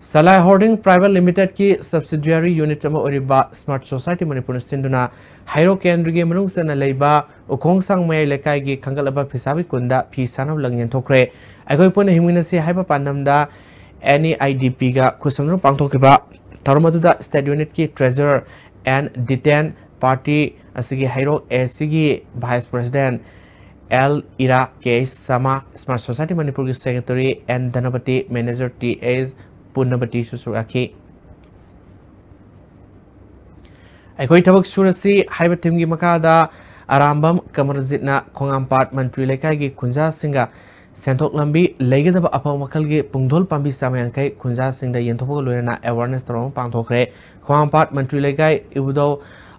ꯁꯂꯥꯏ Holding Private Limited ꯀꯤ subsidiary unit ꯑꯃ ꯑꯣꯏꯔꯤꯕ Smart Society ꯃꯅꯤꯄꯨꯔꯅ ꯁꯤꯟꯗꯨꯅ ꯍꯩꯔꯣꯛ ꯀꯦꯟꯗ꯭ꯔꯒꯤ ꯃꯅꯨꯡ ꯆꯟꯅ ꯂꯩꯕ ꯎꯈꯣꯡꯁꯥꯡ ꯃꯌꯥꯏ ꯂꯩꯀꯥꯏꯒꯤ ꯈꯟꯒꯠꯂꯕ ꯐꯤꯁꯥꯕꯤ ꯀꯨꯟꯗ ꯐꯤ ꯁꯥꯅꯕ ꯂꯪ ꯌꯦꯟꯊꯣꯛꯈ꯭ꯔꯦ꯫ ꯑꯩꯈꯣꯏ ꯄꯨꯟꯅ ꯍꯤꯡꯃꯤꯟꯅꯁꯤ ꯍꯥꯏꯕ ꯄꯥꯟꯗꯝꯗ N E I D P ꯒ ꯈꯨꯠꯁꯝꯅꯅ ꯄꯥꯡꯊꯣꯛꯈꯤꯕ ꯊꯧꯔꯝ ꯑꯗꯨꯗ state unit ꯀꯤ treasurer N Diten, party ꯑꯁꯤꯒꯤ ꯍꯩꯔꯣꯛ A C ꯒꯤ vice president L era, K ꯁꯃꯥ, Smart Society ꯃꯅꯤꯄꯨꯔꯒꯤ secretary N ꯙꯅꯄꯇꯤ, manager T H ꯄꯨꯔꯅꯕꯇꯤꯁꯨ ꯁꯔꯨꯛ ꯌꯥꯈꯤ꯫ ꯑꯩꯈꯣꯏ ꯊꯕꯛ ꯁꯨꯔꯁꯤ ꯍꯥꯏꯕ theme ꯒꯤ ꯃꯈꯥꯗ ꯑꯔꯥꯝꯕꯝ ꯀꯃꯔꯖꯤꯠꯅ ꯈꯣꯡꯉꯥꯝꯄꯥꯠ ꯃꯟꯇ꯭ꯔꯤ ꯂꯩꯀꯥꯏꯒꯤ ꯈꯨꯟꯖꯥꯁꯤꯡꯒ ꯁꯦꯟꯊꯣꯛ ꯂꯝꯕꯤ ꯂꯩꯒꯗꯕ ꯑꯐꯕ ꯃꯈꯜꯒꯤ ꯄꯨꯡꯗꯣꯜ ꯄꯥꯝꯕꯤ ꯆꯥꯝꯃ ꯌꯥꯡꯈꯩ ꯈꯨꯟꯖꯥꯁꯤꯡꯗ ꯌꯦꯟꯊꯣꯛꯄꯒ ꯂꯣꯏꯅꯅ awareness ꯊꯧꯔꯝ ꯑꯃ ꯄꯥꯡꯊꯣꯛꯈ꯭ꯔꯦ꯫ ꯈ꯭ꯋꯥꯡꯄꯥꯠ ꯃꯟꯇ꯭ꯔꯤ ꯂꯩꯀꯥꯏ ꯏꯕꯨꯙꯧ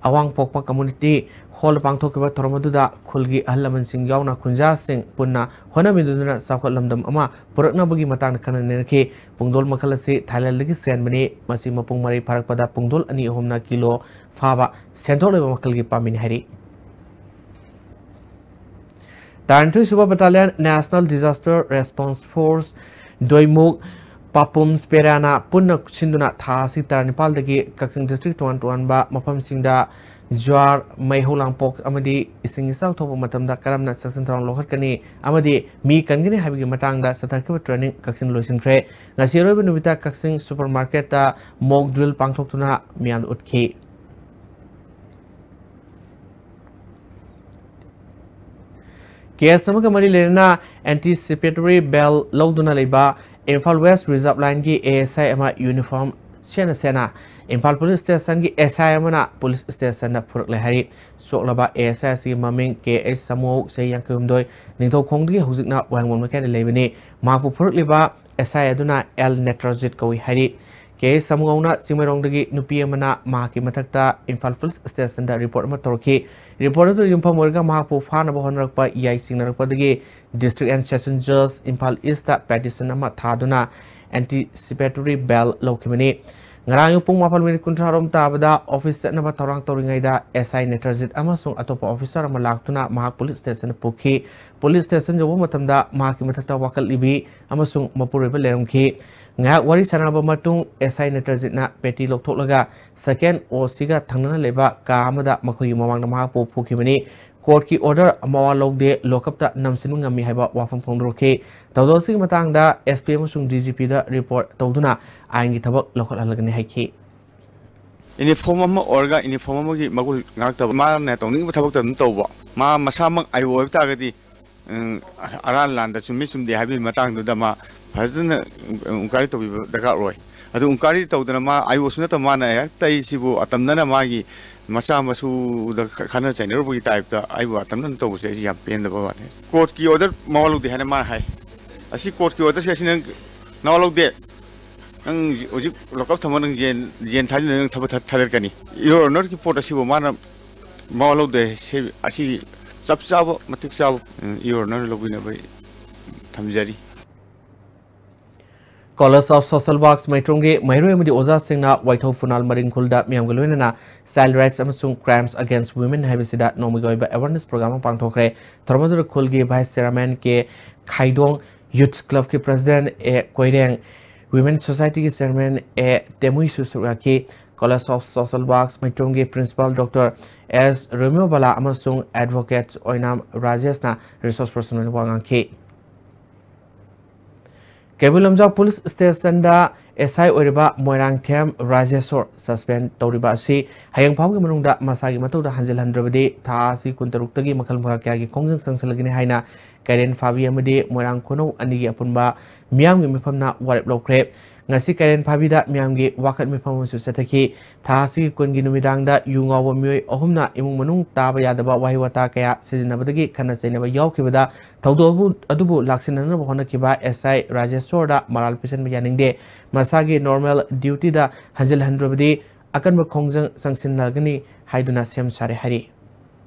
ꯑꯋꯥꯡꯄꯣꯛꯄ community hall ꯗ ꯄꯥꯡꯊꯣꯛꯈꯤꯕ ꯊꯧꯔꯝ ꯑꯗꯨꯗ ꯈꯨꯜꯒꯤ ꯑꯍꯜ ꯂꯃꯟꯁꯤꯡ ꯌꯥꯎꯅ ꯈꯨꯟꯖꯥꯁꯤꯡ ꯄꯨꯟꯅ ꯍꯣꯠꯅꯃꯤꯟꯅꯗꯨꯅ ꯆꯥꯎꯈꯠ ꯂꯝꯗꯝ ꯑꯃ ꯄꯨꯔꯛꯅꯕꯒꯤ ꯃꯇꯥꯡꯗ ꯈꯟꯅ ꯅꯩꯅꯈꯤ꯫ ꯄꯨꯡꯗꯣꯜ ꯃꯈꯜ ꯑꯁꯤ ꯊꯥꯏꯂꯦꯟꯗꯒꯤ ꯆꯦꯟꯕꯅꯤ꯫ ꯃꯁꯤ ꯃꯄꯨꯡ ꯃꯔꯩ ꯐꯥꯔꯛꯄꯗ ꯄꯨꯡꯗꯣꯜ ꯑꯅꯤ ꯑꯍꯨꯝꯅ ꯀꯤꯂꯣ ꯐꯥꯕ ꯁꯦꯟꯊꯣꯛ ꯂꯩꯕ ꯃꯈꯜꯒꯤ ꯄꯥꯝꯕꯤꯅꯤ ꯍꯥꯏꯔꯤ꯫ ꯇꯔꯥꯅꯤꯊꯣꯏ ꯁꯨꯕ Battalion National Disaster Response Force, ꯗꯣꯏꯃꯨꯛ, ꯄꯥꯄꯨꯝ ꯁ꯭ꯄꯦꯔꯥꯅ ꯄꯨꯟꯅ ꯁꯤꯟꯗꯨꯅ ꯊꯥ ꯑꯁꯤ ꯇꯔꯥꯅꯤꯄꯥꯜꯗꯒꯤ ꯀꯛꯆꯤꯡ district ꯇꯣꯉꯥꯟ ꯇꯣꯉꯥꯟꯕ ꯃꯐꯝꯁꯤꯡꯗ ꯖ꯭ꯋꯥꯔ, ꯃꯩ ꯍꯧ ꯂꯥꯡꯄꯣꯛ ꯑꯃꯗꯤ ꯏꯁꯤꯡ ꯏꯆꯥꯎ ꯊꯣꯛꯄ ꯃꯇꯝꯗ ꯀꯔꯝꯅ ꯆꯦꯛꯁꯤꯟ ꯊꯧꯔꯥꯡ ꯂꯧꯈꯠꯀꯅꯤ ꯑꯃꯗꯤ ꯃꯤ ꯀꯟꯒꯅꯤ ꯍꯥꯏꯕꯒꯤ ꯃꯇꯥꯡꯗ ꯆꯠꯊꯈꯤꯕ training ꯀꯛꯆꯤꯡ ꯂꯣꯏꯁꯤꯟꯈ꯭ꯔꯦ꯫ ꯉꯁꯤ ꯑꯔꯣꯏꯕ ꯅꯨꯃꯤꯠꯇ ꯀꯛꯆꯤꯡ supermarket ꯇ mock drill ꯄꯥꯡꯊꯣꯛꯇꯨꯅ ꯃꯤꯌꯥꯝꯗ ꯎꯠꯈꯤ꯫ Case ꯑꯃꯒ ꯃꯔꯤ ꯂꯩꯅꯅ anticipatory bail ꯂꯧꯗꯨꯅ ꯂꯩꯕ ꯏꯝꯐꯥꯜ West Reserve Line ꯒꯤ A S I ꯑꯃ uniform ꯁꯦꯠꯅ ꯁꯦꯠꯅ ꯏꯝꯐꯥꯜ police station ꯒꯤ S I ꯑꯃꯅ police station ꯗ ꯐꯨꯔꯛꯂꯦ ꯍꯥꯏꯔꯤ꯫ ꯁꯣꯛꯂꯕ A S I ꯑꯁꯤꯒꯤ ꯃꯃꯤꯡ K H ꯁꯥꯃꯨꯍꯧ, ꯆꯍꯤ ꯌꯥꯡꯈꯩ ꯍꯨꯝꯗꯣꯏ, ꯅꯤꯡꯊꯧꯈꯣꯡꯗꯒꯤ ꯍꯧꯖꯤꯛꯅ ꯋꯥꯍꯦꯡꯕꯝ ꯂꯩꯀꯥꯏꯗ ꯂꯩꯕꯅꯤ꯫ ꯃꯍꯥꯛꯄꯨ ꯐꯨꯔꯛꯂꯤꯕ S I ꯑꯗꯨꯅ L ꯅꯦꯇ꯭ꯔꯖꯤꯠ ꯀꯧꯏ ꯍꯥꯏꯔꯤ꯫ K H ꯁꯥꯃꯨꯍꯧꯅ ꯆꯤꯡꯃꯩꯔꯣꯡꯗꯒꯤ ꯅꯨꯄꯤ ꯑꯃꯅ ꯃꯍꯥꯛꯀꯤ ꯃꯊꯛꯇ ꯏꯝꯐꯥꯜ police station ꯗ report ꯑꯃ ꯇꯧꯔꯛꯈꯤ꯫ Report ꯑꯗꯨꯗ ꯌꯨꯝꯐꯝ ꯑꯣꯏꯔꯒ ꯃꯍꯥꯛꯄꯨ ꯐꯥꯅꯕ ꯍꯣꯠꯅꯔꯛꯄ ꯌꯥꯏ ꯆꯤꯡꯅꯔꯛꯄꯗꯒꯤ District and Session Judge Imphal East ꯇ petition ꯑꯃ ꯊꯥꯗꯨꯅ anticipatory bail ꯂꯧꯈꯤꯕꯅꯤ꯫ ꯉꯔꯥꯡ ꯑꯌꯨꯛ ꯄꯨꯡ ꯃꯥꯄꯜ ꯃꯤꯅꯤꯠ ꯀꯨꯟꯊ꯭ꯔꯥ ꯔꯣꯝ ꯇꯥꯕꯗ office ꯆꯠꯅꯕ ꯊꯧꯔꯥꯡ ꯇꯧꯔꯤꯉꯩꯗ S I ꯅꯦꯇ꯭ꯔꯖꯤꯠ ꯑꯃꯁꯨꯡ ꯑꯇꯣꯞꯄ officer ꯑꯃ ꯂꯥꯛꯇꯨꯅ ꯃꯍꯥꯛ police station ꯗ ꯄꯨꯈꯤ꯫ Police station ꯌꯧꯕ ꯃꯇꯝꯗ ꯃꯍꯥꯛꯀꯤ ꯃꯊꯛꯇ ꯋꯥꯀꯠꯂꯤꯕꯤ ꯑꯃꯁꯨꯡ ꯃꯄꯨꯔꯣꯏꯕ ꯂꯩꯔꯝꯈꯤ꯫ ꯉꯥꯏꯍꯥꯛ ꯋꯥꯔꯤ ꯁꯥꯟꯅꯔꯕ ꯃꯇꯨꯡ S I ꯅꯦꯇ꯭ꯔꯖꯤꯠꯅ ꯄꯦꯇꯤ ꯂꯧꯊꯣꯛꯂꯒ second O C ꯒ ꯊꯪꯅꯅ ꯂꯩꯕ ꯀꯥ ꯑꯃꯗ ꯃꯈꯣꯏꯒꯤ ꯃꯃꯥꯡꯗ ꯃꯍꯥꯛꯄꯨ ꯐꯨꯈꯤꯕꯅꯤ꯫ Court ꯀꯤ order ꯃꯋꯥ ꯂꯧꯗꯦ, ꯂꯣꯀꯞꯇ ꯅꯝꯁꯤꯟꯕ ꯉꯝꯃꯤ ꯍꯥꯏꯕ ꯋꯥꯐꯝ ꯐꯣꯡꯗꯣꯔꯛꯈꯤ꯫ ꯊꯧꯗꯣꯛ ꯑꯁꯤꯒꯤ ꯃꯇꯥꯡꯗ S P ꯑꯃꯁꯨꯡ D G P ꯗ report ꯇꯧꯗꯨꯅ ꯑꯥꯏꯟꯒꯤ ꯊꯕꯛ ꯂꯧꯈꯠꯍꯜꯂꯒꯅꯤ ꯍꯥꯏꯈꯤ꯫ Uniform ꯑꯃ ꯑꯣꯏꯔꯒ uniform ꯑꯃꯒꯤ ꯃꯒꯨꯟ ꯉꯥꯛꯇꯕ, ꯃꯥꯅ ꯇꯧꯅꯤꯡꯕ ꯊꯕꯛꯇ ꯑꯗꯨꯝ ꯇꯧꯕ, ꯃꯥ ꯃꯁꯥꯃꯛ ꯑꯥꯏ ꯑꯣ ꯑꯣꯏꯕ ꯇꯥꯔꯒꯗꯤ, ꯎꯝ, ꯑꯔꯥꯟ ꯂꯥꯟꯗ ꯆꯨꯝꯃꯤ ꯆꯨꯝꯗꯦ ꯍꯥꯏꯕꯒꯤ ꯃꯇꯥꯡꯗꯨꯗ ꯃꯥ ꯐꯖꯅ inquiry ꯇꯧꯕꯤꯕ ꯗꯔꯀꯥꯔ ꯑꯣꯏ꯫ ꯑꯗꯨ ꯏꯟꯀ꯭ꯋꯥꯏꯔꯤ ꯇꯧꯗꯅ ꯃꯥ ꯑꯥꯏ ꯑꯣꯁꯨ ꯅꯠꯇꯕ ꯃꯥꯅ ꯍꯦꯛꯇ ꯑꯩꯁꯤꯕꯨ ꯑꯇꯝꯅꯅ ꯃꯥꯒꯤ ꯃꯆꯥ ꯃꯁꯨꯗ ꯈ-, ꯈꯠꯅ ꯆꯩꯅꯔꯨꯕꯒꯤ ꯇꯥꯏꯞꯇ ꯑꯩꯕꯨ ꯑꯇꯝꯅꯅ ꯇꯧꯕꯁꯦ ꯑꯩꯁꯦ ꯌꯥꯝ ꯄꯦꯟꯗꯕ ꯋꯥꯅꯤ꯫ ꯀꯣꯔꯠꯀꯤ ꯑꯣꯔꯗꯔ ꯃꯋꯥ ꯂꯧꯗꯦ ꯍꯥꯏꯅ ꯃꯥꯅ ꯍꯥꯏ꯫ ꯑꯁꯤ ꯀꯣꯔꯠꯀꯤ ꯑꯣꯔꯗꯔꯁꯦ ꯑꯁꯤ ꯅꯪ ꯅꯋꯥ ꯂꯧꯗꯦ꯫ ꯅꯪ ꯍꯧꯖꯤꯛ ꯂꯣꯀꯞ ꯊꯝꯃ ꯅꯪ ꯖꯦꯟ, ꯖꯦꯟ ꯊꯥꯖꯤꯟꯗ ꯅꯪ ꯊꯕꯛ ꯊꯥ-, ꯊꯥꯗꯠꯀꯅꯤ꯫ Your Honourꯒꯤ ꯄꯣꯠ ꯑꯁꯤꯕꯨ ꯃꯥꯅ ꯃꯋꯥ ꯂꯧꯗꯦ꯫ ꯁꯤ, ꯑꯁꯤ ꯆꯞ ꯆꯥꯕ, ꯃꯇꯤꯛ ꯆꯥꯕ, ꯎꯝ, Your Honourꯅ ꯂꯧꯕꯤꯅꯕ ꯑꯩ ꯊꯝꯖꯔꯤ꯫ College of Social Works ꯃꯩꯇ꯭ꯔꯣꯡꯒꯤ ꯃꯍꯩꯔꯣꯏ ꯑꯃꯗꯤ ꯑꯣꯖꯥꯁꯤꯡꯅ ꯋꯥꯏꯊꯧ ꯐꯨꯅꯥꯜ ꯃꯔꯤꯡ ꯈꯨꯜꯗ ꯃꯤꯌꯥꯝꯒ ꯂꯣꯏꯅꯅ Child Rights ꯑꯃꯁꯨꯡ Crimes Against Women ꯍꯥꯏꯕꯁꯤꯗ ꯅꯣꯡꯃꯒꯤ ꯑꯣꯏꯕ awareness program ꯑꯃ ꯄꯥꯡꯊꯣꯛꯈ꯭ꯔꯦ꯫ ꯊꯧꯔꯝ ꯑꯗꯨꯗ ꯈꯨꯜꯒꯤ Vice Chairman ꯀꯦ ꯈꯥꯏꯗꯣꯡ, Youth Clubꯀꯤ President ꯑꯦ ꯀꯣꯏꯔꯦꯡ, Women Societyꯒꯤ Chairman ꯑꯦ ꯇꯦꯃꯨꯏꯁꯨ ꯁꯔꯨꯛ ꯌꯥꯈꯤ꯫ College of Social Works ꯃꯩꯇ꯭ꯔꯣꯡꯒꯤ Principal Doctor ꯑꯦꯁ ꯔꯣꯃꯤꯌꯣ ꯕꯂꯥ ꯑꯃꯁꯨꯡ Advocate ꯑꯣꯏꯅꯥꯝ ꯔꯥꯖꯦꯁꯅ resource person ꯑꯣꯏꯅ ꯋꯥ ꯉꯥꯡꯈꯤ꯫ ꯀꯩꯕꯨꯜ ꯂꯝꯖꯥꯎ ꯄꯨꯂꯤꯁ ꯁ꯭ꯇꯦꯁꯟꯗ ꯑꯦꯁ ꯑꯥꯏ ꯑꯣꯏꯔꯤꯕ ꯃꯣꯏꯔꯥꯡꯊꯦꯝ ꯔꯥꯖꯦꯁꯣꯔ suspend ꯇꯧꯔꯤꯕ ꯑꯁꯤ ꯍꯌꯦꯡ ꯐꯥꯎꯕꯒꯤ ꯃꯅꯨꯡꯗ ꯃꯁꯥꯒꯤ ꯃꯊꯧꯗ ꯍꯟꯖꯤꯜꯍꯟꯗ꯭ꯔꯕꯗꯤ ꯊꯥ ꯑꯁꯤ ꯀꯨꯟꯇꯔꯨꯛꯇꯒꯤ ꯃꯈꯜ ꯃꯈꯥ ꯀꯌꯥꯒꯤ ꯈꯣꯡꯖꯪ ꯆꯪꯁꯤꯜꯂꯒꯅꯤ ꯍꯥꯏꯅ ꯀꯩꯔꯦꯟ ꯐꯥꯕꯤ ꯑꯃꯗꯤ ꯃꯣꯏꯔꯥꯡ ꯈꯨꯅꯧ ꯑꯅꯤꯒꯤ ꯑꯄꯨꯟꯕ ꯃꯤꯌꯥꯝꯒꯤ ꯃꯤꯐꯝꯅ ꯋꯥꯔꯦꯞ ꯂꯧꯈ꯭ꯔꯦ꯫ ꯉꯁꯤ ꯀꯩꯔꯦꯟ ꯐꯥꯕꯤꯗ ꯃꯤꯌꯥꯝꯒꯤ ꯋꯥꯀꯠ ꯃꯤꯐꯝ ꯑꯃꯁꯨ ꯆꯠꯊꯈꯤ꯫ ꯊꯥ ꯑꯁꯤꯒꯤ ꯀꯨꯟꯒꯤ ꯅꯨꯃꯤꯗꯥꯡꯗ ꯌꯨ ꯉꯥꯎꯕ ꯃꯤꯑꯣꯏ ꯑꯍꯨꯝꯅ ꯏꯃꯨꯡ ꯃꯅꯨꯡ ꯇꯥꯕ ꯌꯥꯗꯕ ꯋꯥꯍꯩ ꯋꯥꯇꯥ ꯀꯌꯥ ꯁꯤꯖꯤꯟꯅꯕꯗꯒꯤ ꯈꯠꯅ ꯆꯩꯅꯕ ꯌꯥꯎꯈꯤꯕꯗ ꯊꯧꯗꯣꯛ ꯑꯗꯨ-, ꯑꯗꯨꯕꯨ ꯂꯥꯛꯁꯤꯟꯅꯅꯕ ꯍꯣꯠꯅꯈꯤꯕ ꯑꯦꯁ ꯑꯥꯏ ꯔꯥꯖꯦꯁꯣꯔꯗ ꯃꯔꯥꯜ ꯄꯤꯁꯤꯟꯕ ꯌꯥꯅꯤꯡꯗꯦ꯫ ꯃꯁꯥꯒꯤ normal dutyꯗ ꯍꯟꯖꯤꯜꯍꯟꯗ꯭ꯔꯕꯗꯤ ꯑꯀꯟꯕ ꯈꯣꯡꯖꯪ ꯆꯪꯁꯤꯟꯅꯒꯅꯤ ꯍꯥꯏꯗꯨꯅ ꯁꯦꯝ ꯁꯥꯔꯦ ꯍꯥꯏꯔꯤ꯫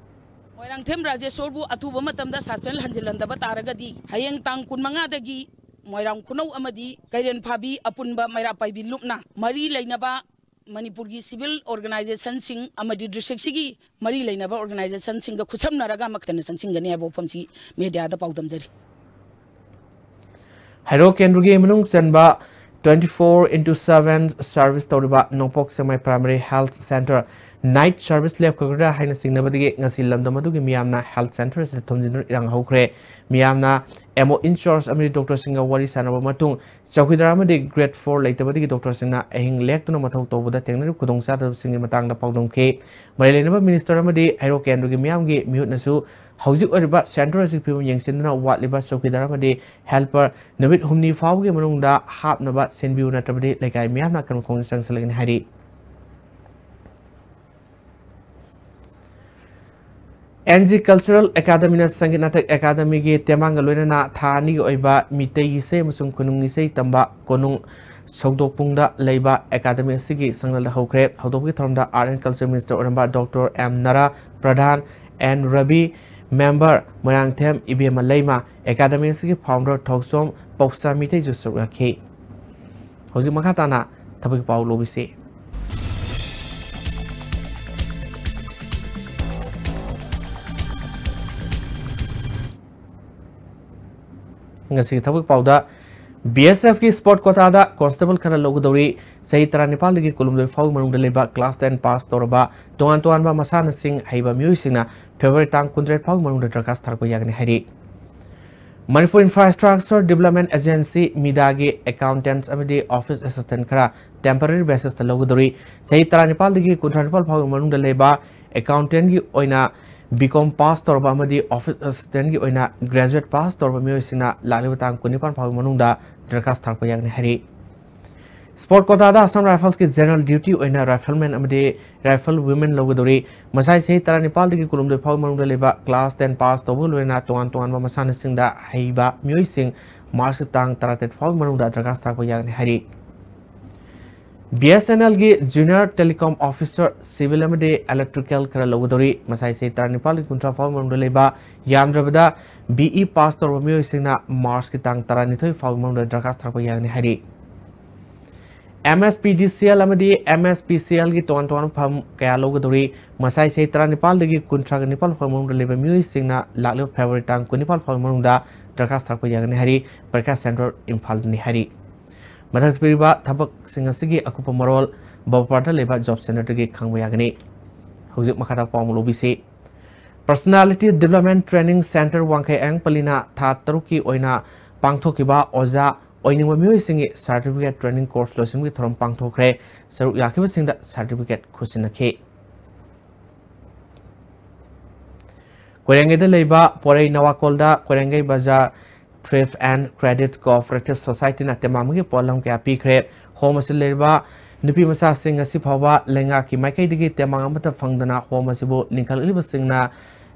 ꯃꯣꯏꯔꯥꯡꯊꯦꯝ ꯔꯥꯖꯦꯁꯣꯔꯕꯨ ꯑꯊꯨꯕ ꯃꯇꯝꯗ suspend ꯍꯟꯖꯤꯜꯍꯟꯗꯕ ꯇꯥꯔꯒꯗꯤ ꯍꯌꯦꯡ ꯇꯥꯡ ꯀꯨꯟꯃꯉꯥꯗꯒꯤ ꯃꯣꯏꯔꯥꯡ ꯈꯨꯅꯧ ꯑꯃꯗꯤ ꯀꯩꯔꯦꯟ ꯐꯥꯕꯤ ꯑꯄꯨꯟꯕ ꯃꯩꯔꯥ ꯄꯥꯏꯕꯤ ꯂꯨꯞꯅ ꯃꯔꯤ ꯂꯩꯅꯕ ꯃꯅꯤꯄꯨꯔꯒꯤ civil organizationꯁꯤꯡ ꯑꯃꯗꯤ districtꯁꯤꯒꯤ ꯃꯔꯤ ꯂꯩꯅꯕ organizationꯁꯤꯡꯒ ꯈꯨꯠꯁꯝꯅꯔꯒ ꯑꯃꯈꯛꯇꯅ ꯆꯪꯁꯤꯟꯒꯅꯤ ꯍꯥꯏꯕ ꯋꯥꯐꯝꯁꯤ mediaꯗ ꯄꯥꯎꯗꯝꯖꯔꯤ꯫ ꯍꯩꯔꯣꯛ ꯀꯦꯟꯗ꯭ꯔꯒꯤ ꯃꯅꯨꯡ ꯆꯟꯕ twenty four into seven service ꯇꯧꯔꯤꯕ ꯅꯣꯡꯄꯣꯛ ꯁꯦꯛꯃꯥꯏ Primary Health Centre night service ꯂꯦꯞꯈ꯭ꯔꯒꯗ꯭ꯔꯥ ꯍꯥꯏꯅ ꯆꯤꯡꯅꯕꯗꯒꯤ ꯉꯁꯤ ꯂꯝꯗꯝ ꯑꯗꯨꯒꯤ ꯃꯤꯌꯥꯝꯅ health centre ꯑꯁꯤꯗ ꯊꯣꯝꯖꯤꯟꯗꯨꯅ ꯏꯔꯥꯡ ꯍꯧꯈ꯭ꯔꯦ꯫ ꯃꯤꯌꯥꯝꯅ M O in charge ꯑꯃꯗꯤ doctorꯁꯤꯡꯒ ꯋꯥꯔꯤ ꯁꯥꯟꯅꯕ ꯃꯇꯨꯡ ꯆꯧꯀꯤꯗꯥꯔ ꯑꯃꯗꯤ grade four ꯂꯩꯇꯕꯗꯒꯤ doctorꯁꯤꯡꯅ ꯑꯍꯤꯡ ꯂꯦꯛꯇꯨꯅ ꯃꯊꯧ ꯇꯧꯕꯗ ꯊꯦꯡꯅꯔꯤꯕ ꯈꯨꯗꯣꯡꯆꯥꯗꯕꯁꯤꯡꯒꯤ ꯃꯇꯥꯡꯗ ꯄꯥꯎꯗꯝꯈꯤ꯫ ꯃꯔꯤ ꯂꯩꯅꯕ minister ꯑꯃꯗꯤ ꯍꯩꯔꯣꯛ ꯀꯦꯟꯗ꯭ꯔꯒꯤ ꯃꯤꯌꯥꯝꯒꯤ ꯃꯤꯍꯨꯠꯅꯁꯨ ꯍꯧꯖꯤꯛ ꯑꯣꯏꯔꯤꯕ ꯁꯦꯟꯇꯔ ꯑꯁꯤꯒꯤ ꯐꯤꯕꯝ ꯌꯦꯡꯁꯤꯟꯗꯨꯅ ꯋꯥꯠꯂꯤꯕ ꯆꯧꯀꯤꯗꯥꯔ ꯑꯃꯗꯤ ꯍꯦꯜꯄꯔ ꯅꯨꯃꯤꯠ ꯍꯨꯝꯅꯤ ꯐꯥꯎꯕꯒꯤ ꯃꯅꯨꯡꯗ ꯍꯥꯞꯅꯕ ꯁꯤꯟꯕꯤꯌꯨ, ꯅꯠꯇ꯭ꯔꯕꯗꯤ ꯂꯩꯀꯥꯏ ꯃꯤꯌꯥꯝꯅ ꯑꯀꯟꯕ ꯈꯣꯡꯖꯪ ꯆꯪꯁꯤꯜꯂꯒꯅꯤ ꯍꯥꯏꯔꯤ꯫ And G cultural ꯑꯦꯀꯥꯗꯃꯤꯅ Sangeet Natak ꯑꯦꯀꯥꯗꯃꯤꯒꯤ ꯇꯦꯡꯕꯥꯡꯒ ꯂꯣꯏꯅꯅ ꯊꯥ ꯑꯅꯤꯒꯤ ꯑꯣꯏꯕ ꯃꯤꯇꯩ ꯏꯁꯩ ꯑꯃꯁꯨꯡ ꯈꯨꯅꯨꯡ ꯏꯁꯩ ꯇꯝꯕ ꯀꯣꯅꯨꯡ ꯁꯧꯗꯣꯛꯄꯨꯡꯗ ꯂꯩꯕ ꯑꯦꯀꯥꯗꯃꯤ ꯑꯁꯤꯒꯤ ꯁꯪꯂꯦꯟꯗ ꯍꯧꯈ꯭ꯔꯦ꯫ ꯍꯧꯗꯣꯛꯄꯒꯤ ꯊꯧꯔꯝꯗ ꯑꯥꯔꯠ ꯑꯦꯟ ꯀꯜꯆꯔ ꯃꯤꯅꯤꯁꯇꯔ ꯑꯣꯏꯔꯝꯕ doctor M Nara Pradhan, N Rabi, member Moirangthem Ibemma Leima, academy ꯑꯁꯤꯒꯤ ꯐꯥꯎꯟꯗꯔ ꯊꯧꯁꯣꯝ ꯄꯧꯁꯥ ꯃꯤꯇꯩꯁꯨ ꯁꯔꯨꯛ ꯌꯥꯈꯤ꯫ ꯍꯧꯖꯤꯛ ꯃꯈꯥ ꯇꯥꯅ ꯊꯕꯛꯀꯤ ꯄꯥꯎ ꯂꯧꯕꯤꯁꯤ꯫ ꯉꯁꯤꯒꯤ ꯊꯕꯛ ꯄꯥꯎꯗ, ꯕꯤ ꯑꯦꯁ ꯑꯦꯐꯀꯤ ꯁ꯭ꯄꯣꯔꯠ ꯀꯣꯇꯥꯗ ꯀꯣꯟꯁꯇꯦꯕꯜ ꯈꯔ ꯂꯧꯒꯗꯧꯔꯤ꯫ ꯆꯍꯤ ꯇꯔꯥꯅꯤꯄꯥꯜꯗꯒꯤ ꯀꯨꯟꯍꯨꯝꯗꯣꯏ ꯐꯥꯎꯒꯤ ꯃꯅꯨꯡꯗ ꯂꯩꯕ ꯀ꯭ꯂꯥꯁ ꯇꯦꯟ ꯄꯥꯁ ꯇꯧꯔꯕ ꯇꯣꯉꯥꯟ ꯇꯣꯉꯥꯟꯕ ꯃꯁꯥꯟꯅꯁꯤꯡ ꯍꯩꯕ ꯃꯤꯑꯣꯏꯁꯤꯡꯅ ꯐꯦꯕ꯭ꯔꯨꯋꯥꯔꯤ ꯇꯥꯡ ꯀꯨꯟꯇꯔꯦꯠ ꯐꯥꯎꯒꯤ ꯃꯅꯨꯡꯗ ꯗꯔꯈꯥꯁ ꯊꯥꯔꯛꯄ ꯌꯥꯒꯅꯤ ꯍꯥꯏꯔꯤ꯫ ꯃꯅꯤꯄꯨꯔ ꯏꯟꯐ꯭ꯔꯥꯁ꯭ꯇ꯭ꯔꯛꯆꯔ ꯗꯤꯕ꯭ꯂꯞꯃꯦꯟ ꯑꯦꯖꯦꯟꯁꯤ, ꯃꯤꯗꯥꯒꯤ ꯑꯦꯀꯥꯎꯟꯇꯦꯟꯠꯁ ꯑꯃꯗꯤ ꯑꯣꯐꯤꯁ ꯑꯦꯁꯤꯁꯇꯦꯟꯠ ꯈꯔ ꯇꯦꯝꯄꯔꯔꯤ ꯕꯦꯁꯤꯁꯇ ꯂꯧꯒꯗꯧꯔꯤ꯫ ꯆꯍꯤ ꯇꯔꯥꯅꯤꯄꯥꯜꯗꯒꯤ ꯀꯨꯟꯊ꯭ꯔꯥ ꯅꯤꯄꯥꯜ ꯐꯥꯎꯒꯤ ꯃꯅꯨꯡꯗ ꯂꯩꯕ ꯑꯦꯀꯥꯎꯟꯇꯦꯟꯠꯀꯤ ꯑꯣꯏꯅ ꯕꯤ ꯀꯣꯝ ꯄꯥꯁ ꯇꯧꯔꯕ ꯑꯃꯗꯤ ꯑꯣꯐꯤꯁ ꯑꯦꯁꯤꯁꯇꯦꯟꯠꯀꯤ ꯑꯣꯏꯅ ꯒ꯭ꯔꯦꯖꯨꯑꯦꯠ ꯄꯥꯁ ꯇꯧꯔꯕ ꯃꯤꯑꯣꯏꯁꯤꯡꯅ ꯂꯥꯛꯂꯤꯕ ꯇꯥꯡ ꯀꯨꯟꯅꯤꯄꯥꯜ ꯐꯥꯎꯒꯤ ꯃꯅꯨꯡꯗ ꯗꯔꯈꯥꯁ ꯊꯥꯔꯛꯄ ꯌꯥꯒꯅꯤ ꯍꯥꯏꯔꯤ꯫ ꯁ꯭ꯄꯣꯔꯠ ꯀꯣꯇꯥꯗ ꯑꯁꯥꯝ ꯔꯥꯏꯐꯜꯁꯀꯤ ꯖꯦꯅꯔꯦꯜ ꯗ꯭ꯌꯨꯇꯤ ꯑꯣꯏꯅ ꯔꯥꯏꯐꯜꯃꯦꯟ ꯑꯃꯗꯤ ꯔꯥꯏꯐꯜ ꯋꯨꯃꯦꯟ ꯂꯧꯒꯗꯧꯔꯤ꯫ ꯃꯁꯥꯏ ꯆꯍꯤ ꯇꯔꯥꯅꯤꯄꯥꯜꯗꯒꯤ ꯀꯨꯟꯍꯨꯝꯗꯣꯏ ꯐꯥꯎꯒꯤ ꯃꯅꯨꯡꯗ ꯂꯩꯕ ꯀ꯭ꯂꯥꯁ ꯇꯦꯟ ꯄꯥꯁ ꯇꯧꯕꯒ ꯂꯣꯏꯅꯅ ꯇꯣꯉꯥꯟ ꯇꯣꯉꯥꯟꯕ ꯃꯁꯥꯟꯅꯁꯤꯡꯗ ꯍꯩꯕ ꯃꯤꯑꯣꯏꯁꯤꯡ ꯃꯥꯔꯆꯀꯤ ꯇꯥꯡ ꯇꯔꯥꯇꯔꯦꯠ ꯐꯥꯎꯒꯤ ꯃꯅꯨꯡꯗ ꯗꯔꯈꯥꯁ ꯊꯥꯔꯛꯄ ꯌꯥꯒꯅꯤ ꯍꯥꯏꯔꯤ꯫ ꯕꯤ ꯑꯦꯁ ꯑꯦꯟ ꯑꯦꯜꯒꯤ ꯖꯨꯅꯤꯌꯔ ꯇꯦꯂꯤꯀꯣꯝ ꯑꯣꯐꯤꯁꯔ, ꯁꯤꯚꯤꯜ ꯑꯃꯗꯤ ꯏꯂꯦꯛꯇ꯭ꯔꯤꯀꯦꯜ ꯈꯔ ꯂꯧꯒꯗꯧꯔꯤ꯫ ꯃꯁꯥꯏ ꯆꯍꯤ ꯇꯔꯥꯅꯤꯄꯥꯜꯗꯒꯤ ꯀꯨꯟꯊ꯭ꯔꯥ ꯐꯥꯎꯒꯤ ꯃꯅꯨꯡꯗ ꯂꯩꯕ, ꯌꯥꯝꯗ꯭ꯔꯕꯗ ꯕꯤ ꯏ ꯄꯥꯁ ꯇꯧꯔꯕ ꯃꯤꯑꯣꯏꯁꯤꯡꯅ ꯃꯥꯔꯆꯀꯤ ꯇꯥꯡ ꯇꯔꯥꯅꯤꯊꯣꯏ ꯐꯥꯎꯒꯤ ꯃꯅꯨꯡꯗ ꯗꯔꯈꯥꯁ ꯊꯥꯔꯛꯄ ꯌꯥꯒꯅꯤ ꯍꯥꯏꯔꯤ꯫ M S P D C L ꯑꯃꯗꯤ ꯑꯦꯝ ꯑꯦꯁ ꯄꯤ ꯁꯤ ꯑꯦꯜꯒꯤ ꯇꯣꯉꯥꯟ ꯇꯣꯉꯥꯟꯕ ꯐꯝ ꯀꯌꯥ ꯂꯧꯒꯗꯧꯔꯤ꯫ ꯃꯁꯥꯏ ꯆꯍꯤ ꯇꯔꯥꯅꯤꯄꯥꯜꯗꯒꯤ ꯀꯨꯟꯊ꯭ꯔꯥꯒ ꯅꯤꯄꯥꯜ ꯐꯥꯎꯕ ꯃꯅꯨꯡꯗ ꯂꯩꯕ ꯃꯤꯑꯣꯏꯁꯤꯡꯅ ꯂꯥꯛꯂꯤꯕ ꯐꯦꯕ꯭ꯔꯨꯋꯥꯔꯤ ꯇꯥꯡ ꯀꯨꯟꯅꯤꯄꯥꯜ ꯐꯥꯎꯒꯤ ꯃꯅꯨꯡꯗ ꯗꯔꯈꯥꯁ ꯊꯥꯔꯛꯄ ꯌꯥꯒꯅꯤ ꯍꯥꯏꯔꯤ꯫ ꯄꯔꯤꯈꯥ ꯁꯦꯟꯇꯔ ꯏꯝꯐꯥꯜꯗꯅꯤ ꯍꯥꯏꯔꯤ꯫ ꯃꯊꯛꯇ ꯄꯤꯔꯤꯕ ꯊꯕꯛꯁꯤꯡ ꯑꯁꯤꯒꯤ ꯑꯀꯨꯞꯄ ꯃꯔꯣꯜ ꯕꯕꯥꯄꯥꯔꯗ ꯂꯩꯕ ꯖꯣꯕ ꯁꯦꯟꯇꯔꯗꯒꯤ ꯈꯪꯕ ꯌꯥꯒꯅꯤ꯫ ꯍꯧꯖꯤꯛ ꯃꯈꯥꯗ ꯄꯥꯎ ꯑꯃ ꯂꯧꯕꯤꯁꯤ꯫ ꯄꯔꯁꯣꯅꯥꯂꯤꯇꯤ ꯗꯤꯕ꯭ꯂꯞꯃꯦꯟ ꯇ꯭ꯔꯦꯅꯤꯡ ꯁꯦꯟꯇꯔ ꯋꯥꯡꯈꯩ ꯑꯌꯥꯡꯄꯜꯂꯤꯅ ꯊꯥ ꯇꯔꯨꯛꯀꯤ ꯑꯣꯏꯅ ꯄꯥꯡꯊꯣꯛꯈꯤꯕ ꯑꯣꯖꯥ ꯑꯣꯏꯅꯤꯡꯕ ꯃꯤꯑꯣꯏꯁꯤꯡꯒꯤ ꯁꯥꯔꯇꯤꯐꯤꯀꯦꯠ ꯇ꯭ꯔꯦꯅꯤꯡ ꯀꯣꯔꯁ ꯂꯣꯏꯁꯤꯟꯕꯒꯤ ꯊꯧꯔꯝ ꯄꯥꯡꯊꯣꯛꯈ꯭ꯔꯦ꯫ ꯁꯔꯨꯛ ꯌꯥꯈꯤꯕꯁꯤꯡꯗ ꯁꯥꯔꯇꯤꯐꯤꯀꯦꯠ ꯈꯨꯠꯁꯤꯟꯅꯈꯤ꯫ ꯀꯣꯏꯔꯦꯡꯒꯩꯗ ꯂꯩꯕ ꯄꯣꯔꯩ ꯅꯋꯥꯀꯣꯜꯗ ꯀꯣꯏꯔꯦꯡꯒꯩ ꯕꯖꯥꯔ Thrift and Credit Cooperative Society ꯅ ꯇꯦꯡꯕꯥꯡ ꯑꯃꯒꯤ ꯄꯣꯠꯂꯝ ꯀꯌꯥ ꯄꯤꯈ꯭ꯔꯦ꯫ ꯍꯣꯝ ꯑꯁꯤꯗ ꯂꯩꯔꯤꯕ ꯅꯨꯄꯤ ꯃꯆꯥꯁꯤꯡ ꯉꯁꯤ ꯐꯥꯎꯕ ꯂꯩꯉꯥꯛꯀꯤ ꯃꯥꯏꯀꯩꯗꯒꯤ ꯇꯦꯡꯕꯥꯡ ꯑꯃꯠꯇ ꯐꯪꯗꯅ ꯍꯣꯝ ꯑꯁꯤꯕꯨ ꯂꯤꯡꯈꯠꯂꯛꯂꯤꯕꯁꯤꯡꯅ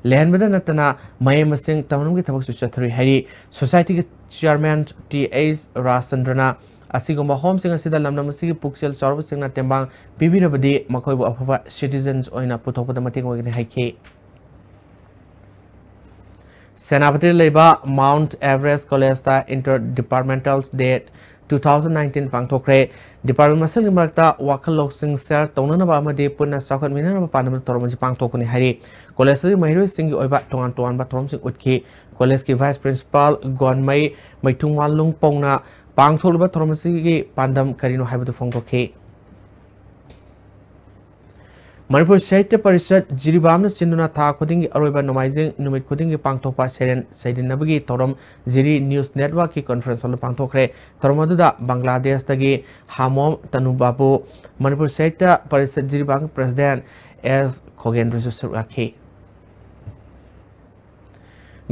ꯂꯩꯍꯟꯕꯗ ꯅꯠꯇꯅ ꯃꯍꯩ ꯃꯁꯤꯡ ꯇꯝꯅꯕꯒꯤ ꯊꯕꯛꯁꯨ ꯆꯠꯊꯔꯤ ꯍꯥꯏꯔꯤ꯫ ꯁꯣꯁꯥꯏꯇꯤꯒꯤ ꯆꯤꯌꯥꯔꯃꯦꯟ ꯇꯤ ꯑꯩꯆ ꯔꯥꯖꯆꯟꯗ꯭ꯔꯅ ꯑꯁꯤꯒꯨꯝꯕ ꯍꯣꯝꯁꯤꯡ ꯑꯁꯤꯗ ꯂꯝꯗꯝ ꯑꯁꯤꯒꯤ ꯄꯨꯛꯆꯦꯜ ꯆꯥꯎꯔꯕꯁꯤꯡꯅ ꯇꯦꯡꯕꯥꯡ ꯄꯤꯕꯤꯔꯕꯗꯤ ꯃꯈꯣꯏꯕꯨ ꯑꯐꯕ citizens ꯑꯣꯏꯅ ꯄꯨꯊꯣꯛꯄꯗ ꯃꯇꯦꯡ ꯑꯣꯏꯒꯅꯤ ꯍꯥꯏꯈꯤ꯫ ꯁꯦꯅꯥꯄꯇꯤꯗ ꯂꯩꯕ Mount Everest College ꯇ Inter Departmental Day two thousand nineteen ꯄꯥꯡꯊꯣꯛꯈ꯭ꯔꯦ꯫ Department ꯃꯁꯦꯜꯒꯤ ꯃꯔꯛꯇ ꯋꯥꯈꯜ ꯂꯧꯁꯤꯡ share ꯇꯧꯅꯅꯕ ꯑꯃꯗꯤ ꯄꯨꯟꯅ ꯆꯥꯎꯈꯠꯃꯤꯟꯅꯅꯕ ꯄꯥꯟꯗꯝꯗ ꯊꯧꯔꯝ ꯑꯁꯤ ꯄꯥꯡꯊꯣꯛꯄꯅꯤ ꯍꯥꯏꯔꯤ꯫ College ꯑꯁꯤꯒꯤ ꯃꯍꯩꯔꯣꯏꯁꯤꯡꯒꯤ ꯑꯣꯏꯕ ꯇꯣꯉꯥꯟ ꯇꯣꯉꯥꯟꯕ ꯊꯧꯔꯝꯁꯤꯡ ꯎꯠꯈꯤ꯫ College ꯀꯤ Vice Principal ꯒꯣꯟꯃꯩ ꯃꯩꯊꯨꯡꯋꯥꯟ ꯂꯨꯡꯄꯧꯅ ꯄꯥꯡꯊꯣꯛꯂꯤꯕ ꯊꯧꯔꯝ ꯑꯁꯤꯒꯤ ꯄꯥꯟꯗꯝ ꯀꯔꯤꯅꯣ ꯍꯥꯏꯕꯗꯨ ꯐꯣꯡꯗꯣꯛꯈꯤ꯫ ꯃꯅꯤꯄꯨꯔ ꯁꯥꯍꯤꯇ꯭ꯌ ꯄꯔꯤꯁꯠ ꯖꯤꯔꯤꯕꯥꯝꯅ ꯁꯤꯟꯗꯨꯅ ꯊꯥ ꯈꯨꯗꯤꯡꯒꯤ ꯑꯔꯣꯏꯕ ꯅꯣꯡꯃꯥꯏꯖꯤꯡ ꯅꯨꯃꯤꯠ ꯈꯨꯗꯤꯡꯒꯤ ꯄꯥꯡꯊꯣꯛꯄ ꯁꯩꯔꯦꯡ ꯁꯩꯗꯤꯟꯅꯕꯒꯤ ꯊꯧꯔꯝ ꯖꯤꯔꯤ News Network ꯀꯤ conference hall ꯗ ꯄꯥꯡꯊꯣꯛꯈ꯭ꯔꯦ꯫ ꯊꯧꯔꯝ ꯑꯗꯨꯗ ꯕꯪꯒ꯭ꯂꯥꯗꯦꯁꯇꯒꯤ ꯍꯥꯃꯣꯝ ꯇꯅꯨꯕꯥꯕꯨ, ꯃꯅꯤꯄꯨꯔ ꯁꯥꯍꯤꯇ꯭ꯌ ꯄꯔꯤꯁꯠ ꯖꯤꯔꯤꯕꯥꯝꯒꯤ President ꯑꯦꯁ ꯈꯣꯒꯦꯟꯗ꯭ꯔꯁꯨ ꯁꯔꯨꯛ ꯌꯥꯈꯤ꯫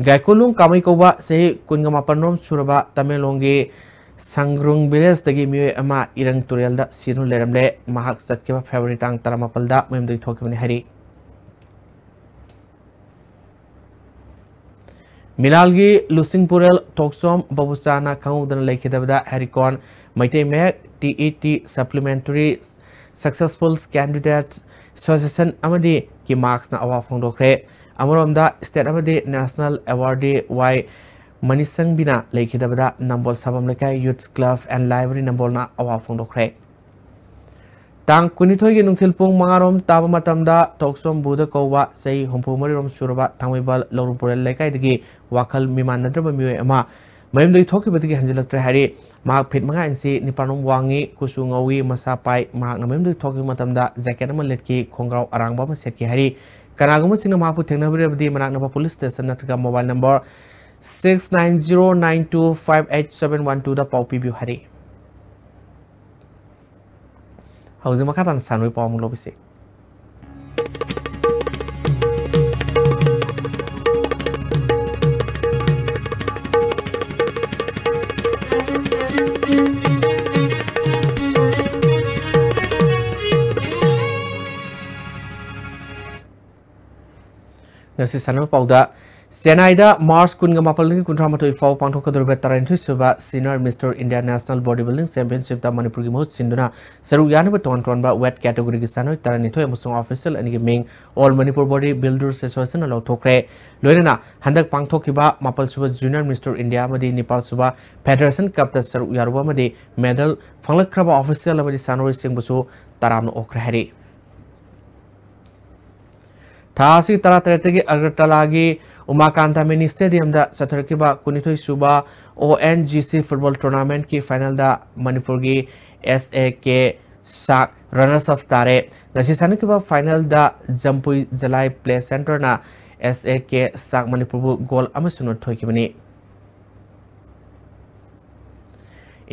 ꯒꯥꯏꯀꯣꯂꯨꯡ ꯀꯥꯃꯩ ꯀꯧꯕ ꯆꯍꯤ ꯀꯨꯟꯒ ꯃꯥꯄꯟ ꯔꯣꯝ ꯁꯨꯔꯕ ꯇꯃꯦꯡꯂꯣꯡꯒꯤ ꯁꯪꯒ꯭ꯔꯨꯡ village ꯇꯒꯤ ꯃꯤꯑꯣꯏ ꯑꯃ ꯏꯔꯪ ꯇꯨꯔꯦꯜꯗ ꯁꯤꯗꯨꯅ ꯂꯩꯔꯝꯂꯦ꯫ ꯃꯍꯥꯛ ꯆꯠꯈꯤꯕ February ꯇꯥꯡ ꯇꯔꯥꯃꯥꯄꯜꯗ ꯃꯌꯨꯝꯗꯒꯤ ꯊꯣꯛꯈꯤꯕꯅꯤ ꯍꯥꯏꯔꯤ꯫ ꯃꯤꯂꯥꯜꯒꯤ ꯂꯨꯁꯤꯡꯄꯨꯔꯦꯜ ꯊꯣꯛꯆꯣꯝ ꯕꯕꯨꯆꯥꯅ ꯈꯪꯍꯧꯗꯅ ꯂꯩꯈꯤꯗꯕꯗ ꯍꯦꯔꯤꯀꯣꯟ ꯃꯩꯇꯩ ꯃꯌꯦꯛ T E T Supplementary Successful Candidate Association ꯑꯃꯗꯤ ꯀꯤꯃꯥꯛꯁꯅ ꯑꯋꯥ ꯐꯣꯡꯗꯣꯛꯈ꯭ꯔꯦ꯫ ꯑꯃꯔꯣꯝꯗ state ꯑꯃꯗꯤ national awardee ꯋꯥꯏ ꯃꯅꯤꯁꯪꯕꯤꯅ ꯂꯩꯈꯤꯗꯕꯗ ꯅꯝꯕꯣꯜ ꯁꯥꯐꯝ ꯂꯩꯀꯥꯏ Youth Club and Library ꯅꯝꯕꯣꯜꯅ ꯑꯋꯥ ꯐꯣꯡꯗꯣꯛꯈ꯭ꯔꯦ꯫ ꯇꯥꯡ ꯀꯨꯟꯅꯤꯊꯣꯏꯒꯤ ꯅꯨꯡꯊꯤꯜ ꯄꯨꯡ ꯃꯉꯥ ꯔꯣꯝ ꯇꯥꯕ ꯃꯇꯝꯗ ꯊꯣꯛꯆꯣꯝ ꯕꯨꯙ ꯀꯧꯕ ꯆꯍꯤ ꯍꯨꯝꯐꯨ ꯃꯔꯤ ꯔꯣꯝ ꯁꯨꯔꯕ ꯊꯥꯡꯃꯩꯕꯟ ꯂꯧꯔꯨꯝꯄꯨꯔꯦꯜ ꯂꯩꯀꯥꯏꯗꯒꯤ ꯋꯥꯈꯜ ꯃꯤꯃꯥꯟꯅꯗ꯭ꯔꯕ ꯃꯤꯑꯣꯏ ꯑꯃ ꯃꯌꯨꯝꯗꯒꯤ ꯊꯣꯛꯈꯤꯕꯗꯒꯤ ꯍꯟꯖꯤꯜꯂꯛꯇ꯭ꯔꯦ ꯍꯥꯏꯔꯤ꯫ ꯃꯍꯥꯛ feet ꯃꯉꯥ inch ꯅꯤꯄꯥꯟ ꯔꯣꯝ ꯋꯥꯡꯉꯤ, ꯀꯨꯆꯨ ꯉꯧꯏ, ꯃꯁꯥ ꯄꯥꯏ꯫ ꯃꯍꯥꯛꯅ ꯃꯌꯨꯝꯗꯒꯤ ꯊꯣꯛꯈꯤꯕ ꯃꯇꯝꯗ jacket ꯑꯃ ꯂꯤꯠꯈꯤ, ꯈꯣꯡꯒ꯭ꯔꯥꯎ ꯑꯔꯥꯡꯕ ꯑꯃ ꯁꯦꯠꯈꯤ ꯍꯥꯏꯔꯤ꯫ ꯀꯅꯥꯒꯨꯝꯕꯁꯤꯡꯅ ꯃꯍꯥꯛꯄꯨ ꯊꯦꯡꯅꯕꯤꯔꯕꯗꯤ ꯃꯅꯥꯛ ꯅꯛꯄ police station ꯅꯠꯇ꯭ꯔꯒ mobile number six nine zero nine two five eight seven one two ꯗ ꯄꯥꯎ ꯄꯤꯕꯤꯌꯨ ꯍꯥꯏꯔꯤ꯫ ꯍꯧꯖꯤꯛ ꯃꯈꯥ ꯇꯥꯅ ꯁꯥꯟꯅꯕꯒꯤ ꯄꯥꯎ ꯑꯃꯨꯛ ꯂꯧꯕꯤꯁꯤ꯫ ꯉꯁꯤ ꯁꯥꯟꯅꯕ ꯄꯥꯎꯗ, ꯆꯦꯟꯅꯥꯏꯗ ꯃꯥꯔꯆ ꯀꯨꯟꯒ ꯃꯥꯄꯜꯗꯒꯤ ꯀꯨꯟꯊ꯭ꯔꯥ ꯃꯥꯊꯣꯏ ꯐꯥꯎ ꯄꯥꯡꯊꯣꯛꯀꯗꯧꯔꯤꯕ ꯇꯔꯥꯅꯤꯊꯣꯏ ꯁꯨꯕ Senior Mister India National Body Building Championship ꯇ ꯃꯅꯤꯄꯨꯔꯒꯤ ꯃꯍꯨꯠ ꯁꯤꯟꯗꯨꯅ ꯁꯔꯨꯛ ꯌꯥꯅꯕ ꯇꯣꯉꯥꯟ ꯇꯣꯉꯥꯟꯕ weight category ꯒꯤ ꯁꯥꯟꯅꯔꯣꯏ ꯇꯔꯥꯅꯤꯊꯣꯏ ꯑꯃꯁꯨꯡ official ꯑꯅꯤꯒꯤ ꯃꯤꯡ All Manipur Body Builders Association ꯅ ꯂꯥꯎꯊꯣꯛꯈ꯭ꯔꯦ꯫ ꯂꯣꯏꯅꯅ ꯍꯟꯗꯛ ꯄꯥꯡꯊꯣꯛꯈꯤꯕ ꯃꯥꯄꯜ ꯁꯨꯕ Junior Mister India ꯑꯃꯗꯤ ꯅꯤꯄꯥꯜ ꯁꯨꯕ Federation Cup ꯇ ꯁꯔꯨꯛ ꯌꯥꯔꯨꯕ ꯑꯃꯗꯤ medal ꯐꯪꯂꯛꯈ꯭ꯔꯕ official ꯑꯃꯗꯤ ꯁꯥꯟꯅꯔꯣꯏꯁꯤꯡꯕꯨꯁꯨ ꯇꯔꯥꯝꯅ ꯑꯣꯛꯈ꯭ꯔꯦ ꯍꯥꯏꯔꯤ꯫ ꯊꯥ ꯑꯁꯤ ꯇꯔꯥꯇꯔꯦꯠꯇꯒꯤ ꯑꯒꯔꯇꯂꯥꯒꯤ ꯎꯃꯥꯀꯥꯟꯇ Mini Stadium ꯗ ꯆꯠꯊꯔꯛꯈꯤꯕ ꯀꯨꯟꯅꯤꯊꯣꯏ ꯁꯨꯕ O N G C football tournament ꯀꯤ final ꯗ ꯃꯅꯤꯄꯨꯔꯒꯤ S A K ꯁꯥꯛ runners up ꯇꯥꯔꯦ꯫ ꯉꯁꯤ ꯁꯥꯟꯅꯈꯤꯕ final ꯗ ꯖꯝꯄꯨꯏ ꯖꯂꯥꯏ Play Centre ꯅ S A K ꯁꯥꯛ ꯃꯅꯤꯄꯨꯔꯕꯨ goal ꯑꯃꯁꯨꯡꯅ ꯊꯣꯏꯈꯤꯕꯅꯤ꯫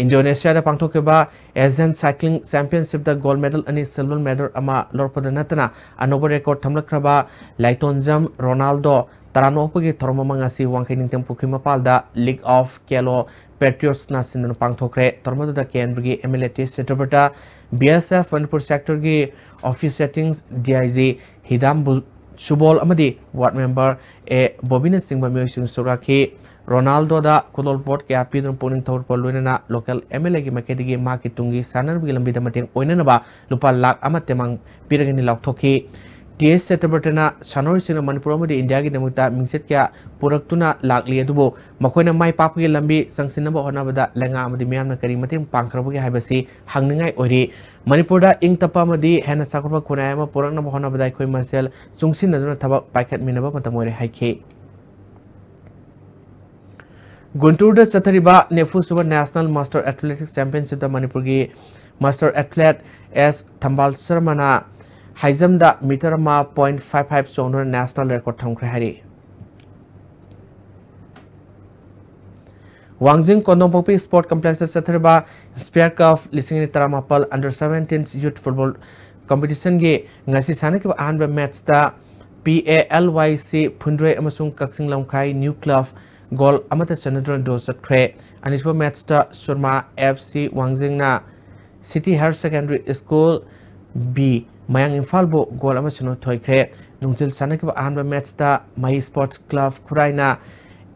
ꯏꯟꯗꯣꯅꯦꯁꯤꯌꯥꯗ ꯄꯥꯡꯊꯣꯛꯈꯤꯕ Asian Cycling Championship ꯇ gold medal ꯑꯅꯤ, silver medal ꯑꯃ ꯂꯧꯔꯛꯄꯗ ꯅꯠꯇꯅ ꯑꯅꯧꯕ record ꯊꯝꯂꯛꯈ꯭ꯔꯕ ꯂꯥꯏꯇꯣꯟꯖꯝ ꯔꯣꯅꯥꯜꯗꯣ ꯇꯔꯥꯝꯅ ꯑꯣꯛꯄꯒꯤ ꯊꯧꯔꯝ ꯑꯃ ꯉꯁꯤ ꯋꯥꯡꯈꯩ ꯅꯤꯡꯊꯦꯝ ꯄꯨꯈ꯭ꯔꯤ ꯃꯄꯥꯜꯗ League of Kalo Patriots ꯅ ꯁꯤꯟꯗꯨꯅ ꯄꯥꯡꯊꯣꯛꯈ꯭ꯔꯦ꯫ ꯊꯧꯔꯝ ꯑꯗꯨꯗ ꯀꯦꯟꯗ꯭ꯔꯒꯤ M L A ꯇꯤ ꯁꯤꯇ꯭ꯔꯕꯇ, B S F Manipur sector ꯒꯤ office settings D I G ꯍꯤꯗꯥꯝ ꯕꯨ-, ꯁꯨꯕꯣꯜ ꯑꯃꯗꯤ ward member ꯑꯦ ꯕꯣꯕꯤꯅꯆꯤꯡꯕ ꯃꯤꯑꯣꯏꯁꯤꯡ ꯁꯔꯨꯛ ꯌꯥꯈꯤ꯫ ꯔꯣꯅꯥꯜꯗꯣꯗ ꯈꯨꯗꯣꯜꯄꯣꯠ ꯀꯌꯥ ꯄꯤꯗꯨꯅ ꯄꯨꯛꯅꯤꯡ ꯊꯧꯒꯠꯄ ꯂꯣꯏꯅꯅ local M L A ꯒꯤ ꯃꯥꯏꯀꯩꯗꯒꯤ ꯃꯍꯥꯛꯀꯤ ꯇꯨꯡꯒꯤ ꯁꯥꯟꯅꯅꯕꯒꯤ ꯂꯝꯕꯤꯗ ꯃꯇꯦꯡ ꯑꯣꯏꯅꯅꯕ ꯂꯨꯄꯥ ꯂꯥꯈ ꯑꯃ ꯇꯦꯡꯕꯥꯡ ꯄꯤꯔꯒꯅꯤ ꯂꯥꯎꯊꯣꯛꯈꯤ꯫ ꯇꯤ ꯑꯦꯁ ꯁꯇ꯭ꯌꯕ꯭ꯔꯇꯅ ꯁꯥꯟꯅꯔꯣꯏꯁꯤꯡꯅ ꯃꯅꯤꯄꯨꯔ ꯑꯃꯗꯤ ꯏꯟꯗꯤꯌꯥꯒꯤꯗꯃꯛꯇ ꯃꯤꯡꯆꯠ ꯀꯌꯥ ꯄꯨꯔꯛꯇꯨꯅ ꯂꯥꯛꯂꯤ, ꯑꯗꯨꯕꯨ ꯃꯈꯣꯏꯅ ꯃꯥꯏ ꯄꯥꯛꯄꯒꯤ ꯂꯝꯕꯤ ꯆꯪꯁꯤꯟꯅꯕ ꯍꯣꯠꯅꯕꯗ ꯂꯩꯉꯥꯛ ꯑꯃꯗꯤ ꯃꯤꯌꯥꯝꯅ ꯀꯔꯤ ꯃꯇꯦꯡ ꯄꯥꯡꯈ꯭ꯔꯕꯒꯦ ꯍꯥꯏꯕꯁꯤ ꯍꯪꯅꯤꯡꯉꯥꯏ ꯑꯣꯏꯔꯤ꯫ ꯃꯅꯤꯄꯨꯔꯗ ꯏꯪ ꯇꯞꯄ ꯑꯃꯗꯤ ꯍꯦꯟꯅ ꯆꯥꯎꯈꯠꯄ ꯈꯨꯟꯅꯥꯏ ꯑꯃ ꯄꯨꯔꯛꯅꯕ ꯍꯣꯠꯅꯕꯗ ꯑꯩꯈꯣꯏ ꯃꯁꯦꯜ ꯆꯨꯡꯁꯤꯟꯅꯗꯨꯅ ꯊꯕꯛ ꯄꯥꯏꯈꯠꯃꯤꯟꯅꯕ ꯃꯇꯝ ꯑꯣꯏꯔꯦ ꯍꯥꯏꯈꯤ꯫ ꯒꯨꯟꯇꯨꯔꯗ ꯆꯠꯊꯔꯤꯕ ꯅꯤꯐꯨ ꯁꯨꯕ National Master Athletics Championship ꯇ ꯃꯅꯤꯄꯨꯔꯒꯤ master athlete ꯑꯦꯁ ꯊꯝꯕꯥꯜ ꯁꯔꯃꯅ high jump ꯗ meter ꯑꯃ point five five ꯆꯣꯡꯗꯨꯅ national record ꯊꯝꯈ꯭ꯔꯦ ꯍꯥꯏꯔꯤ꯫ ꯋꯥꯡꯖꯤꯡ ꯀꯣꯟꯗꯣꯡꯄꯣꯛꯄꯤ Sport Complex ꯇ ꯆꯠꯊꯔꯤꯕ Spear Cup ꯂꯤꯁꯤꯡ ꯑꯅꯤ ꯇꯔꯥꯃꯥꯄꯜ under seventeen youth football competition ꯒꯤ ꯉꯁꯤ ꯁꯥꯟꯅꯈꯤꯕ ꯑꯍꯥꯟꯕ match ꯇ P A L Y C ꯐꯨꯟꯗ꯭ꯔꯩ ꯑꯃꯁꯨꯡ ꯀꯛꯆꯤꯡ ꯂꯝꯈꯥꯏ New Club goal ꯑꯃꯠꯇ ꯆꯟꯅꯗꯨꯅ draw ꯆꯠꯈ꯭ꯔꯦ꯫ ꯑꯅꯤꯁꯨꯕ match ꯇ ꯁꯨꯔꯃꯥ F C ꯋꯥꯡꯖꯤꯡꯅ City Higher Secondary School B ꯃꯌꯥꯡ ꯏꯝꯐꯥꯜꯕꯨ goal ꯑꯃꯁꯨꯡꯅ ꯊꯣꯏꯈ꯭ꯔꯦ꯫ ꯅꯨꯡꯊꯤꯜ ꯁꯥꯟꯅꯈꯤꯕ ꯑꯍꯥꯟꯕ ꯃꯦꯠꯁꯇ ꯃꯍꯤ ꯁ꯭ꯄꯣꯔꯠꯁ ꯀ꯭ꯂꯕ ꯈꯨꯔꯥꯏꯅ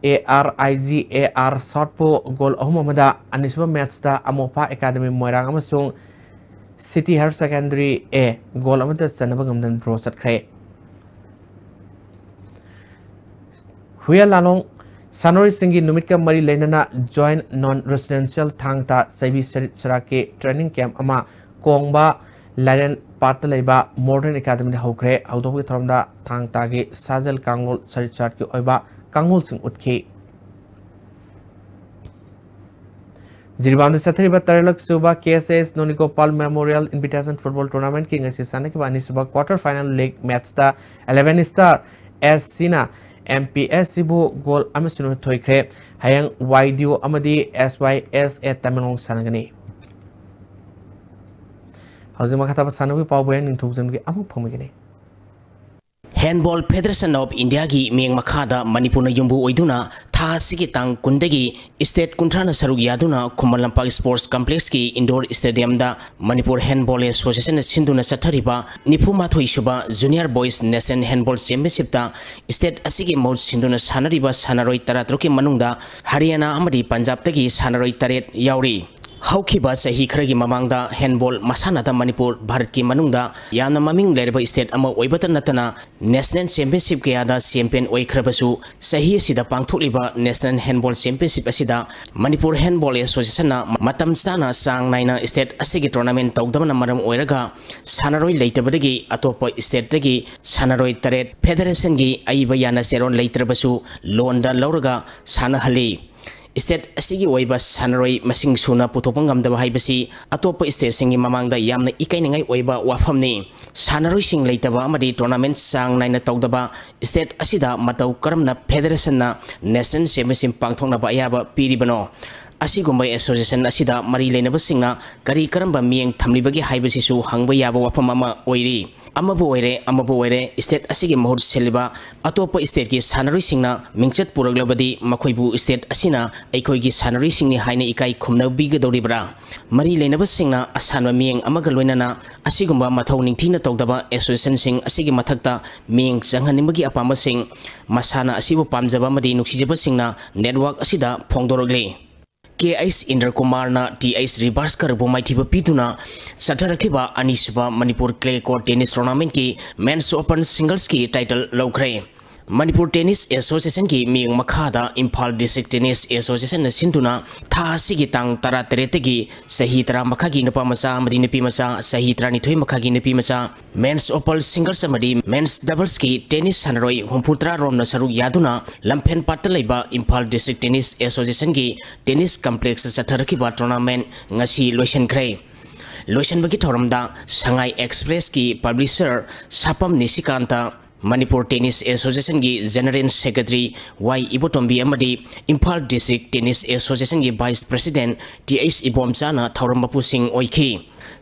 ARIGAR Southꯄꯨ ꯒꯣꯜ ꯑꯍꯨꯝ ꯑꯃꯗ, ꯑꯅꯤꯁꯨꯕ ꯃꯦꯠꯁꯇ ꯑꯃꯣꯄꯥ ꯑꯦꯀꯥꯗꯃꯤ ꯃꯣꯏꯔꯥꯡ ꯑꯃꯁꯨꯡ city higher secondary A goal ꯑꯃꯗ ꯆꯟꯅꯕ ꯉꯝꯗꯅ ꯗ꯭ꯔꯣ ꯆꯠꯈ꯭ꯔꯦ꯫ ꯍꯨꯌꯦꯟ ꯂꯥꯂꯣꯡ ꯁꯥꯟꯅꯔꯣꯏꯁꯤꯡꯒꯤ ꯅꯨꯃꯤꯠꯀ ꯃꯔꯤ ꯂꯩꯅꯅ Joint Non Residential ꯊꯥꯡ ꯇꯥ ꯆꯩꯕꯤ ꯁꯔꯤꯠ ꯁꯔꯥꯛꯀꯤ training camp ꯑꯃ ꯀꯣꯡꯕ ꯂꯥꯏꯔꯦꯟ ꯄꯥꯠꯇ ꯂꯩꯕ Modern Academyꯗ ꯍꯧꯈ꯭ꯔꯦ꯫ ꯍꯧꯗꯣꯛꯄꯒꯤ ꯊꯧꯔꯝꯗ ꯊꯥꯡ ꯇꯥꯒꯤ ꯁꯥꯖꯦꯜ ꯀꯥꯡꯂꯣꯟ, ꯁꯔꯤꯠ ꯁꯔꯥꯠꯀꯤ ꯑꯣꯏꯕ ꯀꯥꯡꯂꯣꯟꯁꯤꯡ ꯎꯠꯈꯤ꯫ ꯖꯤꯔꯤꯕꯥꯝꯗ ꯆꯠꯊꯔꯤꯕ ꯇꯔꯦꯠꯂꯛ ꯁꯨꯕ KSS ꯅꯣꯅꯤꯒꯣꯄꯥꯜ Memorial Invitation Football Tournamentꯀꯤ ꯉꯁꯤ ꯁꯥꯟꯅꯈꯤꯕ ꯑꯅꯤꯁꯨꯕ quarter final league matchꯇ Eleven Star SCꯅ MPSCꯕꯨ ꯒꯣꯜ ꯑꯃꯁꯨꯅ ꯊꯣꯏꯈ꯭ꯔꯦ꯫ ꯍꯌꯦꯡ YDU ꯑꯃꯗꯤ SYSA ꯇꯃꯦꯡꯂꯣꯡ ꯁꯥꯟꯅꯒꯅꯤ꯫ ꯍꯧꯖꯤꯛ ꯃꯈꯥ ꯇꯥꯕ ꯁꯥꯟꯅꯕꯒꯤ ꯄꯥꯎ ꯕꯣꯌꯥꯟ ꯅꯤꯡꯊꯧꯖꯝꯒꯤ ꯑꯃꯨꯛ ꯐꯪꯕꯤꯒꯅꯤ꯫ Handball Federation of Indiaꯒꯤ ꯃꯤꯠꯌꯦꯡ ꯃꯈꯥꯗ ꯃꯅꯤꯄꯨꯔꯅ ꯌꯨꯝꯕꯨ ꯑꯣꯏꯗꯨꯅ ꯊꯥ ꯑꯁꯤꯒꯤ ꯇꯥꯡ ꯀꯨꯟꯗꯒꯤ state ꯀꯨꯟꯊ꯭ꯔꯥꯅ ꯁꯔꯨꯛ ꯌꯥꯗꯨꯅ Khuman Lampak Sports Complexꯀꯤ indoor stadiumꯗ Manipur Handball Associationꯅ ꯁꯤꯟꯗꯨꯅ ꯆꯠꯊꯔꯤꯕ ꯅꯤꯐꯨ ꯃꯥꯊꯣꯏ ꯁꯨꯕ Junior Boys National Handball Championshipꯇ state ꯑꯁꯤꯒꯤ ꯃꯍꯨꯠ ꯁꯤꯟꯗꯨꯅ ꯁꯥꯟꯅꯔꯤꯕ ꯁꯥꯟꯅꯔꯣꯏ ꯇꯔꯥ ꯇꯔꯨꯛꯀꯤ ꯃꯅꯨꯡꯗ ꯍꯔꯤꯌꯥꯅꯥ ꯑꯃꯗꯤ ꯄꯟꯖꯥꯕꯇꯒꯤ ꯁꯥꯟꯅꯔꯣꯏ ꯇꯔꯦꯠ ꯌꯥꯎꯔꯤ꯫ ꯍꯧꯈꯤꯕ ꯆꯍꯤ ꯈꯔꯒꯤ ꯃꯃꯥꯡꯗ handball ꯃꯁꯥꯟꯅꯗ ꯃꯅꯤꯄꯨꯔ ꯚꯥꯔꯠꯀꯤ ꯃꯅꯨꯡꯗ ꯌꯥꯝꯅ ꯃꯃꯤꯡ ꯂꯩꯔꯕ state ꯑꯃ ꯑꯣꯏꯕꯇ ꯅꯠꯇꯅ national championship ꯀꯌꯥꯗ champion ꯑꯣꯏꯈ꯭ꯔꯕꯁꯨ, ꯆꯍꯤ ꯑꯁꯤꯗ ꯄꯥꯡꯊꯣꯛꯂꯤꯕ National Handball Championship ꯑꯁꯤꯗ Manipur Handball Associationꯅ ꯃꯇꯝ ꯆꯥꯅ ꯆꯥꯡ ꯅꯥꯏꯅ state ꯑꯁꯤꯒꯤ tournament ꯇꯧꯗꯕꯅ ꯃꯔꯝ ꯑꯣꯏꯔꯒ ꯁꯥꯟꯅꯔꯣꯏ ꯂꯩꯇꯕꯗꯒꯤ ꯑꯇꯣꯞꯄ stateꯇꯒꯤ ꯁꯥꯟꯅꯔꯣꯏ ꯇꯔꯦꯠ federationꯒꯤ ꯑꯏꯕ ꯌꯥꯅ ꯆꯦꯔꯣꯜ ꯂꯩꯇ꯭ꯔꯕꯁꯨ loanꯗ ꯂꯧꯔꯒ ꯁꯥꯟꯅꯍꯜꯂꯤ꯫ State ꯑꯁꯤꯒꯤ ꯑꯣꯏꯕ ꯁꯥꯟꯅꯔꯣꯏ ꯃꯁꯤꯡ ꯁꯨꯅ ꯄꯨꯊꯣꯛꯄ ꯉꯝꯗꯕ ꯍꯥꯏꯕꯁꯤ ꯑꯇꯣꯞꯄ stateꯁꯤꯡꯒꯤ ꯃꯃꯥꯡꯗ ꯌꯥꯝꯅ ꯏꯀꯥꯏꯅꯤꯡꯉꯥꯏ ꯑꯣꯏꯕ ꯋꯥꯐꯝꯅꯤ꯫ ꯁꯥꯟꯅꯔꯣꯏꯁꯤꯡ ꯂꯩꯇꯕ ꯑꯃꯗꯤ tournament ꯆꯥꯡ ꯅꯥꯏꯅ ꯇꯧꯗꯕ state ꯑꯁꯤꯗ ꯃꯇꯧ ꯀꯔꯝꯅ federationꯅ national championship ꯄꯥꯡꯊꯣꯛꯅꯕ ꯑꯌꯥꯕ ꯄꯤꯔꯤꯕꯅꯣ? ꯑꯁꯤꯒꯨꯝꯕ association ꯑꯁꯤꯗ ꯃꯔꯤ ꯂꯩꯅꯕꯁꯤꯡꯅ ꯀꯔꯤ ꯀꯔꯝꯕ ꯃꯤꯠꯌꯦꯡ ꯊꯝꯂꯤꯕꯒꯦ ꯍꯥꯏꯕꯁꯤꯁꯨ ꯍꯪꯕ ꯌꯥꯕ ꯋꯥꯐꯝ ꯑꯃ ꯑꯣꯏꯔꯤ꯫ ꯑꯃꯕꯨ ꯑꯣꯏꯔꯦ, ꯑꯃꯕꯨ ꯑꯣꯏꯔꯦ, state ꯑꯁꯤꯒꯤ ꯃꯍꯨꯠ ꯁꯤꯜꯂꯤꯕ ꯑꯇꯣꯞꯄ stateꯀꯤ ꯁꯥꯟꯅꯔꯣꯏꯁꯤꯡꯅ ꯃꯤꯡꯆꯠ ꯄꯨꯔꯛꯂꯕꯗꯤ ꯃꯈꯣꯏꯕꯨ state ꯑꯁꯤꯅ ꯑꯩꯈꯣꯏꯒꯤ ꯁꯥꯟꯅꯔꯣꯏꯁꯤꯡꯅꯤ ꯍꯥꯏꯅ ꯏꯀꯥꯏ ꯈꯨꯝꯅꯕꯤꯒꯗꯧꯔꯤꯕ꯭ꯔꯥ? ꯃꯔꯤ ꯂꯩꯅꯕꯁꯤꯡꯅ ꯑꯁꯥꯟꯕ ꯃꯤꯠꯌꯦꯡ ꯑꯃꯒ ꯂꯣꯏꯅꯅ ꯑꯁꯤꯒꯨꯝꯕ ꯃꯊꯧ ꯅꯤꯡꯊꯤꯅ ꯇꯧꯗꯕ associationꯁꯤꯡ ꯑꯁꯤꯒꯤ ꯃꯊꯛꯇ ꯃꯤꯠꯌꯦꯡ ꯆꯪꯍꯟꯅꯤꯡꯕꯒꯤ ꯑꯄꯥꯝꯕꯁꯤꯡ ꯃꯁꯥꯟꯅ ꯑꯁꯤꯕꯨ ꯄꯥꯝꯖꯕ ꯑꯃꯗꯤ ꯅꯨꯡꯁꯤꯖꯕꯁꯤꯡꯅ network ꯑꯁꯤꯗ ꯐꯣꯡꯗꯣꯔꯛꯂꯤ꯫ ꯀꯦ ꯑꯩꯆ ꯏꯟꯗ꯭ꯔ ꯀꯨꯃꯥꯔꯅ ꯇꯤ ꯑꯩꯆ ꯔꯤꯕꯥꯁꯀꯔꯕꯨ ꯃꯥꯏꯊꯤꯕ ꯄꯤꯗꯨꯅ ꯆꯠꯊꯔꯛꯈꯤꯕ ꯑꯅꯤꯁꯨꯕ Manipur clay court tennis tournamentꯀꯤ men's open singlesꯀꯤ title ꯂꯧꯈ꯭ꯔꯦ꯫ ꯃꯅꯤꯄꯨꯔ Tennis Associationꯒꯤ ꯃꯤꯠꯌꯦꯡ ꯃꯈꯥꯗ ꯏꯝꯐꯥꯜ District Tennis Associationꯅ ꯁꯤꯟꯗꯨꯅ ꯊꯥ ꯑꯁꯤꯒꯤ ꯇꯥꯡ ꯇꯔꯥꯇꯔꯦꯠꯇꯒꯤ ꯆꯍꯤ ꯇꯔꯥ ꯃꯈꯥꯒꯤ ꯅꯨꯄꯥ ꯃꯆꯥ ꯑꯃꯗꯤ ꯅꯨꯄꯤ ꯃꯆꯥ, ꯆꯍꯤ ꯇꯔꯥꯅꯤꯊꯣꯏ ꯃꯈꯥꯒꯤ ꯅꯨꯄꯤ ꯃꯆꯥ, men's open singles ꯑꯃꯗꯤ men's doublesꯀꯤ tennis ꯁꯥꯟꯅꯔꯣꯏ ꯍꯨꯝꯐꯨꯇꯔꯥ ꯔꯣꯝꯅ ꯁꯔꯨꯛ ꯌꯥꯗꯨꯅ ꯂꯝꯐꯦꯟ ꯄꯥꯠꯇ ꯂꯩꯕ Imphal District Tennis Associationꯒꯤ tennis complexꯇ ꯆꯠꯊꯔꯛꯈꯤꯕ tournament ꯉꯁꯤ ꯂꯣꯏꯁꯤꯟꯈ꯭ꯔꯦ꯫ ꯂꯣꯏꯁꯤꯟꯕꯒꯤ ꯊꯧꯔꯝꯗ ꯁꯉꯥꯏ Expressꯀꯤ publisher ꯁꯥꯄꯝ ꯅꯤꯁꯤꯀꯥꯟꯇ, Manipur Tennis Associationꯒꯤ General Secretary Y Ibotombi ꯑꯃꯗꯤ ꯏꯝꯐꯥꯜ District Tennis Associationꯒꯤ Vice President ꯇꯤ ꯑꯩꯆ ꯏꯕꯣꯝꯆꯥꯅ ꯊꯧꯔꯝ ꯃꯄꯨꯁꯤꯡ ꯑꯣꯏꯈꯤ꯫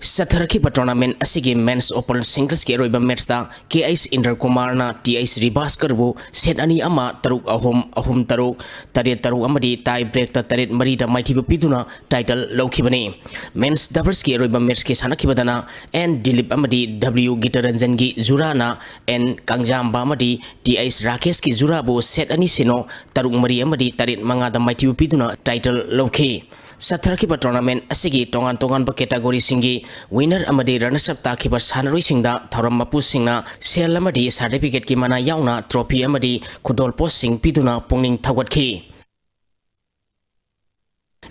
ꯆꯠꯊꯔꯛꯈꯤꯕ tournament ꯑꯁꯤꯒꯤ men's open singlesꯀꯤ ꯑꯔꯣꯏꯕ matchꯇ ꯀꯦ ꯑꯩꯆ ꯏꯟꯗ꯭ꯔ ꯀꯨꯃꯥꯔꯅ ꯇꯤ ꯑꯩꯆ ꯔꯤꯕꯥꯁꯀꯔꯕꯨ set ꯑꯅꯤ ꯑꯃ, ꯇꯔꯨꯛ ꯑꯍꯨꯝ, ꯑꯍꯨꯝ ꯇꯔꯨꯛ, ꯇꯔꯦꯠ ꯇꯔꯨꯛ ꯑꯃꯗꯤ tie breakꯇ ꯇꯔꯦꯠ ꯃꯔꯤꯗ ꯃꯥꯏꯊꯤꯕ ꯄꯤꯗꯨꯅ title ꯂꯧꯈꯤꯕꯅꯤ꯫ Men's doublesꯀꯤ ꯑꯔꯣꯏꯕ matchꯀꯤ ꯁꯥꯟꯅꯈꯤꯕꯗꯅ ꯑꯦꯟ ꯗꯤꯂꯤꯞ ꯑꯃꯗꯤ ꯗꯕ꯭ꯂꯤꯌꯨ ꯒꯤꯇꯔꯟꯖꯟꯒꯤ ꯖꯨꯔꯥꯅ ꯑꯦꯟ ꯀꯥꯡꯖꯥꯝꯕ ꯑꯃꯗꯤ ꯇꯤ ꯑꯩꯆ ꯔꯥꯀꯦꯁꯀꯤ ꯖꯨꯔꯥꯕꯨ set ꯑꯅꯤ ꯁꯤꯅꯣ, ꯇꯔꯨꯛ ꯃꯔꯤ ꯑꯃꯗꯤ ꯇꯔꯦꯠ ꯃꯉꯥꯗ ꯃꯥꯏꯊꯤꯕ ꯄꯤꯗꯨꯅ title ꯂꯧꯈꯤ꯫ ꯆꯠꯊꯔꯛꯈꯤꯕ tournament ꯑꯁꯤꯒꯤ ꯇꯣꯉꯥꯟ ꯇꯣꯉꯥꯟꯕ categoryꯁꯤꯡꯒꯤ winner ꯑꯃꯗꯤ runners up ꯇꯥꯈꯤꯕ ꯁꯥꯟꯅꯔꯣꯏꯁꯤꯡꯗ ꯊꯧꯔꯝ ꯃꯄꯨꯁꯤꯡꯅ ꯁꯦꯜ ꯑꯃꯗꯤ certificateꯀꯤ ꯃꯅꯥ ꯌꯥꯎꯅ trophy ꯑꯃꯗꯤ ꯈꯨꯗꯣꯜꯄꯣꯠꯁꯤꯡ ꯄꯤꯗꯨꯅ ꯄꯨꯛꯅꯤꯡ ꯊꯧꯒꯠꯈꯤ꯫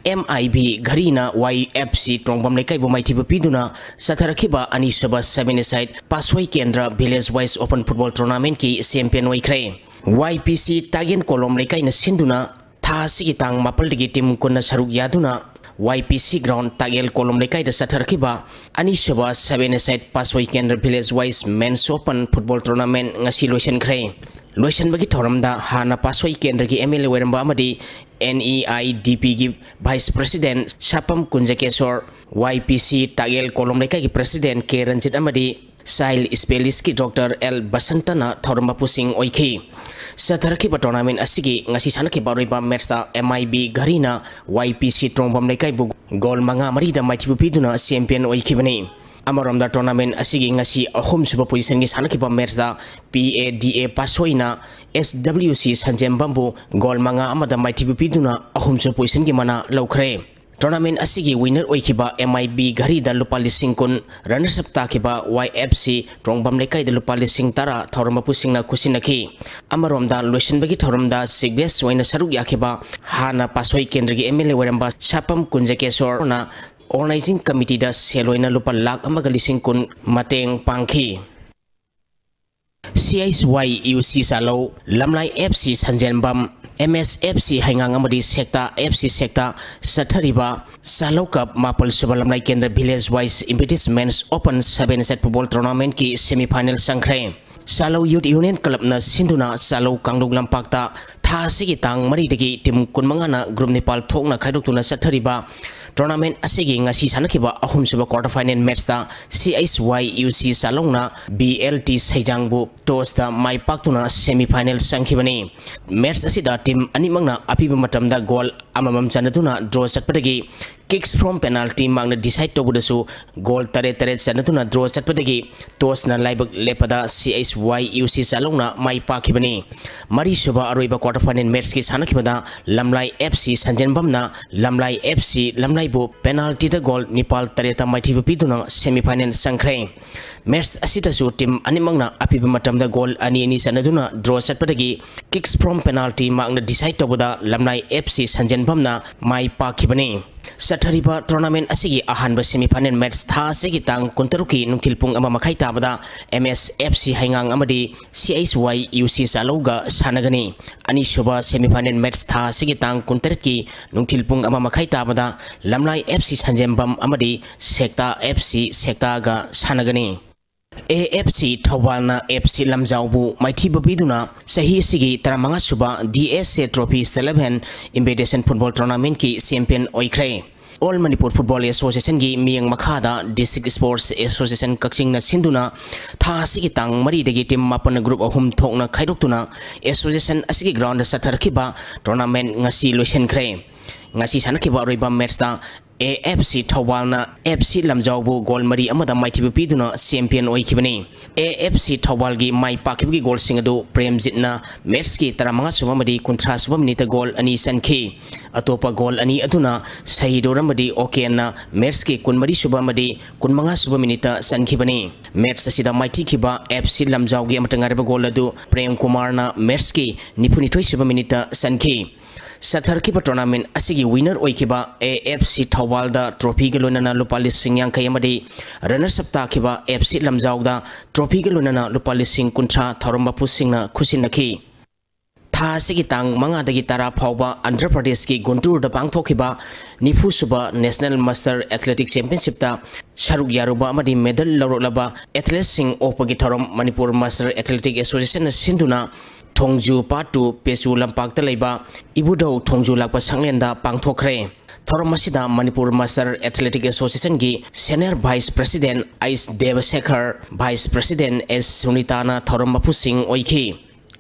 ꯑꯦꯝ ꯑꯥꯏ ꯕꯤ ꯘꯔꯤꯅ ꯋꯥꯏ ꯑꯦꯐ ꯁꯤ ꯇ꯭ꯔꯣꯡꯕꯝ ꯂꯩꯀꯥꯏꯕꯨ ꯃꯥꯏꯊꯤꯕ ꯄꯤꯗꯨꯅ ꯆꯠꯊꯔꯛꯈꯤꯕ ꯑꯅꯤꯁꯨꯕ seven-a-side ꯄꯥꯁꯣꯏ ꯀꯦꯟꯗ꯭ꯔ village wise open football tournamentꯀꯤ champion ꯑꯣꯏꯈ꯭ꯔꯦ꯫ ꯋꯥꯏ ꯄꯤ ꯁꯤ ꯇꯥꯒꯦꯟ ꯀꯣꯂꯣꯝ ꯂꯩꯀꯥꯏꯅ ꯁꯤꯟꯗꯨꯅ ꯊꯥ ꯑꯁꯤꯒꯤ ꯇꯥꯡ ꯃꯥꯄꯜꯗꯒꯤ team ꯀꯨꯟꯅ ꯁꯔꯨꯛ ꯌꯥꯗꯨꯅ ꯋꯥꯏ ꯄꯤ ꯁꯤ ground ꯇꯥꯒꯦꯜ ꯀꯣꯂꯣꯝ ꯂꯩꯀꯥꯏꯗ ꯆꯠꯊꯔꯛꯈꯤꯕ ꯑꯅꯤꯁꯨꯕ seven-a-side ꯄꯥꯁꯣꯏ ꯀꯦꯟꯗ꯭ꯔ village wise men's open football tournament ꯉꯁꯤ ꯂꯣꯏꯁꯤꯟꯈ꯭ꯔꯦ꯫ ꯂꯣꯏꯁꯤꯟꯕꯒꯤ ꯊꯧꯔꯝꯗ ꯍꯥꯟꯅ ꯄꯥꯁꯣꯏ ꯀꯦꯟꯗ꯭ꯔꯒꯤ ꯑꯦꯝ ꯑꯦꯜ ꯑꯦ ꯑꯣꯏꯔꯝꯕ ꯑꯃꯗꯤ NEIDP ꯒꯤ Vice President ꯁꯥꯄꯝ ꯀꯨꯟꯖꯀꯦꯁꯣꯔ, YPC ꯇꯥꯛꯌꯦꯜ ꯀꯣꯂꯣꯝ ꯂꯩꯀꯥꯏꯒꯤ President K ꯔꯟꯖꯤꯠ ꯑꯃꯗꯤ Child Specialist ꯀꯤ Doctor L ꯕꯁꯟꯇꯅ ꯊꯧꯔꯝ ꯃꯄꯨꯁꯤꯡ ꯑꯣꯏꯈꯤ꯫ ꯆꯠꯊꯔꯛꯈꯤꯕ tournament ꯑꯁꯤꯒꯤ ꯉꯁꯤ ꯁꯥꯟꯅꯈꯤꯕ ꯑꯔꯣꯏꯕ match ꯇ MIB ꯘꯔꯤꯅ YPC ꯇ꯭ꯔꯣꯡꯕꯝ ꯂꯩꯀꯥꯏꯕꯨ goal ꯃꯉꯥ ꯃꯔꯤꯗ ꯃꯥꯏꯊꯤꯕ ꯄꯤꯗꯨꯅ champion ꯑꯣꯏꯈꯤꯕꯅꯤ꯫ ꯑꯃꯔꯣꯝꯗ tournament ꯑꯁꯤꯒꯤ ꯉꯁꯤ ꯑꯍꯨꯝꯁꯨꯕ position ꯒꯤ ꯁꯥꯟꯅꯈꯤꯕ match ꯇ PADA ꯄꯥꯁꯣꯏꯅ SWC ꯁꯟꯖꯦꯝꯕꯝꯕꯨ goal ꯃꯉꯥ ꯑꯃꯗ ꯃꯥꯏꯊꯤꯕ ꯄꯤꯗꯨꯅ ꯑꯍꯨꯝꯁꯨꯕ position ꯒꯤ ꯃꯅꯥ ꯂꯧꯈ꯭ꯔꯦ꯫ Tournament ꯑꯁꯤꯒꯤ winner ꯑꯣꯏꯈꯤꯕ MIB ꯘꯔꯤꯗ ꯂꯨꯄꯥ ꯂꯤꯁꯤꯡ ꯀꯨꯟ, runners up ꯇꯥꯈꯤꯕ YFC ꯇ꯭ꯔꯣꯡꯕꯝ ꯂꯩꯀꯥꯏꯗ ꯂꯨꯄꯥ ꯂꯤꯁꯤꯡ ꯇꯔꯥ ꯊꯧꯔꯝ ꯃꯄꯨꯁꯤꯡꯅ ꯈꯨꯠꯁꯤꯟꯅꯈꯤ꯫ ꯑꯃꯔꯣꯝꯗ ꯂꯣꯏꯁꯤꯟꯕꯒꯤ ꯊꯧꯔꯝꯗ chief guest ꯑꯣꯏꯅ ꯁꯔꯨꯛ ꯌꯥꯈꯤꯕ ꯍꯥꯟꯅ ꯄꯥꯁꯣꯏ ꯀꯦꯟꯗ꯭ꯔꯒꯤ MLA ꯑꯣꯏꯔꯝꯕ ꯁꯥꯄꯝ ꯀꯨꯟꯖꯀꯦꯁꯣꯔꯅ organizing committee ꯗ ꯁꯦꯜ ꯑꯣꯏꯅ ꯂꯨꯄꯥ ꯂꯥꯈ ꯑꯃꯒ ꯂꯤꯁꯤꯡ ꯀꯨꯟ ꯃꯇꯦꯡ ꯄꯥꯡꯈꯤ꯫ CHYUC ꯆꯥꯂꯧ, ꯂꯝꯂꯥꯏ FC ꯁꯟꯖꯦꯟꯕꯝ, MSFC ꯍꯩꯉꯥꯡ ꯑꯃꯗꯤ ꯁꯦꯛꯇꯥ FC ꯁꯦꯛꯇꯥ ꯆꯠꯊꯔꯤꯕ ꯆꯥꯂꯧ Cup ꯃꯥꯄꯜ ꯁꯨꯕ ꯂꯝꯂꯥꯏ ꯀꯦꯟꯗ꯭ꯔ village wise Impediment Men's Open seven set football tournament ꯀꯤ semi final ꯆꯪꯈ꯭ꯔꯦ꯫ ꯆꯥꯂꯧ Youth Union Club ꯅ ꯁꯤꯟꯗꯨꯅ ꯆꯥꯂꯧ ꯀꯥꯡꯂꯨꯞ ꯂꯝꯄꯥꯛꯇ ꯊꯥ ꯑꯁꯤꯒꯤ ꯇꯥꯡ ꯃꯔꯤꯗꯒꯤ team ꯀꯨꯟꯃꯉꯥꯅ group ꯅꯤꯄꯥꯜ ꯊꯣꯛꯅ ꯈꯥꯏꯗꯣꯛꯇꯨꯅ ꯆꯠꯊꯔꯤꯕ tournament ꯑꯁꯤꯒꯤ ꯉꯁꯤ ꯁꯥꯟꯅꯈꯤꯕ ꯑꯍꯨꯝꯁꯨꯕ quarter final match ꯇ CHYUC ꯆꯥꯂꯧꯅ BLT ꯁꯩꯖꯥꯡꯕꯨ toss ꯇ ꯃꯥꯏ ꯄꯥꯛꯇꯨꯅ semi final ꯆꯪꯈꯤꯕꯅꯤ꯫ Match ꯑꯁꯤꯗ team ꯑꯅꯤꯃꯛꯅ ꯑꯄꯤꯕ ꯃꯇꯝꯗ goal ꯑꯃꯃꯝ ꯆꯟꯅꯗꯨꯅ draw ꯆꯠꯄꯗꯒꯤ kicks from penalty ꯃꯥꯛꯅ decide ꯇꯧꯕꯗꯁꯨ goal ꯇꯔꯦꯠ ꯇꯔꯦꯠ ꯆꯟꯅꯗꯨꯅ draw ꯆꯠꯄꯗꯒꯤ toss ꯅ ꯂꯥꯏꯕꯛ ꯂꯦꯞꯄꯗ CHYUC ꯆꯥꯂꯧꯅ ꯃꯥꯏ ꯄꯥꯛꯈꯤꯕꯅꯤ꯫ ꯃꯔꯤꯁꯨꯕ ꯑꯔꯣꯏꯕ quarter final match ꯀꯤ ꯁꯥꯟꯅꯈꯤꯕꯗ ꯂꯝꯂꯥꯏ FC ꯁꯟꯖꯦꯟꯕꯝꯅ ꯂꯝꯂꯥꯏ FC ꯂꯝꯂꯥꯏꯕꯨ penalty ꯗ goal ꯅꯤꯄꯥꯜ ꯇꯔꯦꯠꯇ ꯃꯥꯏꯊꯤꯕ ꯄꯤꯗꯨꯅ semi final ꯆꯪꯈ꯭ꯔꯦ꯫ Match ꯑꯁꯤꯗꯁꯨ team ꯑꯅꯤꯃꯛꯅ ꯑꯄꯤꯕ ꯃꯇꯝꯗ goal ꯑꯅꯤ ꯑꯅꯤ ꯆꯟꯅꯗꯨꯅ draw ꯆꯠꯄꯗꯒꯤ kicks from penalty ꯃꯥꯛꯅ decide ꯇꯧꯕꯗ ꯂꯝꯂꯥꯏ FC ꯁꯟꯖꯦꯟꯕꯝꯅ ꯃꯥꯏ ꯄꯥꯛꯈꯤꯕꯅꯤ꯫ ꯆꯠꯊꯔꯤꯕ tournament ꯑꯁꯤꯒꯤ ꯑꯍꯥꯟꯕ semi final match ꯊꯥ ꯑꯁꯤꯒꯤ ꯇꯥꯡ ꯀꯨꯟꯇꯔꯨꯛꯀꯤ ꯅꯨꯡꯊꯤꯜ ꯄꯨꯡ ꯑꯃ ꯃꯈꯥꯏ ꯇꯥꯕꯗ MSFC ꯍꯩꯉꯥꯡ ꯑꯃꯗꯤ CHYUC ꯆꯥꯂꯧꯒ ꯁꯥꯟꯅꯒꯅꯤ꯫ ꯑꯅꯤꯁꯨꯕ semi final match ꯊꯥ ꯑꯁꯤꯒꯤ ꯇꯥꯡ ꯀꯨꯟꯇꯔꯦꯠꯀꯤ ꯅꯨꯡꯊꯤꯜ ꯄꯨꯡ ꯑꯃ ꯃꯈꯥꯏ ꯇꯥꯕꯗ ꯂꯝꯂꯥꯏ FC ꯁꯟꯖꯦꯝꯕꯝ ꯑꯃꯗꯤ ꯁꯦꯛꯇꯥ FC ꯁꯦꯛꯇꯥꯒ ꯁꯥꯟꯅꯒꯅꯤ꯫ AFC ꯊꯧꯕꯥꯜꯅ FC ꯂꯝꯖꯥꯎꯕꯨ ꯃꯥꯏꯊꯤꯕ ꯄꯤꯗꯨꯅ ꯆꯍꯤ ꯑꯁꯤꯒꯤ ꯇꯔꯥꯃꯉꯥ ꯁꯨꯕ DSA Trophy Sullivan Invitation Football Tournamentꯀꯤ champion ꯑꯣꯏꯈ꯭ꯔꯦ꯫ All Manipur Football Associationꯒꯤ ꯃꯤꯠꯌꯦꯡ ꯃꯈꯥꯗ District Sports Association ꯀꯛꯆꯤꯡꯅ ꯁꯤꯟꯗꯨꯅ ꯊꯥ ꯑꯁꯤꯒꯤ ꯇꯥꯡ ꯃꯔꯤꯗꯒꯤ team ꯃꯥꯄꯟꯅ group ꯑꯍꯨꯝ ꯊꯣꯛꯅ ꯈꯥꯏꯗꯣꯛꯇꯨꯅ association ꯑꯁꯤꯒꯤ groundꯗ ꯆꯠꯊꯔꯛꯈꯤꯕ tournament ꯉꯁꯤ ꯂꯣꯏꯁꯤꯟꯈ꯭ꯔꯦ꯫ ꯉꯁꯤ ꯁꯥꯟꯅꯈꯤꯕ ꯑꯔꯣꯏꯕ matchꯇ AFC ꯊꯧꯕꯥꯜꯅ FC ꯂꯝꯖꯥꯎꯕꯨ goal ꯃꯔꯤ ꯑꯃꯗ ꯃꯥꯏꯊꯤꯕ ꯄꯤꯗꯨꯅ champion ꯑꯣꯏꯈꯤꯕꯅꯤ꯫ AFC ꯊꯧꯕꯥꯜꯒꯤ ꯃꯥꯏ ꯄꯥꯛꯈꯤꯕꯒꯤ goalꯁꯤꯡ ꯑꯗꯨ ꯄ꯭ꯔꯦꯝꯖꯤꯠꯅ matchꯀꯤ ꯇꯔꯥꯃꯉꯥ ꯁꯨꯕ ꯑꯃꯗꯤ ꯀꯨꯟꯊ꯭ꯔꯥ ꯁꯨꯕ minuteꯇ goal ꯑꯅꯤ ꯆꯟꯈꯤ꯫ ꯑꯇꯣꯞꯄ goal ꯑꯅꯤ ꯑꯗꯨꯅ ꯁꯍꯤꯗꯣꯔ ꯑꯃꯗꯤ ꯑꯣꯀꯦꯟꯅ matchꯀꯤ ꯀꯨꯟꯃꯔꯤ ꯁꯨꯕ ꯑꯃꯗꯤ ꯀꯨꯟꯃꯉꯥ ꯁꯨꯕ minuteꯇ ꯆꯟꯈꯤꯕꯅꯤ꯫ Match ꯑꯁꯤꯗ ꯃꯥꯏꯊꯤꯈꯤꯕ FC ꯂꯝꯖꯥꯎꯒꯤ ꯑꯃꯠꯇ ꯉꯥꯏꯔꯕ goal ꯑꯗꯨ ꯄ꯭ꯔꯦꯝ ꯀꯨꯃꯥꯔꯅ matchꯀꯤ ꯅꯤꯐꯨꯅꯤꯊꯣꯏ ꯁꯨꯕ minuteꯇ ꯆꯟꯈꯤ꯫ ꯆꯠꯊꯔꯛꯈꯤꯕ tournament ꯑꯁꯤꯒꯤ winner ꯑꯣꯏꯈꯤꯕ AFC ꯊꯧꯕꯥꯜꯗ trophyꯒ ꯂꯣꯏꯅꯅ ꯂꯨꯄꯥ ꯂꯤꯁꯤꯡ ꯌꯥꯡꯈꯩ ꯑꯃꯗꯤ runners up ꯇꯥꯈꯤꯕ FC ꯂꯝꯖꯥꯎꯗ trophyꯒ ꯂꯣꯏꯅꯅ ꯂꯨꯄꯥ ꯂꯤꯁꯤꯡ ꯀꯨꯟꯊ꯭ꯔꯥ ꯊꯧꯔꯝ ꯃꯄꯨꯁꯤꯡꯅ ꯈꯨꯠꯁꯤꯟꯅꯈꯤ꯫ ꯊꯥ ꯑꯁꯤꯒꯤ ꯇꯥꯡ ꯃꯉꯥꯗꯒꯤ ꯇꯔꯥ ꯐꯥꯎꯕ ꯑꯟꯙ꯭ꯔ ꯄ꯭ꯔꯗꯦꯁꯀꯤ ꯒꯨꯟꯇꯨꯔꯗ ꯄꯥꯡꯊꯣꯛꯈꯤꯕ ꯅꯤꯐꯨ ꯁꯨꯕ National Master Athletic Championshipꯇ ꯁꯔꯨꯛ ꯌꯥꯔꯨꯕ ꯑꯃꯗꯤ medal ꯂꯧꯔꯛꯂꯕ athleteꯁꯤꯡ ꯑꯣꯛꯄꯒꯤ ꯊꯧꯔꯝ ꯃꯅꯤꯄꯨꯔ Master Athletic Associationꯅ ꯁꯤꯟꯗꯨꯅ ꯊꯣꯡꯖꯨ Part Two ꯄꯦꯆꯨ ꯂꯝꯄꯥꯛꯇ ꯂꯩꯕ ꯏꯕꯨꯙꯧ ꯊꯣꯡꯖꯨ ꯂꯥꯛꯄ ꯁꯪꯂꯦꯟꯗ ꯄꯥꯡꯊꯣꯛꯈ꯭ꯔꯦ꯫ ꯊꯧꯔꯝ ꯑꯁꯤꯗ Manipur Master Athletic Associationꯒꯤ Senior Vice President ꯑꯩꯁ ꯗꯦꯕꯁꯦꯈꯔ, Vice President ꯑꯦꯁ ꯁꯨꯅꯤꯇꯥꯅ ꯊꯧꯔꯝ ꯃꯄꯨꯁꯤꯡ ꯑꯣꯏꯈꯤ꯫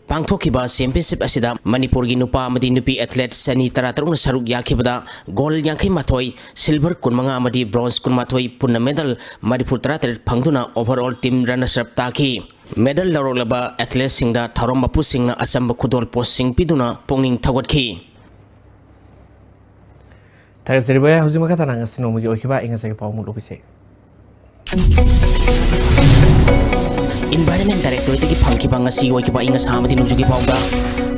ꯄꯥꯡꯊꯣꯛꯈꯤꯕ championship ꯑꯁꯤꯗ ꯃꯅꯤꯄꯨꯔꯒꯤ ꯅꯨꯄꯥ ꯑꯃꯗꯤ ꯅꯨꯄꯤ athlete ꯆꯅꯤ ꯇꯔꯥꯇꯔꯨꯛꯅ ꯁꯔꯨꯛ ꯌꯥꯈꯤꯕꯗ gold ꯌꯥꯡꯈꯩꯃꯥꯊꯣꯏ, silver ꯀꯨꯟꯃꯉꯥ ꯑꯃꯗꯤ bronze ꯀꯨꯟꯃꯥꯊꯣꯏ, ꯄꯨꯟꯅ medal ꯃꯔꯤꯐꯨ ꯇꯔꯥꯇꯔꯦꯠ ꯐꯪꯗꯨꯅ overall team runners up ꯇꯥꯈꯤ꯫ Medal ꯂꯧꯔꯛꯂꯕ athleteꯁꯤꯡꯗ ꯊꯧꯔꯝ ꯃꯄꯨꯁꯤꯡꯅ ꯑꯆꯝꯕ ꯈꯨꯗꯣꯜ ꯄꯣꯠꯁꯤꯡ ꯄꯤꯗꯨꯅ ꯄꯨꯛꯅꯤꯡ ꯊꯧꯒꯠꯈꯤ꯫ ꯊꯥꯒꯠꯆꯔꯤꯕ ꯍꯧꯖꯤꯛ ꯃꯈꯥ ꯇꯥꯅ ꯉꯁꯤ ꯅꯣꯡꯃꯒꯤ ꯑꯣꯏꯈꯤꯕ ꯑꯏꯪ ꯑꯁꯥꯒꯤ ꯄꯥꯎ ꯑꯃꯨꯛ ꯂꯧꯕꯤꯁꯦ꯫ Environment Directorateꯇꯒꯤ ꯐꯪꯈꯤꯕ ꯉꯁꯤ ꯑꯣꯏꯈꯤꯕ ꯑꯏꯪ ꯑꯁꯥ ꯑꯃꯗꯤ ꯅꯣꯡꯖꯨꯒꯤ ꯄꯥꯎꯗ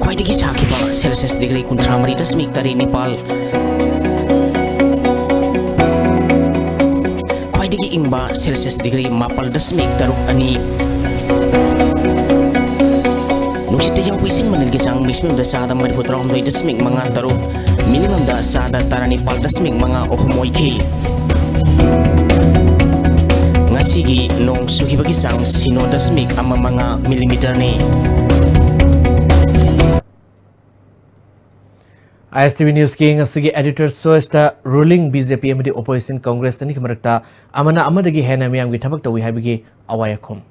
ꯈ꯭ꯋꯥꯏꯗꯒꯤ ꯁꯥꯈꯤꯕ Celsius degree ꯀꯨꯟꯊ꯭ꯔꯥ ꯃꯔꯤ ꯗꯁꯃꯤꯛ ꯇꯔꯦꯠ ꯅꯤꯄꯥꯜ, ꯈ꯭ꯋꯥꯏꯗꯒꯤ ꯏꯪꯕ Celsius degree ꯃꯥꯄꯜ ꯗꯁꯃꯤꯛ ꯇꯔꯨꯛ ꯑꯅꯤ, ꯅꯨꯡꯁꯤꯠꯇ ꯌꯥꯎꯕ ꯏꯁꯤꯡ ꯃꯅꯤꯜꯒꯤ ꯆꯥꯡ maximumꯗ ꯆꯥꯗ ꯃꯔꯤꯐꯨ ꯇꯔꯥꯍꯨꯝꯗꯣꯏ ꯗꯁꯃꯤꯛ ꯃꯉꯥ ꯇꯔꯨꯛ, minimumꯗ ꯆꯥꯗ ꯇꯔꯥꯅꯤꯄꯥꯜ ꯗꯁꯃꯤꯛ ꯃꯉꯥ ꯑꯍꯨꯝ ꯑꯣꯏꯈꯤ꯫ ꯉꯁꯤꯒꯤ ꯅꯣꯡ ꯆꯨꯈꯤꯕꯒꯤ ꯒꯤ ꯆꯥꯡ ꯁꯤꯅꯣ ꯗꯁꯃꯤꯛ ꯑꯃ ꯃꯉꯥ ꯃꯤꯂꯤꯃꯤꯇꯔꯅꯤ꯫ ꯑꯥꯏ ꯑꯦꯁ ꯇꯤ ꯚꯤ ꯅ꯭ꯌꯨꯁꯀꯤ ꯉꯁꯤꯒꯤ editor's choiceꯇ ruling ꯕꯤ ꯖꯦ ꯄꯤ ꯑꯃꯗꯤ opposition Congress ꯑꯅꯤꯒꯤ ꯃꯔꯛꯇ ꯑꯃꯅ ꯑꯃꯗꯒꯤ ꯍꯦꯟꯅ ꯃꯤꯌꯥꯝꯒꯤ ꯊꯕꯛ ꯇꯧꯏ ꯍꯥꯏꯕꯒꯤ ꯑꯋꯥꯏ ꯑꯈꯨꯝ꯫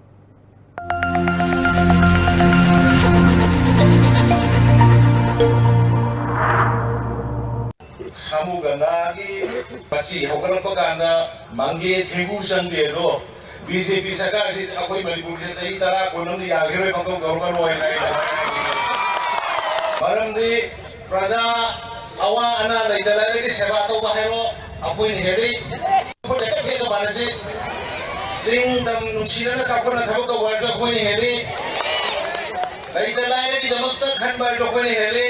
ꯁꯥꯃꯨꯒꯟꯗꯥꯒꯤ ꯃꯆꯤ ꯍꯧꯒꯠꯂꯛꯄ ꯀꯥꯟꯗ ꯃꯪꯒꯦ ꯊꯦꯡꯒꯨ ꯆꯪꯗꯦ ꯑꯗꯣ, ꯕꯤ ꯖꯦ ꯄꯤ ꯁꯔꯀꯥꯔꯁꯤ ꯑꯩꯈꯣꯏ ꯃꯅꯤꯄꯨꯔꯁꯦ ꯆꯍꯤ ꯇꯔꯥ ꯀꯨꯟ ꯑꯃꯗꯤ ꯌꯥꯈꯤꯔꯣꯏ, ꯄꯪꯇꯧ ꯇꯧꯔꯛꯀꯅꯨ ꯍꯥꯏꯅ ꯑꯩꯅ ꯍꯥꯏꯅꯤꯡꯉꯤ꯫ ꯃꯔꯝꯗꯤ ꯄ꯭ꯔꯖꯥ ꯑꯋꯥ ꯑꯅꯥ ꯂꯩꯇ ꯂꯥꯏꯔꯒꯤ ꯁꯦꯕꯥ ꯇꯧꯕ ꯍꯥꯏꯔꯣ, ꯑꯩꯈꯣꯏꯅ ꯍꯦꯜꯂꯤ꯫ ꯑꯩꯈꯣꯏ ꯍꯦꯛꯇ ꯊꯦꯡꯅ ꯄꯥꯔꯁꯤ꯫ ꯆꯤꯡ ꯇꯝ ꯅꯨꯡꯁꯤꯅꯅ ꯆꯥꯎꯈꯠꯅ ꯊꯕꯛ ꯇꯧꯕ ꯍꯥꯏꯔꯁꯨ ꯑꯩꯈꯣꯏꯅ ꯍꯦꯜꯂꯤ꯫ ꯂꯩꯇ ꯂꯥꯏꯔꯒꯤꯗꯃꯛꯇ ꯈꯟꯕ ꯍꯥꯏꯔꯁꯨ ꯑꯩꯈꯣꯏꯅ ꯍꯦꯜꯂꯤ꯫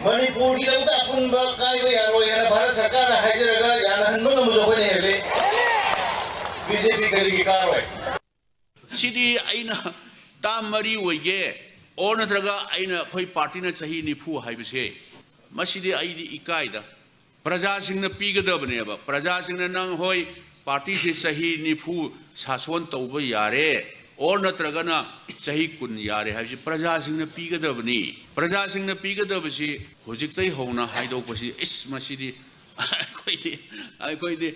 ꯃꯅꯤꯄꯨꯔꯒꯤꯗꯃꯛꯇ ꯑꯄꯨꯟꯕ ꯀꯥꯏꯕ ꯌꯥꯔꯣꯏ ꯍꯥꯏꯅ ꯚꯥꯔꯠ ꯁꯔꯀꯥꯔꯅ ꯍꯥꯏꯖꯔꯒ ꯌꯥꯅꯍꯟꯕ ꯉꯝꯕꯁꯨ ꯑꯩꯈꯣꯏꯅ ꯍꯦꯜꯂꯤ꯫ ꯕꯤ ꯖꯦ ꯄꯤ ꯀꯔꯤꯒꯤ ꯀꯥꯔꯣꯏ? ꯁꯤꯗꯤ ꯑꯩꯅ ꯇꯥꯝ ꯃꯔꯤ ꯑꯣꯏꯒꯦ, ꯑꯣꯔ ꯅꯠꯇ꯭ꯔꯒ ꯑꯩꯅ, ꯑꯩꯈꯣꯏ ꯄꯥꯔꯇꯤꯅ ꯆꯍꯤ ꯅꯤꯐꯨ ꯍꯥꯏꯕꯁꯦ, ꯃꯁꯤꯗꯤ ꯑꯩꯗꯤ ꯏꯀꯥꯏꯗ꯫ ꯄ꯭ꯔꯖꯥꯁꯤꯡꯅ ꯄꯤꯒꯗꯕꯅꯦꯕ꯫ ꯄ꯭ꯔꯖꯥꯁꯤꯡꯅ, "ꯅꯪ ꯍꯣꯏ, ꯄꯥꯔꯇꯤꯁꯤ ꯆꯍꯤ ꯅꯤꯐꯨ ꯁꯥꯁꯣꯟ ꯇꯧꯕ ꯌꯥꯔꯦ, ꯑꯣꯔ ꯅꯠꯇ꯭ꯔꯒꯅ ꯆꯍꯤ ꯀꯨꯟ ꯌꯥꯔꯦ" ꯍꯥꯏꯕꯁꯤ ꯄ꯭ꯔꯖꯥꯁꯤꯡꯅ ꯄꯤꯒꯗꯕꯅꯤ꯫ ꯄ꯭ꯔꯖꯥꯁꯤꯡꯅ ꯄꯤꯒꯗꯕꯁꯤ ꯍꯧꯖꯤꯛꯇꯩ ꯍꯧꯅ ꯍꯥꯏꯗꯣꯛꯄꯁꯤ, ꯏꯁ, ꯃꯁꯤꯗꯤ ꯑꯩꯈꯣꯏꯗꯤ, ꯑꯩꯈꯣꯏꯗꯤ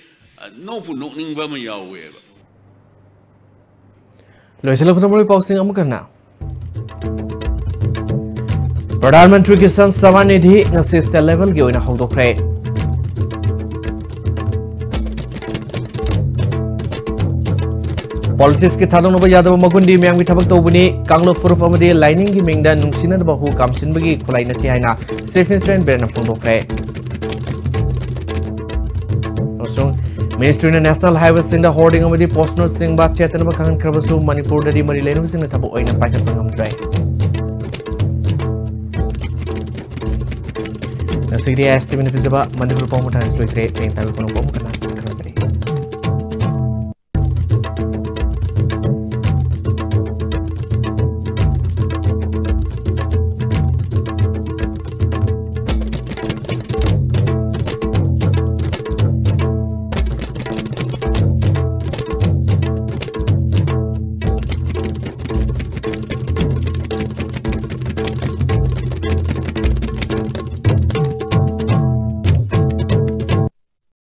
ꯅꯣꯛꯄꯨ ꯅꯣꯛꯅꯤꯡꯕ ꯑꯃ ꯌꯥꯎꯋꯦꯕ꯫ ꯂꯣꯏꯁꯤꯜꯂꯛꯄꯗ ꯃꯔꯨꯑꯣꯏꯕ ꯄꯥꯎꯁꯤꯡ ꯑꯃꯨꯛ ꯍꯟꯅ꯫ ꯄ꯭ꯔꯙꯥꯟ ꯃꯟꯇ꯭ꯔꯤ ꯀꯤꯁꯥꯟ ꯁꯃꯥꯟ ꯅꯤꯙꯤ ꯉꯁꯤ state levelꯒꯤ ꯑꯣꯏꯅ ꯍꯧꯗꯣꯛꯈ꯭ꯔꯦ꯫ Politicsꯀꯤ ꯊꯥꯗꯣꯛꯅꯕ ꯌꯥꯗꯕ ꯃꯒꯨꯟꯗꯤ ꯃꯌꯥꯝꯒꯤ ꯊꯕꯛ ꯇꯧꯕꯅꯤ꯫ ꯀꯥꯡꯂꯨꯞ ꯐꯨꯔꯨꯞ ꯑꯃꯗꯤ ꯂꯥꯏꯅꯤꯡꯒꯤ ꯃꯤꯡꯗ ꯅꯨꯡꯁꯤꯅꯗꯕ ꯍꯨ ꯀꯥꯝꯁꯤꯟꯕꯒꯤ ꯈꯨꯠꯂꯥꯏ ꯅꯠꯇꯦ ꯍꯥꯏꯅ ꯆꯤꯐ ꯃꯤꯅꯤꯁꯇꯔ ꯑꯦꯟ ꯕꯤꯔꯦꯟꯅ ꯐꯣꯡꯗꯣꯛꯈ꯭ꯔꯦ꯫ ꯑꯃꯁꯨꯡ ꯃꯤꯅꯤꯁꯇ꯭ꯔꯤꯅ national highwayꯁꯤꯡꯗ hoarding ꯑꯃꯗꯤ posterꯅꯆꯤꯡꯕ ꯊꯦꯠꯇꯅꯕ ꯈꯪꯍꯟꯈ꯭ꯔꯕꯁꯨ ꯃꯅꯤꯄꯨꯔꯗꯗꯤ ꯃꯔꯤ ꯂꯩꯅꯕꯁꯤꯡꯅ ꯊꯕꯛ ꯑꯣꯏꯅ ꯄꯥꯏꯈꯠꯄ ꯉꯝꯗ꯭ꯔꯦ꯫ ꯉꯁꯤꯒꯤꯗꯤ ꯑꯦꯁ ꯇꯤ ꯚꯤꯅ ꯄꯤꯖꯕ ꯃꯅꯤꯄꯨꯔ ꯄꯥꯎ ꯃꯊꯪ ꯂꯣꯏꯁꯤꯔꯦ꯫ ꯍꯌꯦꯡ ꯇꯥꯕꯤꯔꯛꯄ ꯄꯥꯎ ꯃꯈꯥ